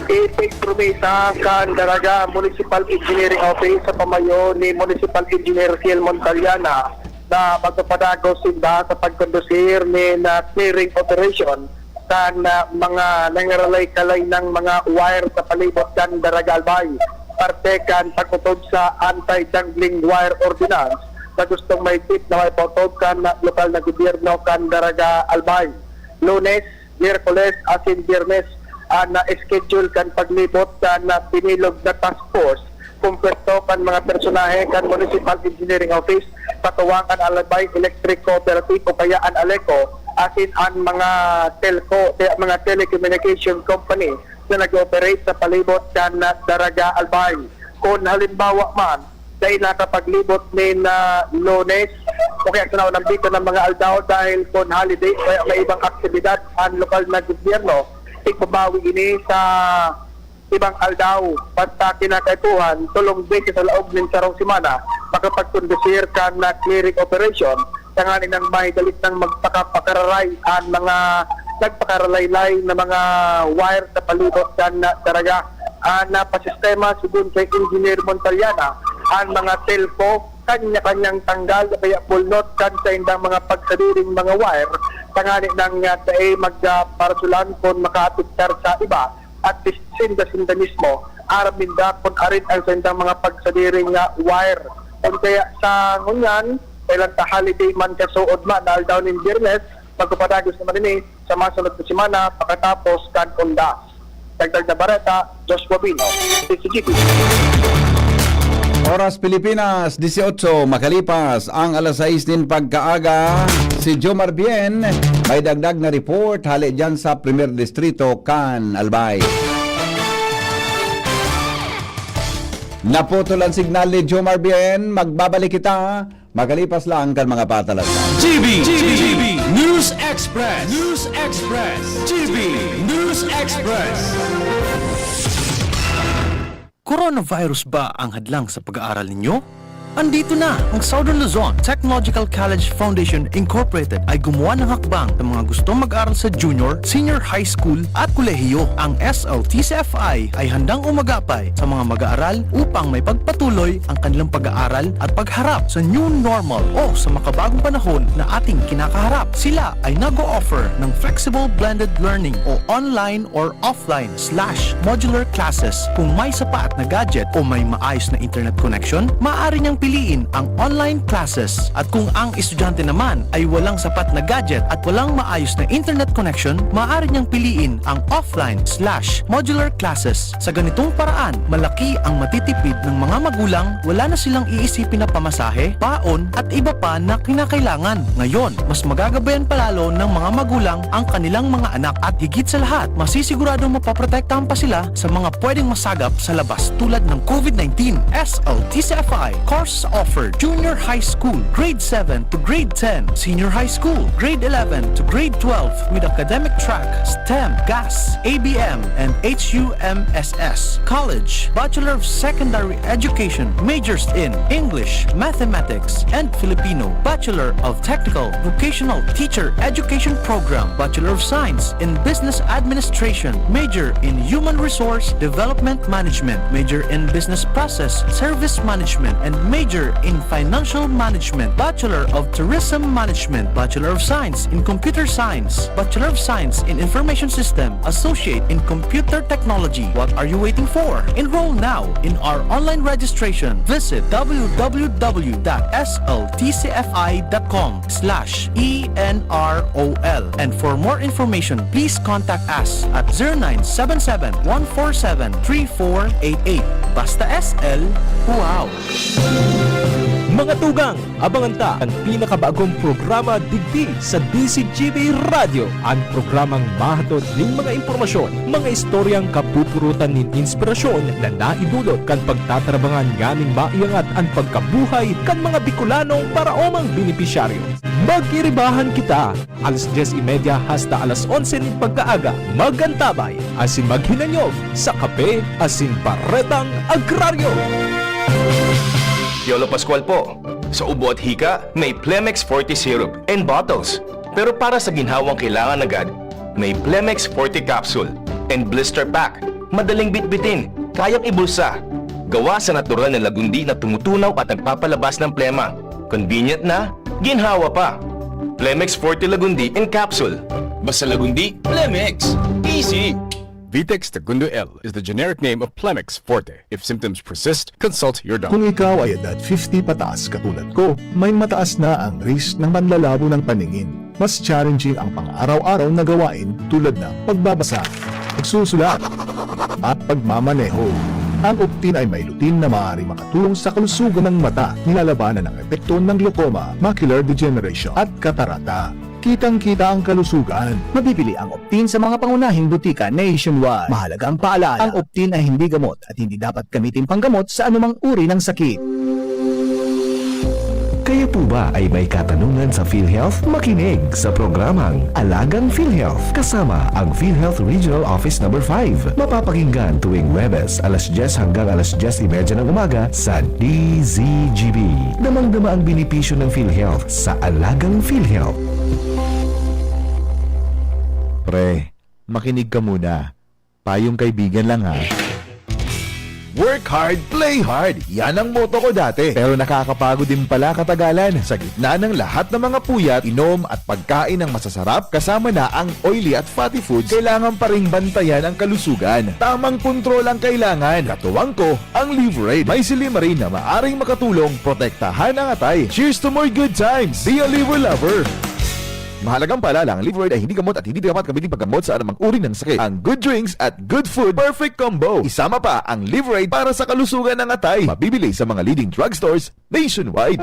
Ipigpromesa kan Daraga Municipal Engineering Office sa pamayo ni Municipal Engineer Fiel Montaliana na magpapadagos sinda sa pagkondusir nin, ah, clearing operation kan, ah, mga nangaralay-kalay ng mga wire sa palibot kan Daraga Albay, parte kan pag-otob sa Anti-Dangling Wire Ordinance na gustong mahigpit na maipaotob kan lokal na gobyerno kan Daraga Albay. Lunes, Miyerkules asin Biyernes an na-schedule kan paglibot kan, ah, binilog na task force, kompleto kan mga personahe kan Municipal Engineering Office, katuwang an Albay Electric Cooperative o kaya an ALECO, asin an mga telco, te-, mga telecommunication company na nag-ooperate sa palibot kan, ah, Daraga Albay. Kun halimbawa man, dai nakapaglibot nin, ah, Lunes o kaya sa naunang biko ng mga aldaw dahil kun holiday o kaya may ibang aktibidad an lokal na gobyerno, igbabawi ini sa ibang aldaw. Basta kinakaipuhan, tolong beses sa laog nin sarong semana, makapagkondusir kan, ah, clearing operation tanganing mahidalit nang magpakapakararay an mga nagpakaralaylay na mga wire sa palibot kan, ah, Daraga. An, ah, pasistema, sigon kay Engineer Montaliana, an mga telco, kanya-kanyang tanggal o kaya bulnot kan saindang mga pagsadiring mga wire, tanganing, ah, dai magparasulan kun makaapektar sa iba at sinda-sinda mismo, aram ninda kun arin ang saindang mga pagsadiring nga wire. Kun kaya sa ngunyan, kailan ta holiday man kasuod man na aldaw nin Biyernes, magpapadagos naman ini sa masunod na semana pakatapos kan undas. Dagdag na bareta, Joshua Bino, D C G P. Oras Pilipinas, dieciocho, makalipas ang alas sais nin pagkaaga. Si Jomar Bien, may dagdag na report hale dyan sa Primer Distrito kan Albay. Naputol ang signal ni Jomar Bien. Magbabalik kita makalipas lang kan mga patalata. G B, G B, News Express, News Express, G B News Express. Coronavirus ba ang hadlang sa pag-aaral ninyo? Andito na ang Southern Luzon Technological College Foundation Incorporated ay gumawa ng hakbang sa mga gustong mag-aral sa junior, senior high school at kolehiyo. Ang S L T C F I ay handang umagapay sa mga mag-aaral upang may pagpatuloy ang kanilang pag-aaral at pagharap sa new normal o sa makabagong panahon na ating kinakaharap. Sila ay nag-o-offer ng flexible blended learning o online or offline slash modular classes. Kung may sapat na gadget o may maayos na internet connection, maaari niyang piliin ang online classes. At kung ang estudyante naman ay walang sapat na gadget at walang maayos na internet connection, maaari niyang piliin ang offline slash modular classes. Sa ganitong paraan, malaki ang matitipid ng mga magulang, wala na silang iisipin na pamasahe, baon, at iba pa na kinakailangan. Ngayon, mas magagabayan pa lalo ng mga magulang ang kanilang mga anak at higit sa lahat, masisiguradong mapoprotektahan pa sila sa mga pwedeng masagap sa labas tulad ng COVID nineteen. S L T C F I, course offered, junior high school, grade seven to grade ten, senior high school, grade eleven to grade twelve with academic track, STEM, GAS, A B M, and H U M S S. College, Bachelor of Secondary Education, majors in English, Mathematics, and Filipino. Bachelor of Technical Vocational Teacher Education Program, Bachelor of Science in Business Administration, major in Human Resource Development Management, major in Business Process Service Management, and major in Financial Management, Bachelor of Tourism Management, Bachelor of Science in Computer Science, Bachelor of Science in Information System, Associate in Computer Technology. What are you waiting for? Enroll now in our online registration. Visit w w w dot s l t c f i dot com slash e n r o l. And for more information, please contact us at zero nine seven seven, one four seven, three four eight eight. Basta S L, wow! Mga tugang, abangan ta an pinakabagong programa digdi sa D Z G B Radyo, an programang mahatod nin mga impormasyon, mga istoryang kapupurutan nin inspirasyon na naidulot kan pagtatarabangan nganing maiangat an pagkabuhay kan mga Bicolanong paraomang benepisyaryo. Mag-iribahan kita, alas dyes y media hasta alas onse nin pagkaaga. Mag-antabay asin maghinanyog sa kape asin baretang agraryo. Piolo Pascual po. Sa ubo at hika, may Plemex Forte Syrup and bottles. Pero para sa ginhawang kailangan agad, may Plemex Forte Capsule and Blister Pack. Madaling bitbitin, kayang ibulsa. Gawa sa natural na lagundi na tumutunaw at nagpapalabas ng plema. Convenient na, ginhawa pa. Plemex Forte Lagundi in Capsule. Basta Lagundi, Plemex. Easy! Vitex Tagundo L is the generic name of Plemex Forte. If symptoms persist, consult your doctor. Kung ikaw ay edad fifty pataas katulad ko, may mataas na ang risk ng panlalabo ng paningin. Mas challenging ang pang-araw-araw na gawain tulad ng pagbabasa, pagsusulat, at pagmamaneho. Ang Optin ay may lutein na maaaring makatulong sa kalusugan ng mata, nilalabanan ang epekto ng glaucoma, macular degeneration, at katarata. Kitang-kita ang kalusugan. Mabibili ang Optin sa mga pangunahing butika nationwide. Mahalagang paalala, ang Optin ay hindi gamot at hindi dapat gamitin panggamot sa anumang uri ng sakit. Kayo po ba ay may katanungan sa PhilHealth? Makinig sa programang Alagang PhilHealth kasama ang PhilHealth Regional Office Number five. Mapapakinggan tuwing Huwebes, alas dyes hanggang alas dyes y media ng umaga sa D Z G B. Damang-dama ang benepisyo ng PhilHealth sa Alagang PhilHealth. Pre, makinig ka muna. Payong kaibigan lang, ha. Work hard, play hard. Yan ang motto ko dati. Pero nakakapagod din pala katagalan. Sa gitna ng lahat ng mga puyat, inom at pagkain ng masasarap, kasama na ang oily at fatty foods, kailangan pa ring bantayan ang kalusugan. Tamang kontrol ang kailangan. Katuwang ko, ang Liverade. May silymarin na maaring makatulong protektahan ang atay. Cheers to more good times! Be a Liver Lover! Mahalagang paalala, ang Liverade ay hindi gamot at hindi dapat gamitin paggamot sa anumang uri ng sakit. Ang good drinks at good food, perfect combo. Isama pa ang Liverade para sa kalusugan ng atay. Mabibili sa mga leading drugstores nationwide.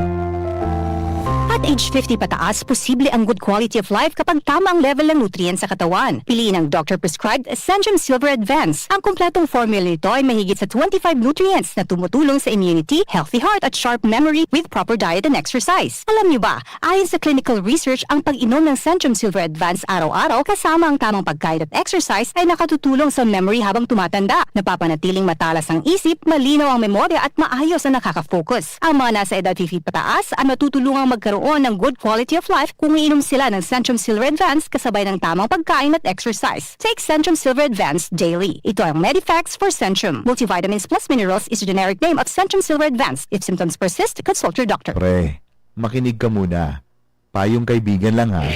At age fifty pataas, posible ang good quality of life kapag tama ang level ng nutrients sa katawan. Piliin ang doctor-prescribed Centrum Silver Advance. Ang kompletong formula nito ay mahigit sa twenty-five nutrients na tumutulong sa immunity, healthy heart at sharp memory with proper diet and exercise. Alam niyo ba, ayon sa clinical research, ang pag-inom ng Centrum Silver Advance araw-araw kasama ang tamang pagkain at exercise ay nakatutulong sa memory habang tumatanda. Napapanatiling matalas ang isip, malinaw ang memorya at maayos ang nakaka-focus. Ang mga nasa edad fifty pataas ay matutulungang magkaroon ng good quality of life kung iinom sila ng Centrum Silver Advance kasabay ng tamang pagkain at exercise. Take Centrum Silver Advance daily. Ito ang Medifax for Centrum. Multivitamins plus minerals is a generic name of Centrum Silver Advance. If symptoms persist, consult your doctor. Pre, makinig ka muna. Payong kaibigan lang ha.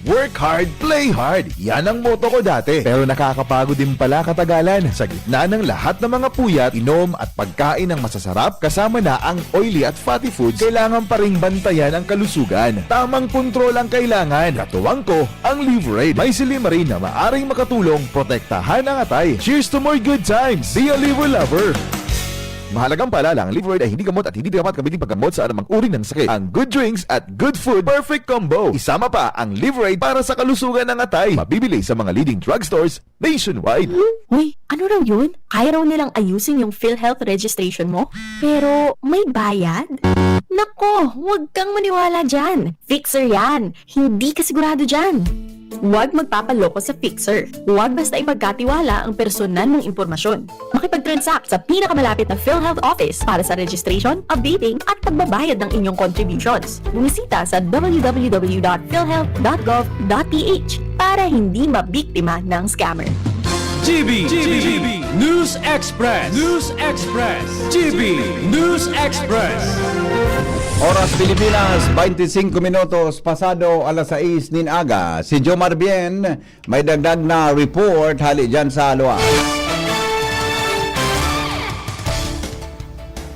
Work hard, play hard. Yan ang motto ko dati. Pero nakakapagod din pala katagalan. Sa gitna ng lahat ng mga puyat, inom at pagkain ng masasarap, kasama na ang oily at fatty foods, kailangan pa ring bantayan ang kalusugan. Tamang kontrol ang kailangan. Katuwang ko, ang Liverade. May silymarin na maaring makatulong protektahan ang atay. Cheers to more good times! Be a Liver Lover! Mahalagang paalala, ang Liverade ay hindi gamot at hindi dapat gamitin paggamot sa anumang uri ng sakit. Ang good drinks at good food, perfect combo. Isama pa ang Liverade para sa kalusugan ng atay. Mabibili sa mga leading drugstores nationwide. Uy, ano raw yun? Kaya raw nilang ayusin yung PhilHealth registration mo? Pero may bayad? Nako, huwag kang maniwala dyan. Fixer yan. Hindi ka sigurado dyan. Huwag magpapaloko sa Fixer. Huwag basta ipagkatiwala ang personal mong impormasyon. Makipag-transact sa pinakamalapit na PhilHealth office para sa registration, updating, at pagbabayad ng inyong contributions. Bumisita sa w w w dot philhealth dot gov dot p h para hindi mabiktima ng scammer. G B, G B, News Express, News Express, G B News Express. Oras Pilipinas, twenty-five minutos pasado alas sais nin aga. Si Jomar Bien, may dagdag na report hali dyan sa luwas.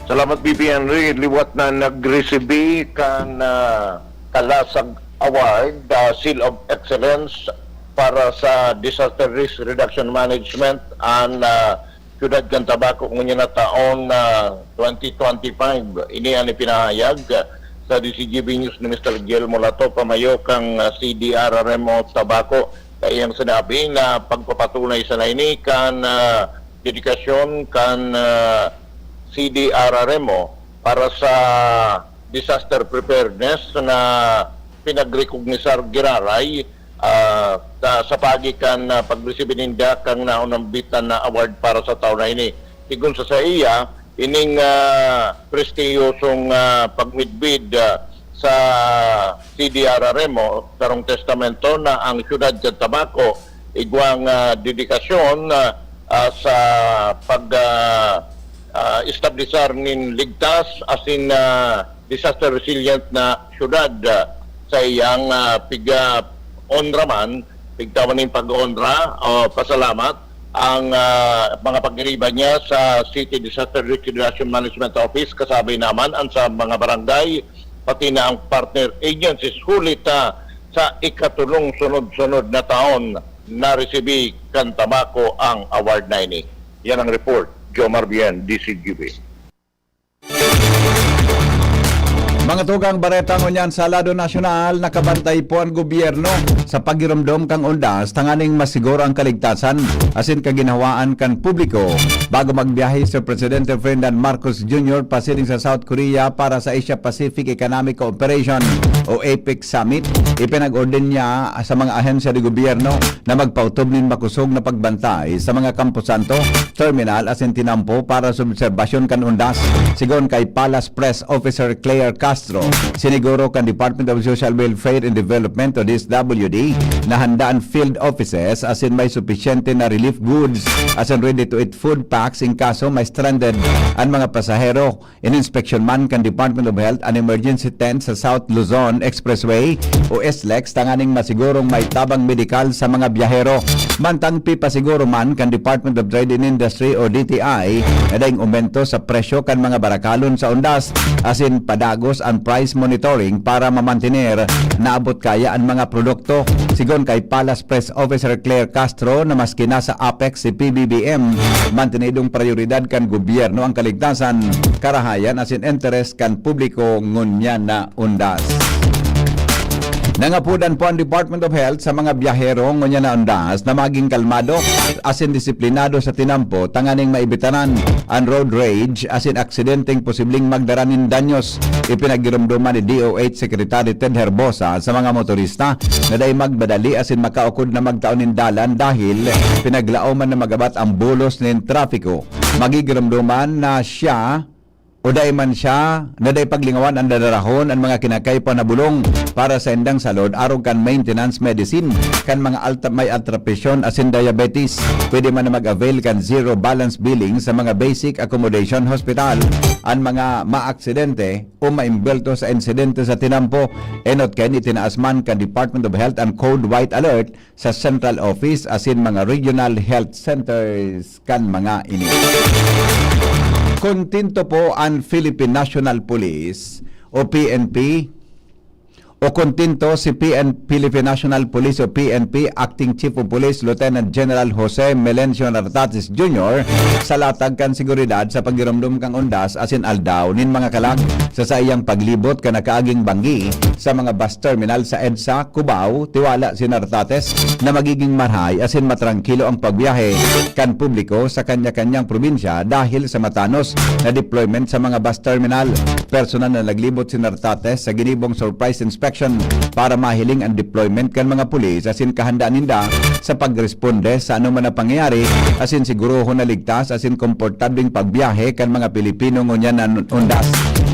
Salamat, B P Henry. Liwat na nagresibi kan ah, Kalasag Award, ah, Seal of Excellence para sa Disaster Risk Reduction Management an ah, Siyudad kan Tabaco ngunyan na taon na twenty twenty-five. Ini an ipinahayag ah, sa D C G B News ni Mister Guillermo Lato, pamayo kan ah, C D R R M o Tabaco. Kaya iyang sinabi na pagpapatunay sana ini kan ah, dedikasyon kan ah, C D R R M o para sa disaster preparedness na pinagrekognisar giraray ah, sa, sa pagi kan ah, pagresibi ninda kan naunambitan na award para sa taon na ini. Sigon sa saiya, ining ah, prestiyosong ah, pagmidbid ah, sa C D R R M o sarong testamento na ang siyudad kan Tabaco igwang ah, dedikasyon ah, ah, sa pag ah, ah, establisar nin ligtas asin ah, disaster resilient na syudad ah, sa iyang ah, piga onra man, pigtawan nin pag-onra o pasalamat ang ah, mga pagiriba niya sa City Disaster Risk Reduction Management Office, kasabi naman ang sa mga barangay, pati na ang partner agencies, huli ta sa ikatulong sunod-sunod na taon na resibi kan Tabaco ang award na ini. Yan ang report, Jomar Bien, D C G B. Mga tugang bareta ngunyan sa lado nasyonal, nakabantay po ang gobyerno sa paghiromdom kan undas tanganing masiguro ang kaligtasan asin kaginhawaan kan publiko bago magbiyahe si Presidente Ferdinand Marcos Junior pasiring sa South Korea para sa Asia-Pacific Economic Cooperation o APEC Summit. Ipinag-order niya sa mga ahensya de gobyerno na magpautob nin makosog na pagbantay sa mga kamposanto, terminal asin tinampo para sa obserbasyon kan undas. Sigon kay Palace Press Officer Claire Castro, siniguro kan Department of Social Welfare and Development o D S W D na handa an field offices asin may supisyente na relief goods asin ready-to-eat food packs in kaso may stranded an mga pasahero. Ininspeksyon man kan Department of Health an emergency tent sa South Luzon Expressway o SLEX tanganing masigurong may tabang medikal sa mga biyahero. Mantang pipasiguro man kan Department of Trade and Industry o D T I na daing umento sa presyo kan mga barakalon sa undas, asin padagos an price monitoring para mamantener na abot kaya an mga produkto. Sigon kay Palas Press Officer Claire Castro na maski nasa APEC si P B B M, mantenidong prayoridad kan gobyerno ang kaligtasan, karahayan asin interes kan publiko ngunyan na undas. Nangapudan po ang Department of Health sa mga biyahero ngunyan na undas na maging kalmado asin disiplinado sa tinampo tanganing maibitaran an road rage asin aksidenteng posibleng magdara nin danyos. Ipinagiromdoman ni D O H Secretary Ted Herbosa sa mga motorista na dai magmadali asin makaukod na magtao nin dalan dahil pinaglaoman na magabat ang bulos nin trapiko. Magigiromdoman na siya o dai man siya na dai paglingawan an dadarahon an mga kinakaipa na bulong para sa indang salod arog kan maintenance medicine kan mga alta, may altrapisyon asin diabetes. Pwede man na mag-avail kan zero balance billing sa mga basic accommodation hospital an mga maaksidente o maimbelto sa insidente sa tinampo. Enot kaini, itinaas man kan Department of Health an Code White Alert sa central office asin mga regional health centers kan mga ini. Kontento po an Philippine National Police o P N P o kontento si P N, Philippine National Police o P N P Acting Chief of Police Lieutenant General Jose Melencio Nartates Junior sa latag kan seguridad sa pagiromdom kan undas asin aldaw nin mga kalag. Sa saiyang paglibot kan nakaaging banggi sa mga bus terminal sa EDSA, Cubao, tiwala si Nartates na magiging marahay asin matrangkilo ang pagbiyahe kan publiko sa kanya-kanyang probinsya dahil sa matanos na deployment sa mga bus terminal. Personal na naglibot si Nartates sa ginibong surprise inspection para mahiling ang deployment kan mga pulis asin kahandaan ninda sa pagresponde sa anoman na pangyayari asin sigurohon na ligtas asin komportableng pagbiyahe kan mga Pilipino ngunyan na undas.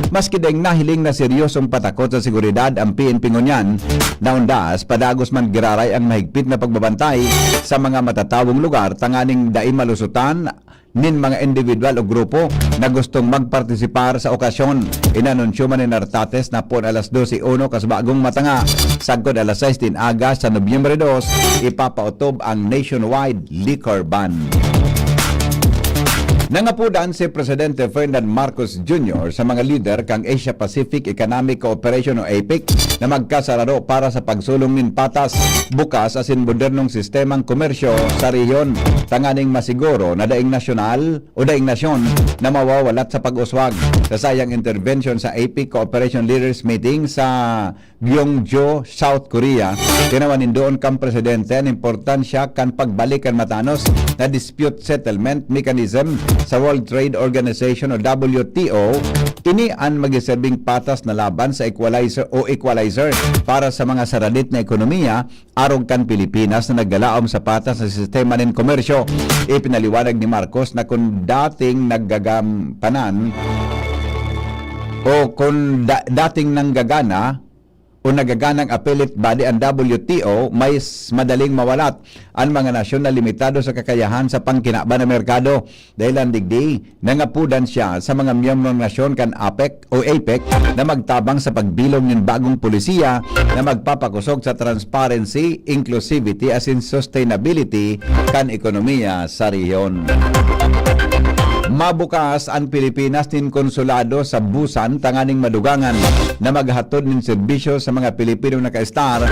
Maski daing nahiling na seryosong patakot sa seguridad ang P N P ngunyan na undas, padagos man giraray ang mahigpit na pagbabantay sa mga matatawong lugar tanganing dai malusotan nin mga individual o grupo na gustong magpartisipar sa okasyon. Inanunsyo man ni Nartates na poon alas dose uno kasbagong matanga, sagkod alas sais din aga sa Nobyembre dos, ipapaotob ang nationwide liquor ban. Nangapudan si Presidente Ferdinand Marcos Junior sa mga lider kan Asia-Pacific Economic Cooperation o APEC na magkasararo para sa pagsulong nin patas, bukas asin modernong sistemang komersyo sa rehiyon, tanganing masiguro na daing nasyonal o daing nasyon na mawawalat sa pag-uswag. Sa sayang intervention sa APEC Cooperation Leaders Meeting sa Guangzhou, South Korea, tinawan nin duon kan presidente an importansya kan pagbalik kan matanos na dispute settlement mechanism sa World Trade Organization o W T O. Ini an magseserbing patas na laban sa equalizer o equalizer para sa mga saradit na ekonomiya arog kan Pilipinas na naglalaom sa patas na sistema nin komersyo. Ipinaliwanag ni Marcos na kung dating naggagampanan o kung da- dating nanggagana o nagaganang appellate body ang W T O, mas madaling mawalat ang mga nasyon na limitado sa kakayahan sa pangkinaban na merkado. Dahil ang digdi, nangapudan siya sa mga miyembrong nasyon kan APEC o APEC na magtabang sa pagbilog nin bagong polisiya na magpapakosog sa transparency, inclusivity asin sustainability kan ekonomiya sa rehiyon. Mabukas an Pilipinas nin konsulado sa Busan tanganing madugangan na maghatod nin serbisyo sa mga Pilipinong naka-estar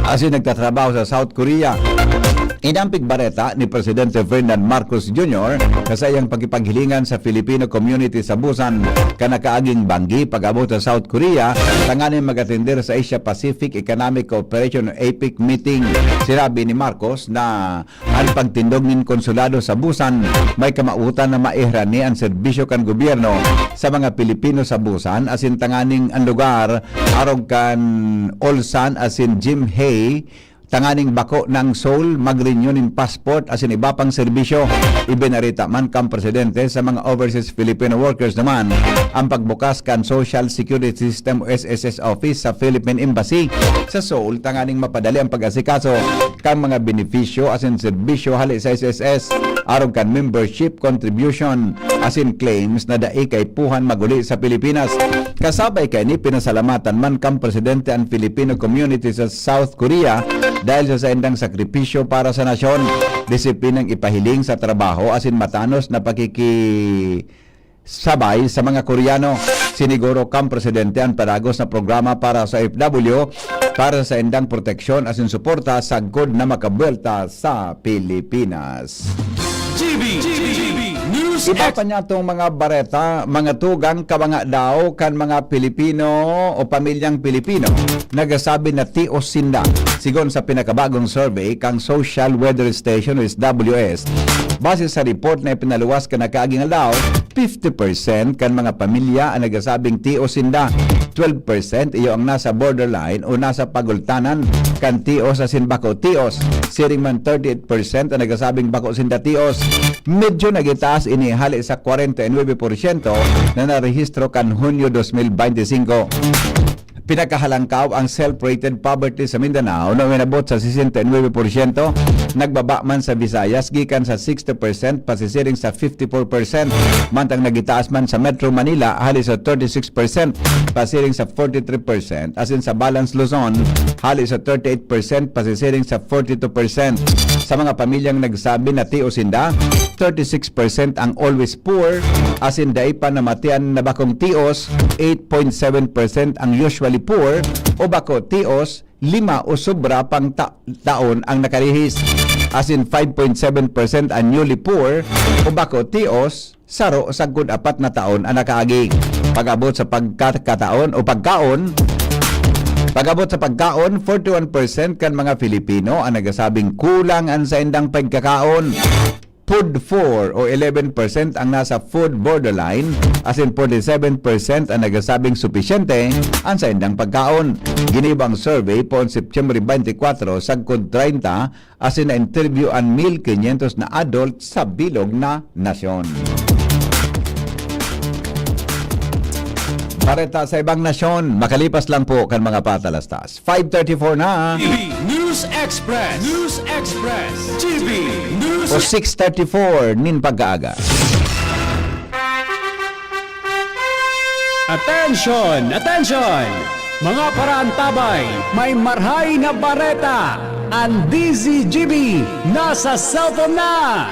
asin nagtatrabaho sa South Korea. Inampig bareta ni Presidente Ferdinand Marcos Junior na sa iyang pakipaghilingan sa Filipino community sa Busan kan nakaaging banggi pag-abot sa South Korea tanganing mag-atender sa Asia Pacific Economic Cooperation o APEC meeting. Sinabi ni Marcos na an pagtindog nin konsulado sa Busan may kamawotan na mairani an serbisyo kan gobyerno sa mga Pilipino sa Busan asin tanganing an lugar arog kan Ulsan asin Jimhae tanganing bako nang Seoul mag-renew nin passport asin iba pang serbisyo. Ibinarita man kan presidente sa mga overseas Filipino workers naman ang pagbukas kan Social Security System o S S S office sa Philippine Embassy sa Seoul tanganing mapadali ang pag-asikaso kan mga benepisyo asin serbisyo hali sa S S S arog kan membership contribution asin claims na dai kaipuhan maguli sa Pilipinas. Kasabay kaini, pinasalamatan man kan presidente an Filipino community sa South Korea dahil sa saindang sakripisyo para sa nasyon, disiplinang ipahiling sa trabaho asin matanos na pakikisabay sa mga Koreano. Siniguro kan presidente an padagos na programa para sa O F W para sa saindang proteksyon asin suporta sagkod na makabuwelta sa Pilipinas. G B, G B, News Iba pa niya tong mga bareta, mga tugang, kamangadaw kan mga Pilipino o pamilyang Pilipino nagasabi na tios sinda. Sigon sa pinakabagong survey kang Social Weather Station o S W S, base sa report na ipinaluwas kan nakaaging aldaw, fifty percent kan mga pamilya ang nagasabing tios sinda. Twelve percent iyo ang nasa borderline o nasa pagultanan kan tios asin bako tios. Siring man, thirty-eight percent ang nagasabing bako sinda tios. Medyo nagitaas ini hali sa kwarenta y nuebe porsyento na narehistro kan Hunyo dos mil beinti singko. Pinakahalangkaw ang self-rated poverty sa Mindanao na uminabot sa sesenta y nuebe porsyento. Nagbaba man sa Visayas gikan sa sixty percent pasisiring sa fifty-four percent, mantang nagitaas man sa Metro Manila hali sa thirty-six percent pasiring sa forty-three percent, asin sa Balance Luzon hali sa thirty-eight percent pasisiring sa forty-two percent. Sa mga pamilyang nagsabi na tios sinda, thirty-six percent ang always poor, asin dai pa namatian na bakong tios, eight point seven percent ang usually poor o bako tios, lima o sobra pang ta- taon ang nakarihis, asin five point seven percent ang newly poor o bako tios, saro sagkod apat na taon ang nakaagi. Pag-abot sa pagkakataon o pagkaon, pag-abot sa pagkaon, forty-one percent kan mga Filipino ang nagasabing kulang an saindang pagkakaon. Food poor o eleven percent ang nasa food borderline, asin forty-seven percent ang nagasabing supisyente an saindang pagkaon. Ginibo ang survey poon September twenty-four sagkod treinta, asin na-interview an mil quinientos na adult sa bilog na nasyon. Bareta sa ibang nasyon, makalipas lang po kan mga patalastas. Five thirty-four na. News Express. News Express. G B News O six thirty-four nin pagkaaga. Attention! Attention! Mga paraantabay, may marhay na bareta! An D Z G B nasa cellphone na!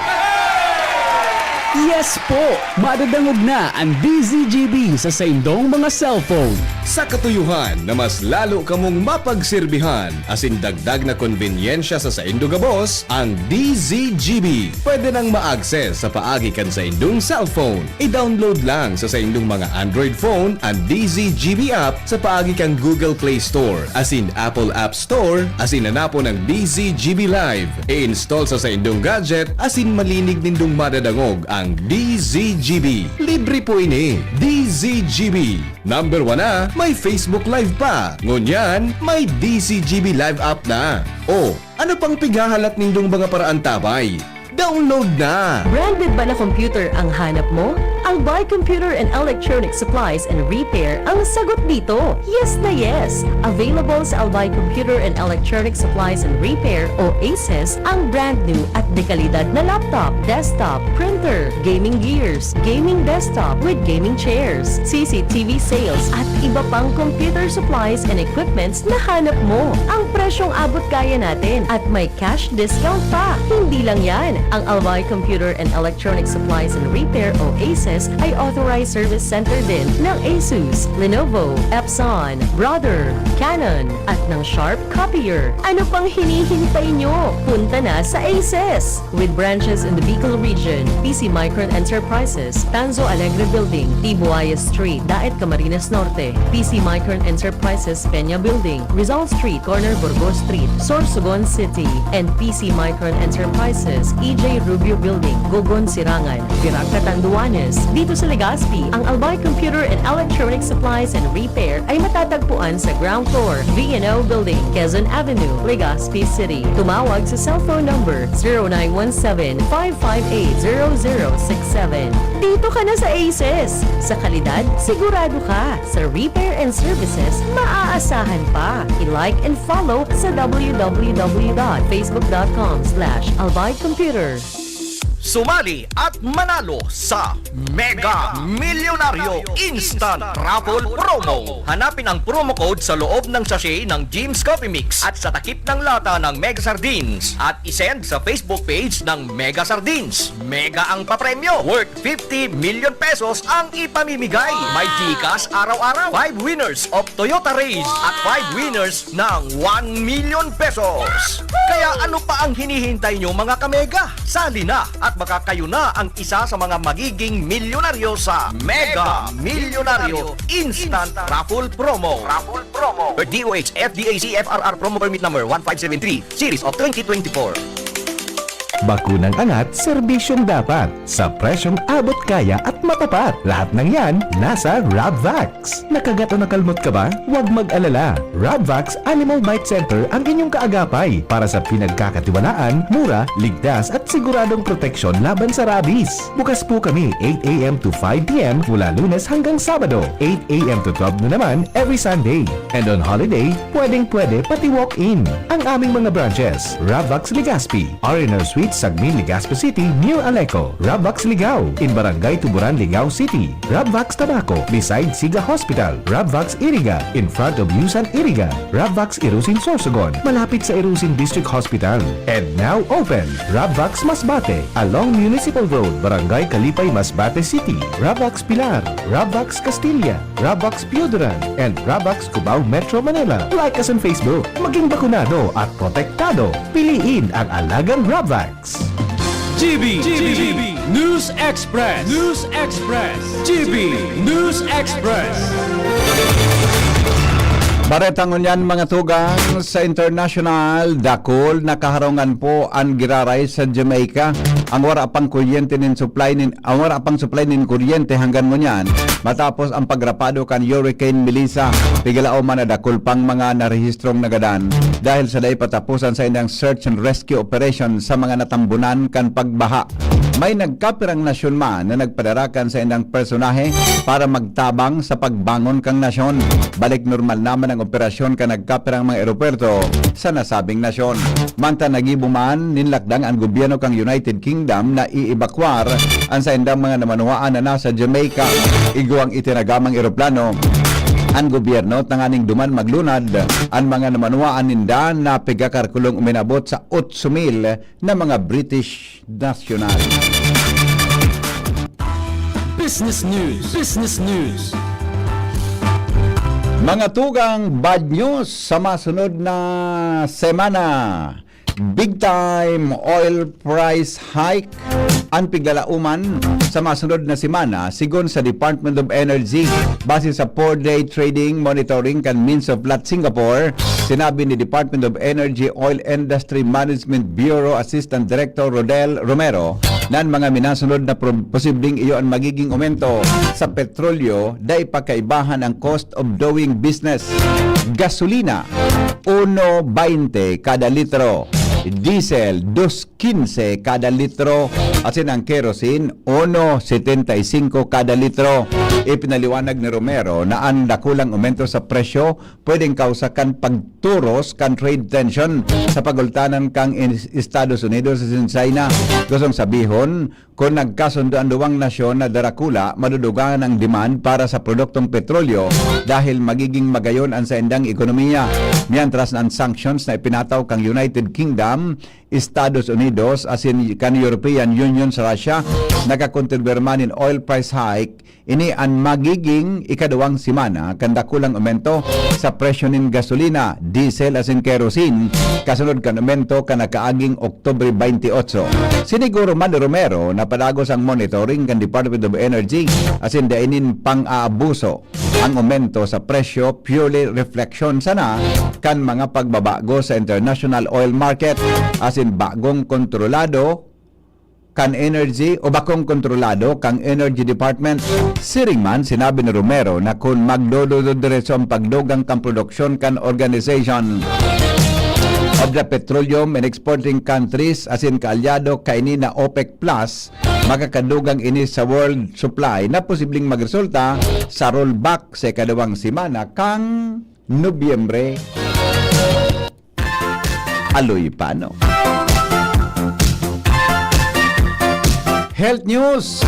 Yes po! Madadangog na an D Z G B sa saindong mga cellphone. Sa katuyohan na mas lalo kamong mapagserbihan, asin dagdag na konbenyensya sa saindo gabos, ang D Z G B pwede nang ma-access sa paagi kan saindong cellphone. I-download lang sa saindong mga Android phone an D Z G B app sa paagi kan Google Play Store asin Apple App Store, asin hanapon ang D Z G B Live. I-install sa saindong gadget asin malinig nindong madadangog ang D Z G B. Libre po ini. D Z G B. Number one na, may Facebook Live pa. Ngunyan, may D Z G B Live app na. O, ano pang pighahalat nindong mga paraantabay? Download na! Branded ba na computer ang hanap mo? Albay Computer and Electronic Supplies and Repair ang sagot dito. Yes na yes! Available sa Albay Computer and Electronic Supplies and Repair o ACES ang brand new at dekalidad na laptop, desktop, printer, gaming gears, gaming desktop with gaming chairs, C C T V sales at iba pang computer supplies and equipments na hanap mo. Ang presyong abot kaya natin at may cash discount pa. Hindi lang yan, ang Albay Computer and Electronic Supplies and Repair o ACES ay authorized service center din ng Asus, Lenovo, Epson, Brother, Canon, at ng Sharp Copier. Ano pang hinihintay nyo? Punta na sa ACES! With branches in the Bicol region, P C Micron Enterprises, Tanzo Alegre Building, T Buaya Street, Daet, Camarines Norte, P C Micron Enterprises, Peña Building, Rizal Street, corner Burgos Street, Sorsogon City, and P C Micron Enterprises, E J Rubio Building, Gogon, Sirangan, Virac, Catanduanes. Dito sa Legazpi, ang Albay Computer and Electronic Supplies and Repair ay matatagpuan sa ground floor, V and O Building, Quezon Avenue, Legazpi City. Tumawag sa cellphone number zero nine one seven, five five eight, zero zero six seven. Dito ka na sa ACES! Sa kalidad, sigurado ka. Sa repair and services, maaasahan pa. I-like and follow sa w w w dot facebook dot com slash albay computer. Sumali at manalo sa Mega Milyonaryo Instant Raffle Promo. Hanapin ang promo code sa loob ng sachet ng Jim's Coffee Mix at sa takip ng lata ng Mega Sardines at isend sa Facebook page ng Mega Sardines. Mega ang papremyo, worth fifty million pesos ang ipamimigay. May GCash araw-araw, five winners of Toyota Raize at five winners ng one million pesos. Kaya ano pa ang hinihintay nyo, mga kamega? Sali na at baka kayo na ang isa sa mga magiging milyonaryo sa Mega Milyonaryo Instant Raffle Promo. Raffle Promo. Per D O H F D A C F R R Promo Permit Number one five seven three, Series of twenty twenty-four. Bakunang angat, serbisyong dapat, sa presyong abot kaya at matapat. Lahat ng yan, nasa Rabvax. Nakagat o nakalmot ka ba? Huwag mag-alala. Rabvax Animal Bite Center ang inyong kaagapay para sa pinagkakatiwalaan, mura, ligtas at siguradong proteksyon laban sa rabies. Bukas po kami eight a m to five p m mula Lunes hanggang Sabado, eight a m to twelve noon naman every Sunday. And on holiday, pwedeng-pwede pati walk-in. Ang aming mga branches, Rabvax Legazpi, R and R Suite, Sagmin, Legazpi City, near Aleco, Rabvax Ligao, in Barangay Tuburan, Ligao City, Rabvax Tabaco, beside Siga Hospital, Rabvax Iriga, in front of Yusan Iriga, Rabvax Irusin Sorsogon, malapit sa Irusin District Hospital. And now open, Rabvax Masbate, along Municipal Road, Barangay Kalipay, Masbate City, Rabvax Pilar, Rabvax Castilla, Rabvax Pioduran, and Rabvax Cubao, Metro Manila. Like us on Facebook. Maging bakunado at protektado. Piliin ang alagang Rabvax. G B, G B, News Express, News Express, G B News Express. Bareta ngunyan, mga tugang, sa international, dakul na kaharungan po an giraray sa Jamaica. Ang wara pang kuryente nin supply nin, ang wara pang supply nin kuryente hanggang ngunyan, matapos ang pagrapado kan Hurricane Melissa, pigalaom man na dakul pang mga narehistrong nagadan dahil sa dai patapusan sa indang search and rescue operation sa mga natambunan kan pagbaha. May nagkapirang nasyon man na nagpadara kan saindang personahe para magtabang sa pagbangon kan nasyon. Balik normal naman ang operasyon kan nagkapirang mga eropuwerto sa nasabing nasyon. Mantang nagibo man nin lakdang an gobyerno kan United Kingdom na iibakwar an saindang mga namanuhaan na nasa Jamaica, igwang itinagamang eroplano an gobyerno tanganing duman maglunad an mga namanuhaan ninda na pigkakarkulong uminabot sa otso mil na mga British nasyonal. Business News. Business News. Mga tugang, bad news sa masunod na semana. Big time oil price hike an piglalauman sa masunod na semana, sigon sa Department of Energy. Base sa four-day trading monitoring kan Minsoplot Singapore, sinabi ni Department of Energy Oil Industry Management Bureau Assistant Director Rodel Romero na an mga minasunod na pro-, posibleng iyo an magiging aumento sa petrolyo dai pa kaibahan ang cost of doing business. Gasolina, uno baynte kada litro. Diesel, dos kinse kada litro, asin ang kerosene, uno setenta y cinco kada litro. Ipinaliwanag ni Romero na an dakulang aumento sa presyo pwedeng kausa kan pagturos kan trade tension sa pagultanan kan Estados Unidos asin China. Gustong sabihon, kun nagkasundo an duwang nasyon na darakula, madudugangan ang demand para sa produktong petrolyo dahil magiging magayon an saindang ekonomiya. Mientras na an sanctions na ipinataw kan United Kingdom, Estados Unidos asin kan European Union sa Russia nakakontribuir man nin oil price hike, ini an magiging ikaduwang semana kan dakulang aumento sa presyo nin gasolina, diesel asin kerosene kasunod kan aumento kan nakaaging Oktubre twenty-eight. Siniguro man ni Romero na padagos ang monitoring kan Department of Energy asin dai nin pang-aabuso ang aumento sa presyo, purely reflection sana kan mga pagbabago sa international oil market asin bagong kontrolado kan energy o bakong kontrolado kan Energy Department. Siring man, sinabi ni Romero na kun magdododiretso ang pagdugang kan produksyon kan Organization of the Petroleum and Exporting Countries asin kaalyado kaini na OPEC Plus, makakadugang ini sa world supply na posibleng magresulta sa rollback sa ikaduwang semana kan Nobyembre. Aloy pa, no? Health News.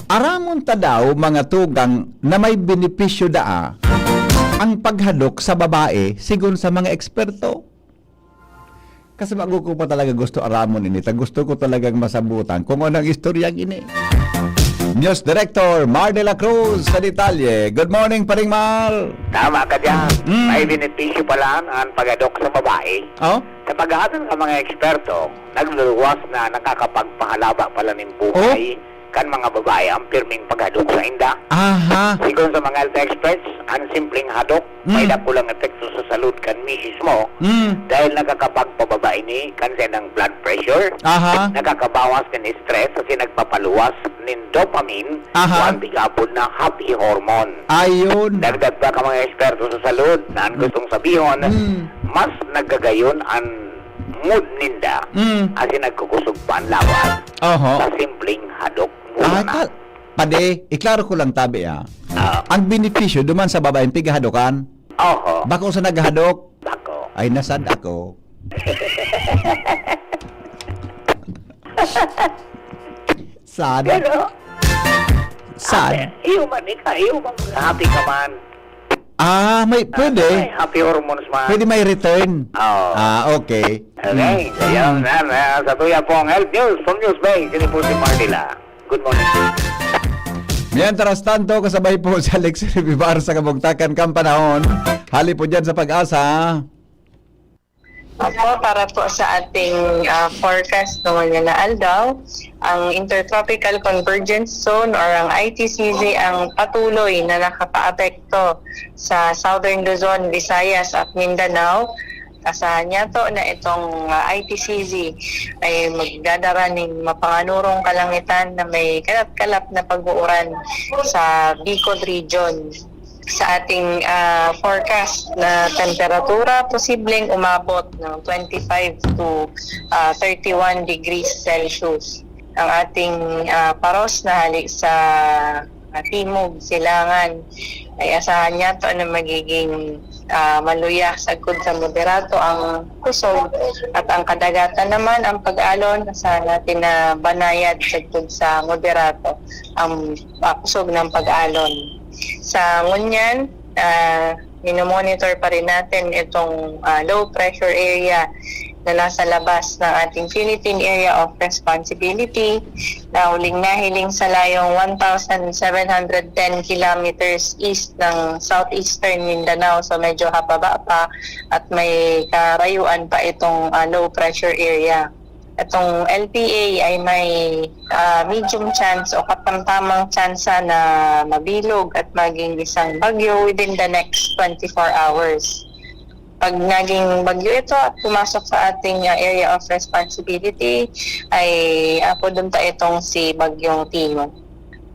Aramon ta daw, mga tugang, na may benepisyo daa ang paghadok sa babae, sigon sa mga eksperto. Kasi bago ko pa talaga gusto aramon ini, ta gusto ko talagang masabutan kung ano ang istoryang ini. News Director Mar de la Cruz sa detalye. Good morning, Paring Mar! Tama ka dyan. Mm. May benepisyo pala ang pagadok sa babae. Oh? Sa pag-aayon sa mga eksperto, nagluluwas na nakakapagpahalaba pala nin buhay Oh? kan mga babae ang pirming paghadok sa inda. Aha. Sigon sa mga health experts, ang simpleng hadok may Mm. dakulang epekto sa salud kan misis mo Mm. dahil nakakapagpababa ini kan saindang blood pressure, Aha. nakakabawas kan stress asin nagpapaluwas nin dopamine Aha. o ang tigapod na happy hormone. Ayun. Dagdag pa kan mga eksperto sa salud na ang Mm. gustong sabihon, Mm. mas nagagayon ang mood ninda Mm. asin nagkukusog pa ang lawas Oho. sa simpleng hadok. Ay, Muna na. tal-, pade, iklaro ko lang tabi, ah. Ah. Ang benepisyo duman sa babaeng pigahadokan, Oho. bako sa naghadok, Bako. ay nasad ako. Sad. Pero, Sad. ate, iyo man, ika, iyo man, happy ka man. Ah, may, pwede. May happy hormones man. Pwede may return. Oo. Ah, okay. Okay. Mm. Yan, Mm. yan, ah, sa tuya pong health news from News Bay, sini po si Marnila. Good morning. Mientras tanto, kasabay po si Alex Rivivar sa kabugtakan kan panahon. Hali po dyan sa Pag-asa. Opo, para po sa ating, ah, forecast ng ngunyan na aldaw, ang Intertropical Convergence Zone or ang I T C Z ang patuloy na nakakaapekto sa Southern Luzon, Visayas at Mindanao. Asahan niyato na itong, ah, I T C Z ay magdadara nin mapanganurong kalangitan na may kalat-kalat na pag-uuran sa Bicol Region. Sa ating, ah, forecast na temperatura, posibleng umabot ng twenty-five to, ah, thirty-one degrees Celsius. Ang ating, ah, paros na hali sa, ah, timog, silangan, ay asahan niyato na magiging, ah, maluya sagkod sa moderato ang kusog, at ang kadagatan naman, ang pag-alon, asahan natin na banayad sagkod sa moderato ang, ah, kusog ng pag-alon. Sa ngunyan, ah, minomonitor pa rin natin itong, ah, low pressure area na nasa labas ng ating Philippine Area of Responsibility, na huling nahiling sa layong one thousand seven hundred ten kilometers east ng southeastern Mindanao. So, medyo hababa pa at may karayuan pa itong, ah, low pressure area. Itong L P A ay may, ah, medium chance o katamtamang tsansa na mabilog at maging isang bagyo within the next twenty-four hours. Pag naging bagyo ito at pumasok sa ating, ah, area of responsibility, ay, ah, pwede ta itong si Bagyong Tino.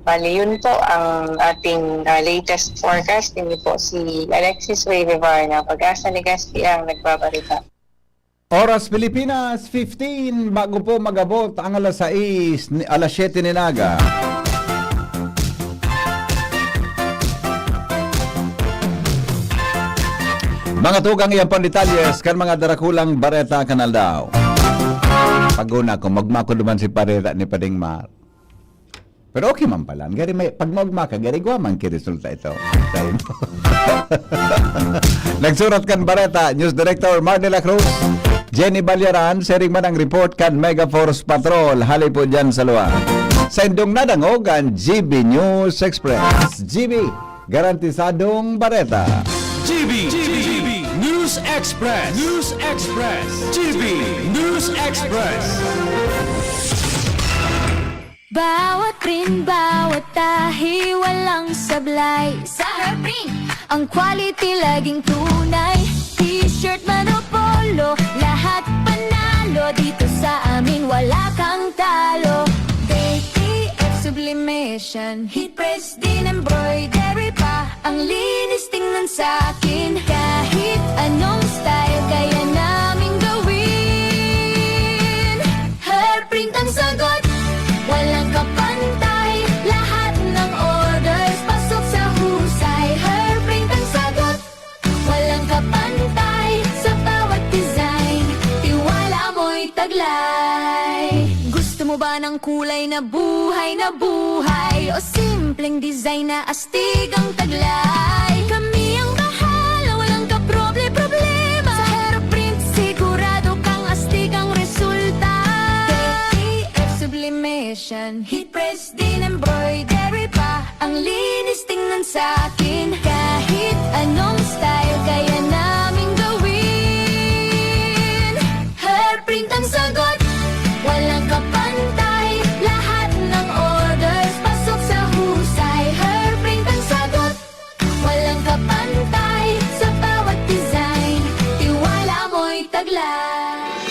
Bali, yun po ang ating, ah, latest forecast. Ini po si Alexis Ray Vivar ng Pag-asa Legazpi ang nagbabalita. Oras Pilipinas, fifteen, bago po mag-abot ang alas sais, ni-, alas siyete nin aga. Mga tugang, iyan pang detalyes kan mga darakulang bareta kan aldaw. Paguna ko, magmako duman si pareta ni Pading Mar. Pero okay man pala. Gari may, pag maugma ka, gari gwa man ki resulta ito. Sa imo. Nagsurat kan bareta, News Director Mar de la Cruz, Jenny Balyaran, siring man ang report kan Mega Force Patrol, hali po dyan sa luwa. Sa indong nadangog ang G B News Express. G B, garantisadong bareta. G B, G B, News Express, News Express, G B, News Express. Bawat print, bawat tahi, walang sablay. Sa Herprint, ang quality laging tunay. T-shirt man o polo, lahat panalo. Dito sa amin, wala kang talo. K T F Sublimation, Heat Press, din embroidery pa. Ang linis tingnan sa akin. Kahit anong style, kaya naming gawin. Herprint ang sagot, walang kapantay. Lahat ng orders, pasok sa husay. Herprint ang sagot, walang kapantay. Sa bawat design, tiwala mo'y taglay. Gusto mo Panang kulay na buhay na buhay o simpleng design na astig ang taglay. Kami ang bahala, walang kaproble-problema. Sa Hairprint, sigurado kang astig ang resulta. K T F Sublimation, heat press din embroidery pa. Ang linis tingnan sa akin. Kahit anong style, kaya naming gawin. Hairprint ang sagot, walang kapantay. Lahat ng orders, pasok sa husay. Hairprint ang sagot, walang kapantay. Sa bawat design, tiwala mo'y taglay.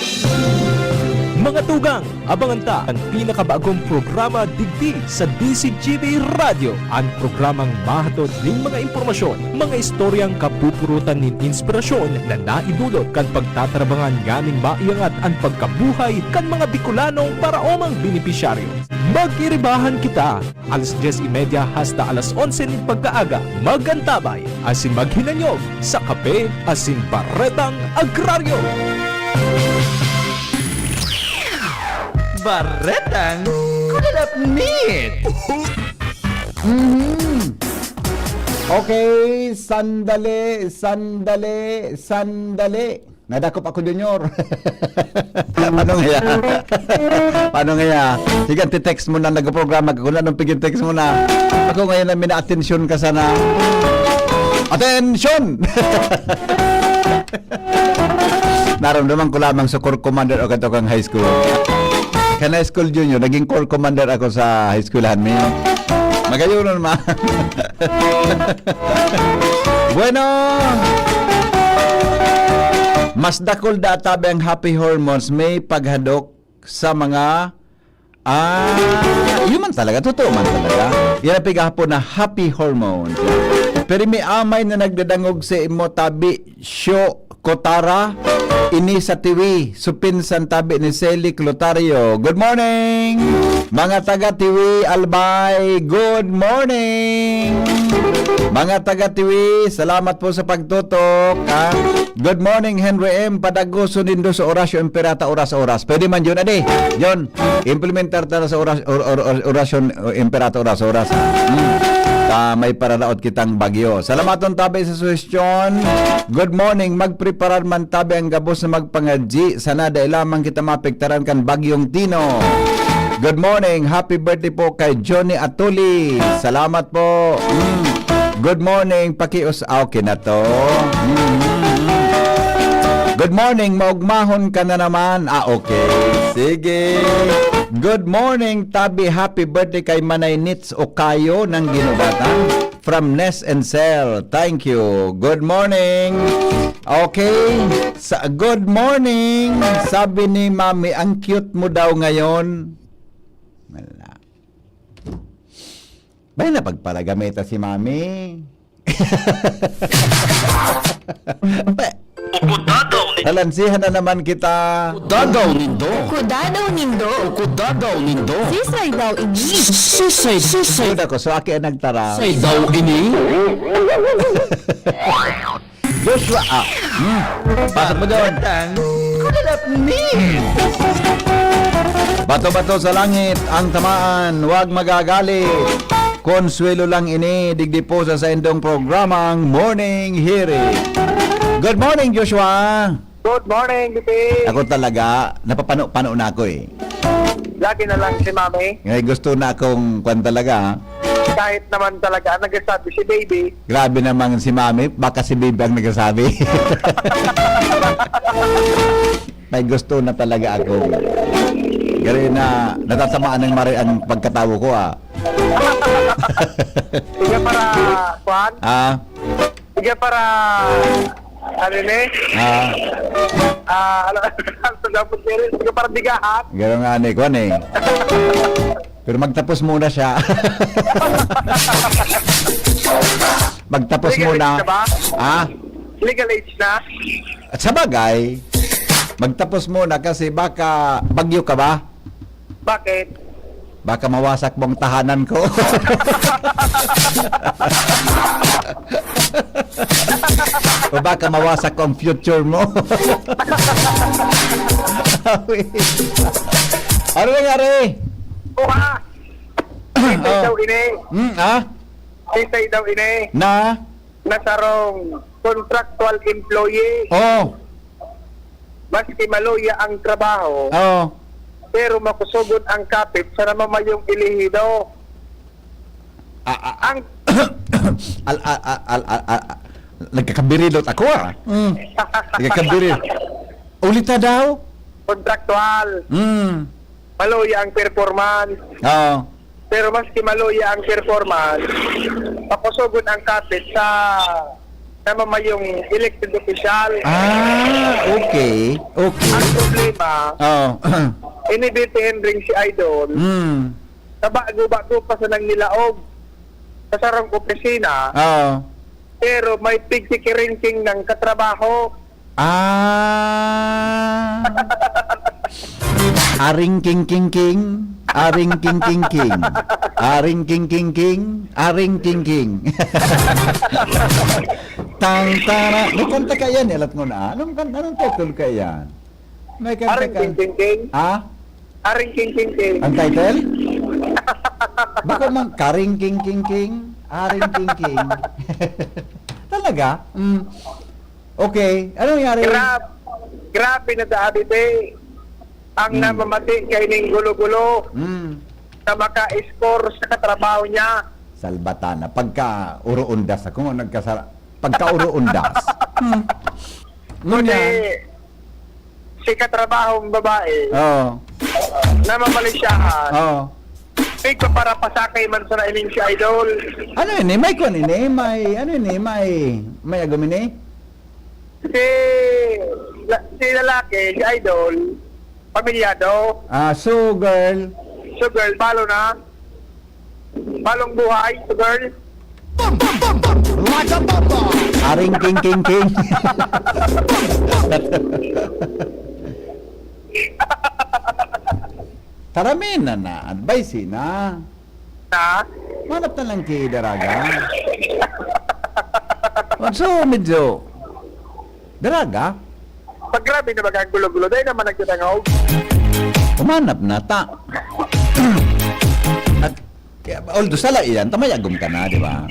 Mga tugang, abangan ta an pinakabagong programa digdi sa D C G B Radyo, an programang mahatod nin mga impormasyon, mga istoryang kapupurutan nin inspirasyon na naidulot kan pagtatarabangan nganing maiangat an pagkabuhay kan mga Bicolanong paraomang benepisyaryo. Magiribahan kita! Alas dyes y media hasta alas onse nin pagkaaga, mag-antabay asin maghinanyog sa Kape asin Baretang Agraryo. Baretang Kulalapnit. Mhm. Okay, sandali, sandali, sandali. Nadakop ako, Junior. Paano ngaya? Paano ngaya? Sige, anti-text mo na, nagprograma ka. Kung anong pigin-text mo na. Ako ngayon na mina-atensyon ka sana. Atensyon! Naramdaman ko lamang sa Corps Commander o katukang high school. Kan high school, Junior, naging Corps Commander ako sa high school, han, mi. Magayon naman. Bueno, mas dakul da tabi ang happy hormones may paghadok sa mga, ah, yun man talaga, totoo man talaga. Yan ang pigahapon na happy hormones. Pero may amay na nagdadangog sa imo tabi, Syo Kotara, ini sa Tiwi, supin san tabi ni Selic Lotario. Good morning! Mga taga Tiwi, Albay, good morning! Mga taga Tiwi, salamat po sa pagtutok, ha? Good morning, Henry M. Padagoso nindo sa Orasyo Imperata oras-oras. Pwede man yun, adi. Yun, implementar ta na sa oras-, or-, or-, or-, Orasyon, uh, Imperata oras-oras. Hmm. Ta may pararaot kitang bagyo. Salamaton tabi sa suhestyon. Good morning. Magpreparar man tabi ang gabos na magpangadyi. Sana dai lamang kita maapektaran kan Bagyong Tino. Good morning. Happy birthday po kay Johnny Atuli. Salamat po. Mm. Good morning. Pakius-, ah, okay na to. Mm. Good morning. Maugmahon ka na naman. Ah, okay. Sige. Good morning, tabi. Happy birthday kay Manay Nits Okayo ng Ginubatan. From Ness and Cell. Thank you. Good morning. Okay. Sa, good morning. Sabi ni Mami, "Ang cute mo daw ngayon." Wala. Bay, napagpalagamita si Mami. Ukudadaw ni Talansihan na naman kita. Ukudadaw nindo. Ukudadaw nindo. Ukudadaw nindo. Sisay daw ini? Sisay, sisay. Duda ko, so aki ang nagtara. Sisay daw ini? Joshua, ah. Hmm. Pasok mo doon. Bato-bato sa langit ang tamaan, wag magagalit. Consuelo lang ini, digdi po sa saindong programang Morning Hearing. Good morning, Joshua. Good morning, B P. Ako talaga, napapano-pano na ako eh. Lagi na lang si Mami. Ngay gusto na akong kwan talaga, ha? Kahit naman talaga, ang nagsasabi si Baby. Grabe naman si Mami, baka si Baby ang nagsasabi. May gusto na talaga ako. Gari na, natatamaan ng mare ang pagkatawo ko, ah. Hindi ka para, kwan? Ah? Hindi ka para, ano ni? Ah. Ah, ano, ano, dapat meron? Hindi ka para digahan? Gano'n nga ni, kwan eh. Pero magtapos muna siya. Magtapos Legal muna. Age na ba? Ah? Legal age na? At sa bagay, magtapos muna kasi baka bagyo ka ba? Bakit? Baka mawasak mo ang tahanan ko. O baka mawasak ko ang future mo. Ano nangyari? Kuha! Sisay Oh. daw ini? Hmm, ah? Sisay daw ini? Na? Na sarong contractual employee. Oh. Maski maluya ang trabaho, Oh. pero makusogon ang kapit sa namamayong elehido. Ah, ah, ah. Ang Al-, al-, al-, al-, al-, al-, nagkakabirilot ako, ah. Mm. Nagkakabirilot. Ulita daw? Kontraktual. Mm. Maluya ang performance. Oo. Pero maski maluya ang performance, pakusogon ang kapit sa namamayong elected official. Ah, okay. Okay. Ang problema, Oo. ini B P N ring si Idol, Mm. na bago-bago pa sanang nilaog sa sarong opisina, Oo. pero may pigkikiringking ng katrabaho. Ah. Aring king king king, aring king king king, aring king king king, aring king king. Tang tara. May kanta kaya ni, alat mo na. Anong kan-, anong title kaya? May kanta Aring ka- king king king. Ha? Aring king king king. Ang title? Bako mang Karing King King King, Aring King King. Talaga? Mm. Okay. Ano nangyari? Grab-, grabe na dati, te. Ang Hmm. namamati kay ning gulo-gulo Hmm. na maka-score sa katrabaho niya. Salbatana. Pagka uruundas ako, nagkasara-, pagka uruundas. Hmm. Kundi, Ngunyan. si katrabahong babae Oo. na mamalisyahan, Oo. tigpa para pasakay man sa nailing si Idol. Ano ini? May kwan ini? May, ano ini? May, may agom ini? Si, la-, si lalaki, si Idol, pamilyado. Ah, so girl. So girl, balo na. Balong buhay, girl. Bum, bum, bum, bum. Raja Baba. Aring king king king. Taramin na na, advice na. Ha? Manap na lang kay Daraga. So, medyo Daraga? Pag grabe na baga ang gulo-gulo, dahil naman nagtatangog. Umanap na ta. At, kaya, although sala iyan, ta may agom ka na, di ba?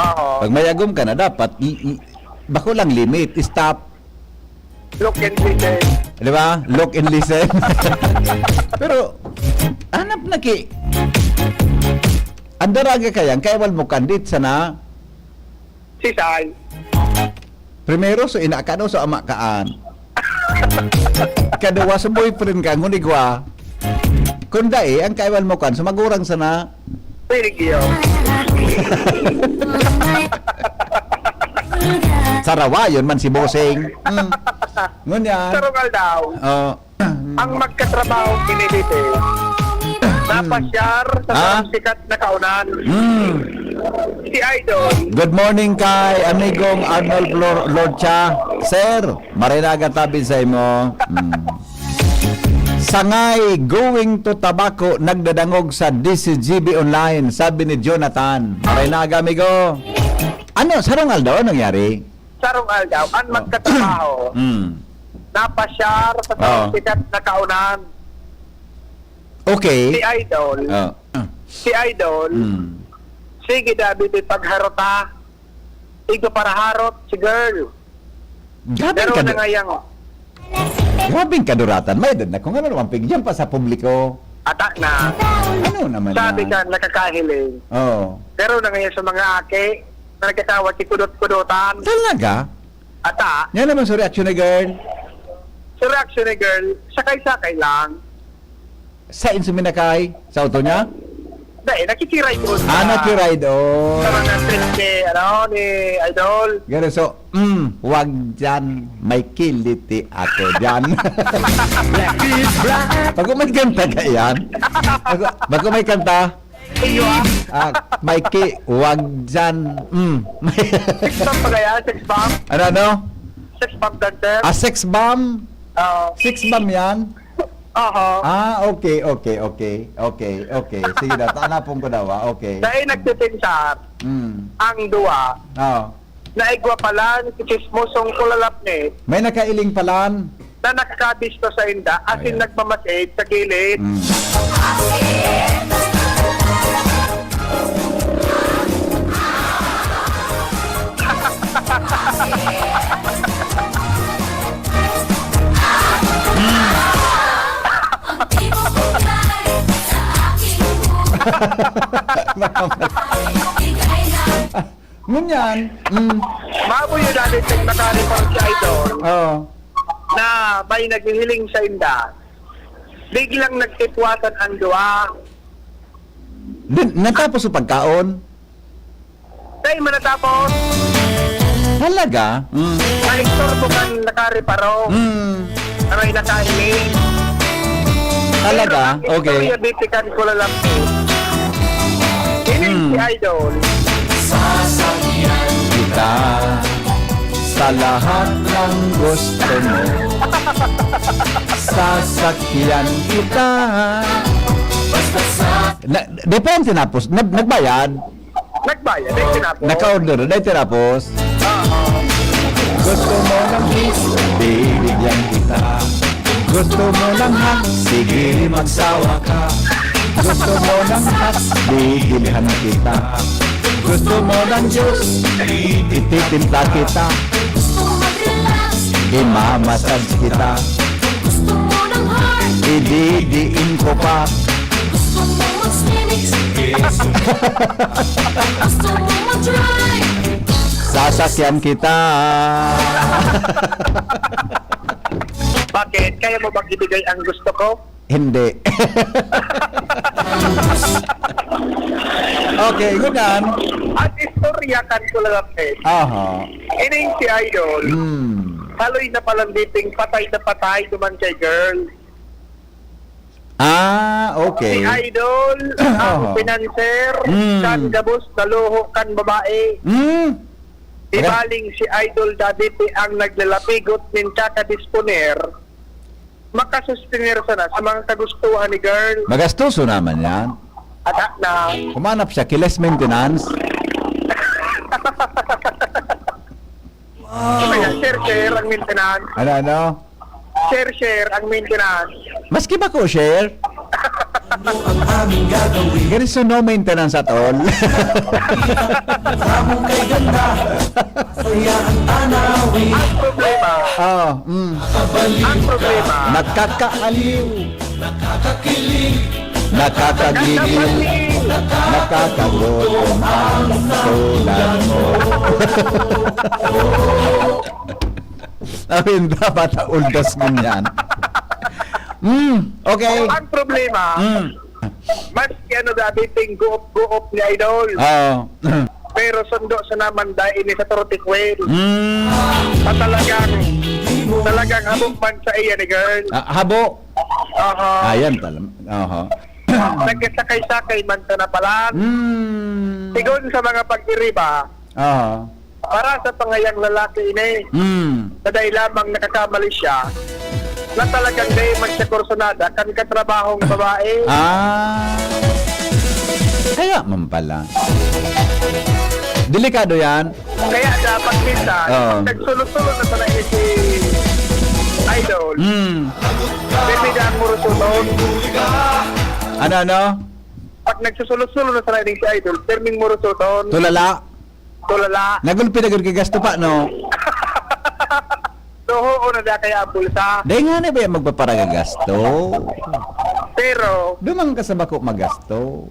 Oo. Pag may agom ka na, dapat, i-, i-, bako lang limit, stop. Look and listen. Di ba? Look and listen. Pero, hanap na ki-, ang daraga kaya, ang kaiwal mo, kandit sana. Sisay. Primero, so ina ka, no? So ama kaan. Ikaduwa, so boyfriend ka, ngunigwa. Kung dai, ang kaiwal mo kan, so magurang sana. Pwede yun. Sarawayon man si Bossing. Mm. Ngunyan. Sarong aldaw. Oh. Ang magkatrabaho, piniliti. Napasyar sa Ah? sarong sikat na kaunan. Mm. Si Idol. Good morning kay amigong Arnold Flor-, Lorcha. Sir, marinaga tabi sa imo. Mm. Sangay going to Tabaco, nagdadangog sa D C G B Online, sabi ni Jonathan. Marinaga, amigo. Ano, sarong aldaw, anong nangyari? Sarong aldaw, ang Oh. magkatrabaho, Mm. napasyar sa Oh. sikat na kaunan. Okay. Si Idol, Oh. si Idol, Mm. sige, David, ipagharota. Igwa para harot, si girl. Grabe Pero ka na do-, ngayang, Grabeng kaduratan. May edad na kung ano naman, pig-, diyan pa sa publiko. Ata na. Ano naman Sabi yan? ka, nakakahiling. Oo. Pero na ngayon sa mga aki, na nagkakawat si kudot-kudotan. Talaga? Ata. Yan naman sa reaction ni girl. Sa reaction ni girl, sakay-sakay lang. Sa insuminakay? Sa auto niya? Dahil, nakikiride on Ah, ka. nakiride on. Sa mga trip ni, ano, ni Idol. Gano'n, so, mm, wag dyan. May kiliti ako dyan. Black is black. Pag may kanta ka yan? Pag, pag may kanta? Iyo, ah. Ah, Mikey, wag dyan. Mm. Sex bomb pa kaya? Sex bomb? Ano, ano? Sex bomb dancer? Ah, sex bomb? Oo. Sex bomb yan? Oho. Ah, okay, okay, okay. Okay, okay. Sige daw, hanapon ko daw, ah. Okay. Dahil nagtitinsa, Mm. ang duwa, Oo. naigwa pala ni chismosong kulalapnit May nakailing palan. na nakakabisto sa inda, asin Ayan. nagmamasid sa gilid. Mm. Ngunyan, mm. Maabo yun, dati, teng nakareport si Idol. Oo. Na may naghihiling sa inda. Biglang nagtipwasan ang duwa. Din, natapos ang pagkaon? Dahil manatapos. Talaga? Mm. Sa istorbo kan nakareparo. Mm. Aray na kahiling. Talaga? Pero ang Okay. istorya, bitikan ko lalaki. Ini Hmm. si Idol. Sasakyan kita sa lahat ng gusto mo. Sasakyan kita. Basta sa Na, depende na po. Nag-, nagbayad? Nagbayad, dai tinapos. Naka-order, dai tinapos. Oo. Gusto mo ng kiss? Bibigyan kita. Gusto mo ng hug? Sige, magsawa ka. Gusto mo ng hug? Bibilhan kita. Gusto mo ng juice? Ititimpla kita. Gusto mo mag-relax? Imamassage kita. Gusto mo ng heart? Ididiin ko pa. Gusto mo mag-skinny? Gusto mo mag-dry? Sasakyan kita. Bakit? Kaya mo bang ibigay ang gusto ko? Hindi. Okay, ngunyan. Ang istorya kan ko lang, eh. Aha. Ining si Idol. Hmm. Haloy na palanditing patay na patay duman kay girl. Ah, okay. Si Idol, ang Aha. financer, Mm. kan gabos na luho kan babae. Mm. Ibaling si Idol Davite ang naglalapigot nin kakadisponer, makasustener sana sa mga kagustuhan ni girl. Magastoso naman yan. At na. Humanap siya, kiles maintenance. Kaya share-share ang maintenance. Ano, ano? Share-share ang maintenance. Maski ba ko share? Ano ang aming gagawin? There is no maintenance at all. Mukha mong kay ganda, saya ang tanawin. Ang problema, Oh, mm. Kabaliw ang problema. Nakakaaliw. Nakakakilig. Nakakagigil. Nakakagutom ang tulad mo. Amin, dapat ang uldas ngunyan. Mm, okay. Ang problema, Mm. maski ano, grabe ting guop-guop ni Idol. Oo. Pero sundo sa naman dahil ini sa Tropic Whale. Mm. Sa talagang, talagang habok man sa iya ni girl. Ah, habo. Aha. Ayan, talam-, aha. Nagsakay-sakay man sa napalan. Mm. Sigon sa mga pag-iriba, Aha. para sa pangayang lalaki ini, Mm. na dahil lamang nakakamali siya, na talagang dahil man siya kursunada, kan katrabahong babae. Ah. Kaya man pala. Delikado yan. Kaya dapat minsan, Oo. pag nagsulo-sulo na sana ini si Idol, Mm. pirmi na ang murusuton. Ano, ano? Pag nagsusulo-sulo na sana ini si Idol, pirming murusuton. Tulala. Tulala. Nagulpi na gud kay gasto pa, no? So, oo na da kaya ang bulsa. Dai nga na ba yan magpaparagagasto? Pero Duman ka sa bako magasto.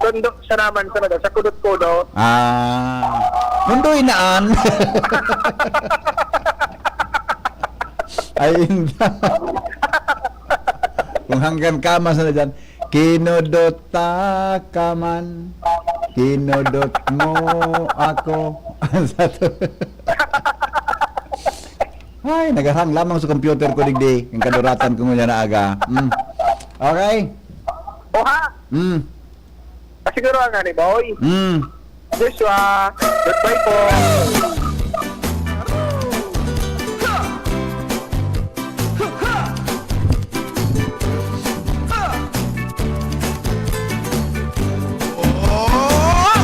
Tundo sa naman sa nada, sa kudot-kudot. Ah. Mundo inaan. Ay, hindi. Kung hanggang kama sa na dyan, kinudot ta ka man, kinudot mo ako. Sa to- Ay, nagarang lamang sa computer ko digdi. Ang kaduratan ko ngunyan na aga. Mm. Okay. Oha! Mm. Ah, siguro ang ani, boy. Mm. Joshua, goodbye po. Oh,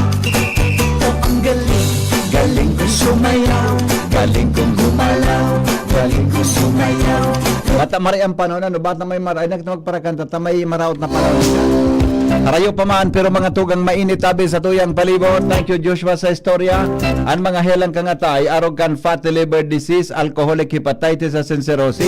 ang galing, galing kong sumayaw, galing kong gumalaw, galing kong sumayaw. Ta maray ang panahon, ano ba? Ta may maray, nagta magparakanta, ta may maraot na panahon. Harayo pa man, pero mga tugang mainit tabi sa tuyang palibot. Thank you, Joshua, sa istorya. An mga helang kan atay, arog kan fatty liver disease, alcoholic hepatitis, asin cirrhosis.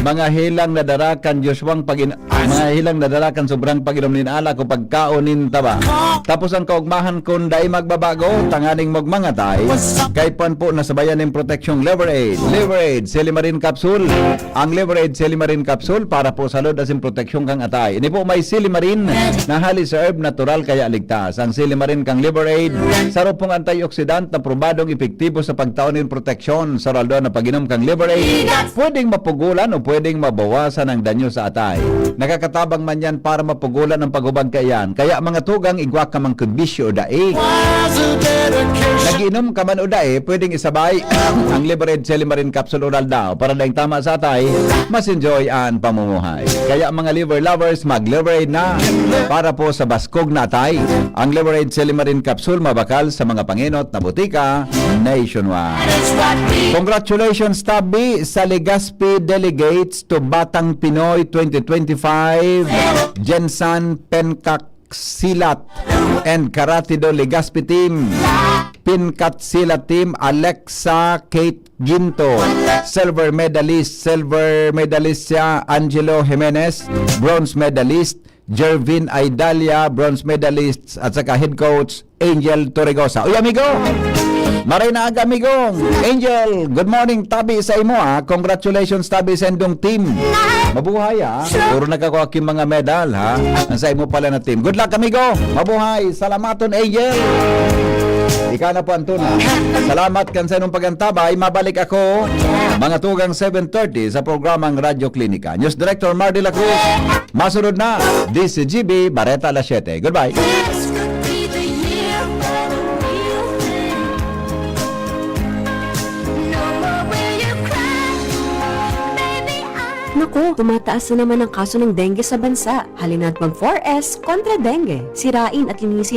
Mga helang nadara kan Joshua ang pagin-, mga helang nadara kan sobrang pag-inom nin alak o pagkaon nin taba. Tapos ang kaugmahan kun dai magbabago, tanganing magmangatay. Kay pan po nasabayan nin proteksyong Liver Aid. Liver Aid, Silimarin Capsule. Ang Liver Aid Silimarin Capsule para po sa lod asin proteksyon kang atay. Ini po may silimarin na hali sa herb, natural kaya ligtas. Ang silimarin kang Liver Aid, saro pong antioxidant na probadong epektibo sa pagtao nin proteksyon sa raldo na pag-inom kang Liver Aid. Pwedeng mapugulan o pwedeng mabawasan ang danyo sa atay. Nakakatabang man yan para mapugulan ang paghubag kaiyan. Kaya mga tugang, igwa ka man kun bisyo o dai. Nag-iinom ka man o dai, pwedeng isabay ang Liver Aid Silimarin Capsule Oral Daw para daing tama sa atay, mas enjoy an pamumuhay. Kaya mga liver lovers, mag-Liver Aid na para po sa baskog na atay. Ang Liver Aid Silimarin Capsule mabakal sa mga pangenot na botika nationwide. Congratulations, tabi, sa Legazpi Delegates to Batang Pinoy twenty twenty-five, Jensan Pencak Silat and Karate Do Legazpi Team. Pinkat Silat Team, Alexa Kate Ginto. Silver medalist, silver medalist siya, Angelo Jimenez. Bronze medalist, Jervin Aidalia. Bronze medalist at saka head coach, Angel Torregosa. Uy, amigo! Maray na aga, amigo! Angel, good morning, tabi sa imo, ha? Congratulations, tabi sa indong team. Mabuhay, ha? Puro nagkakuha ki mga medal, ha? Ang sa imo pala na team. Good luck, amigo! Mabuhay! Salamaton, Angel! Ika na po, Antona. Salamat kan sa inong pagantabay. Mabalik ako mga tugang seven thirty sa programang Radyo Klinika. News Director Mar de la Cruz. Masunod na, D C G B, Bareta alas siyete. Goodbye. This could be the year for the real thing. No more will you cry, baby, I Naku, tumataas na naman ang kaso ng dengue sa bansa. Halina't mag four S kontra dengue. Sirain at linisin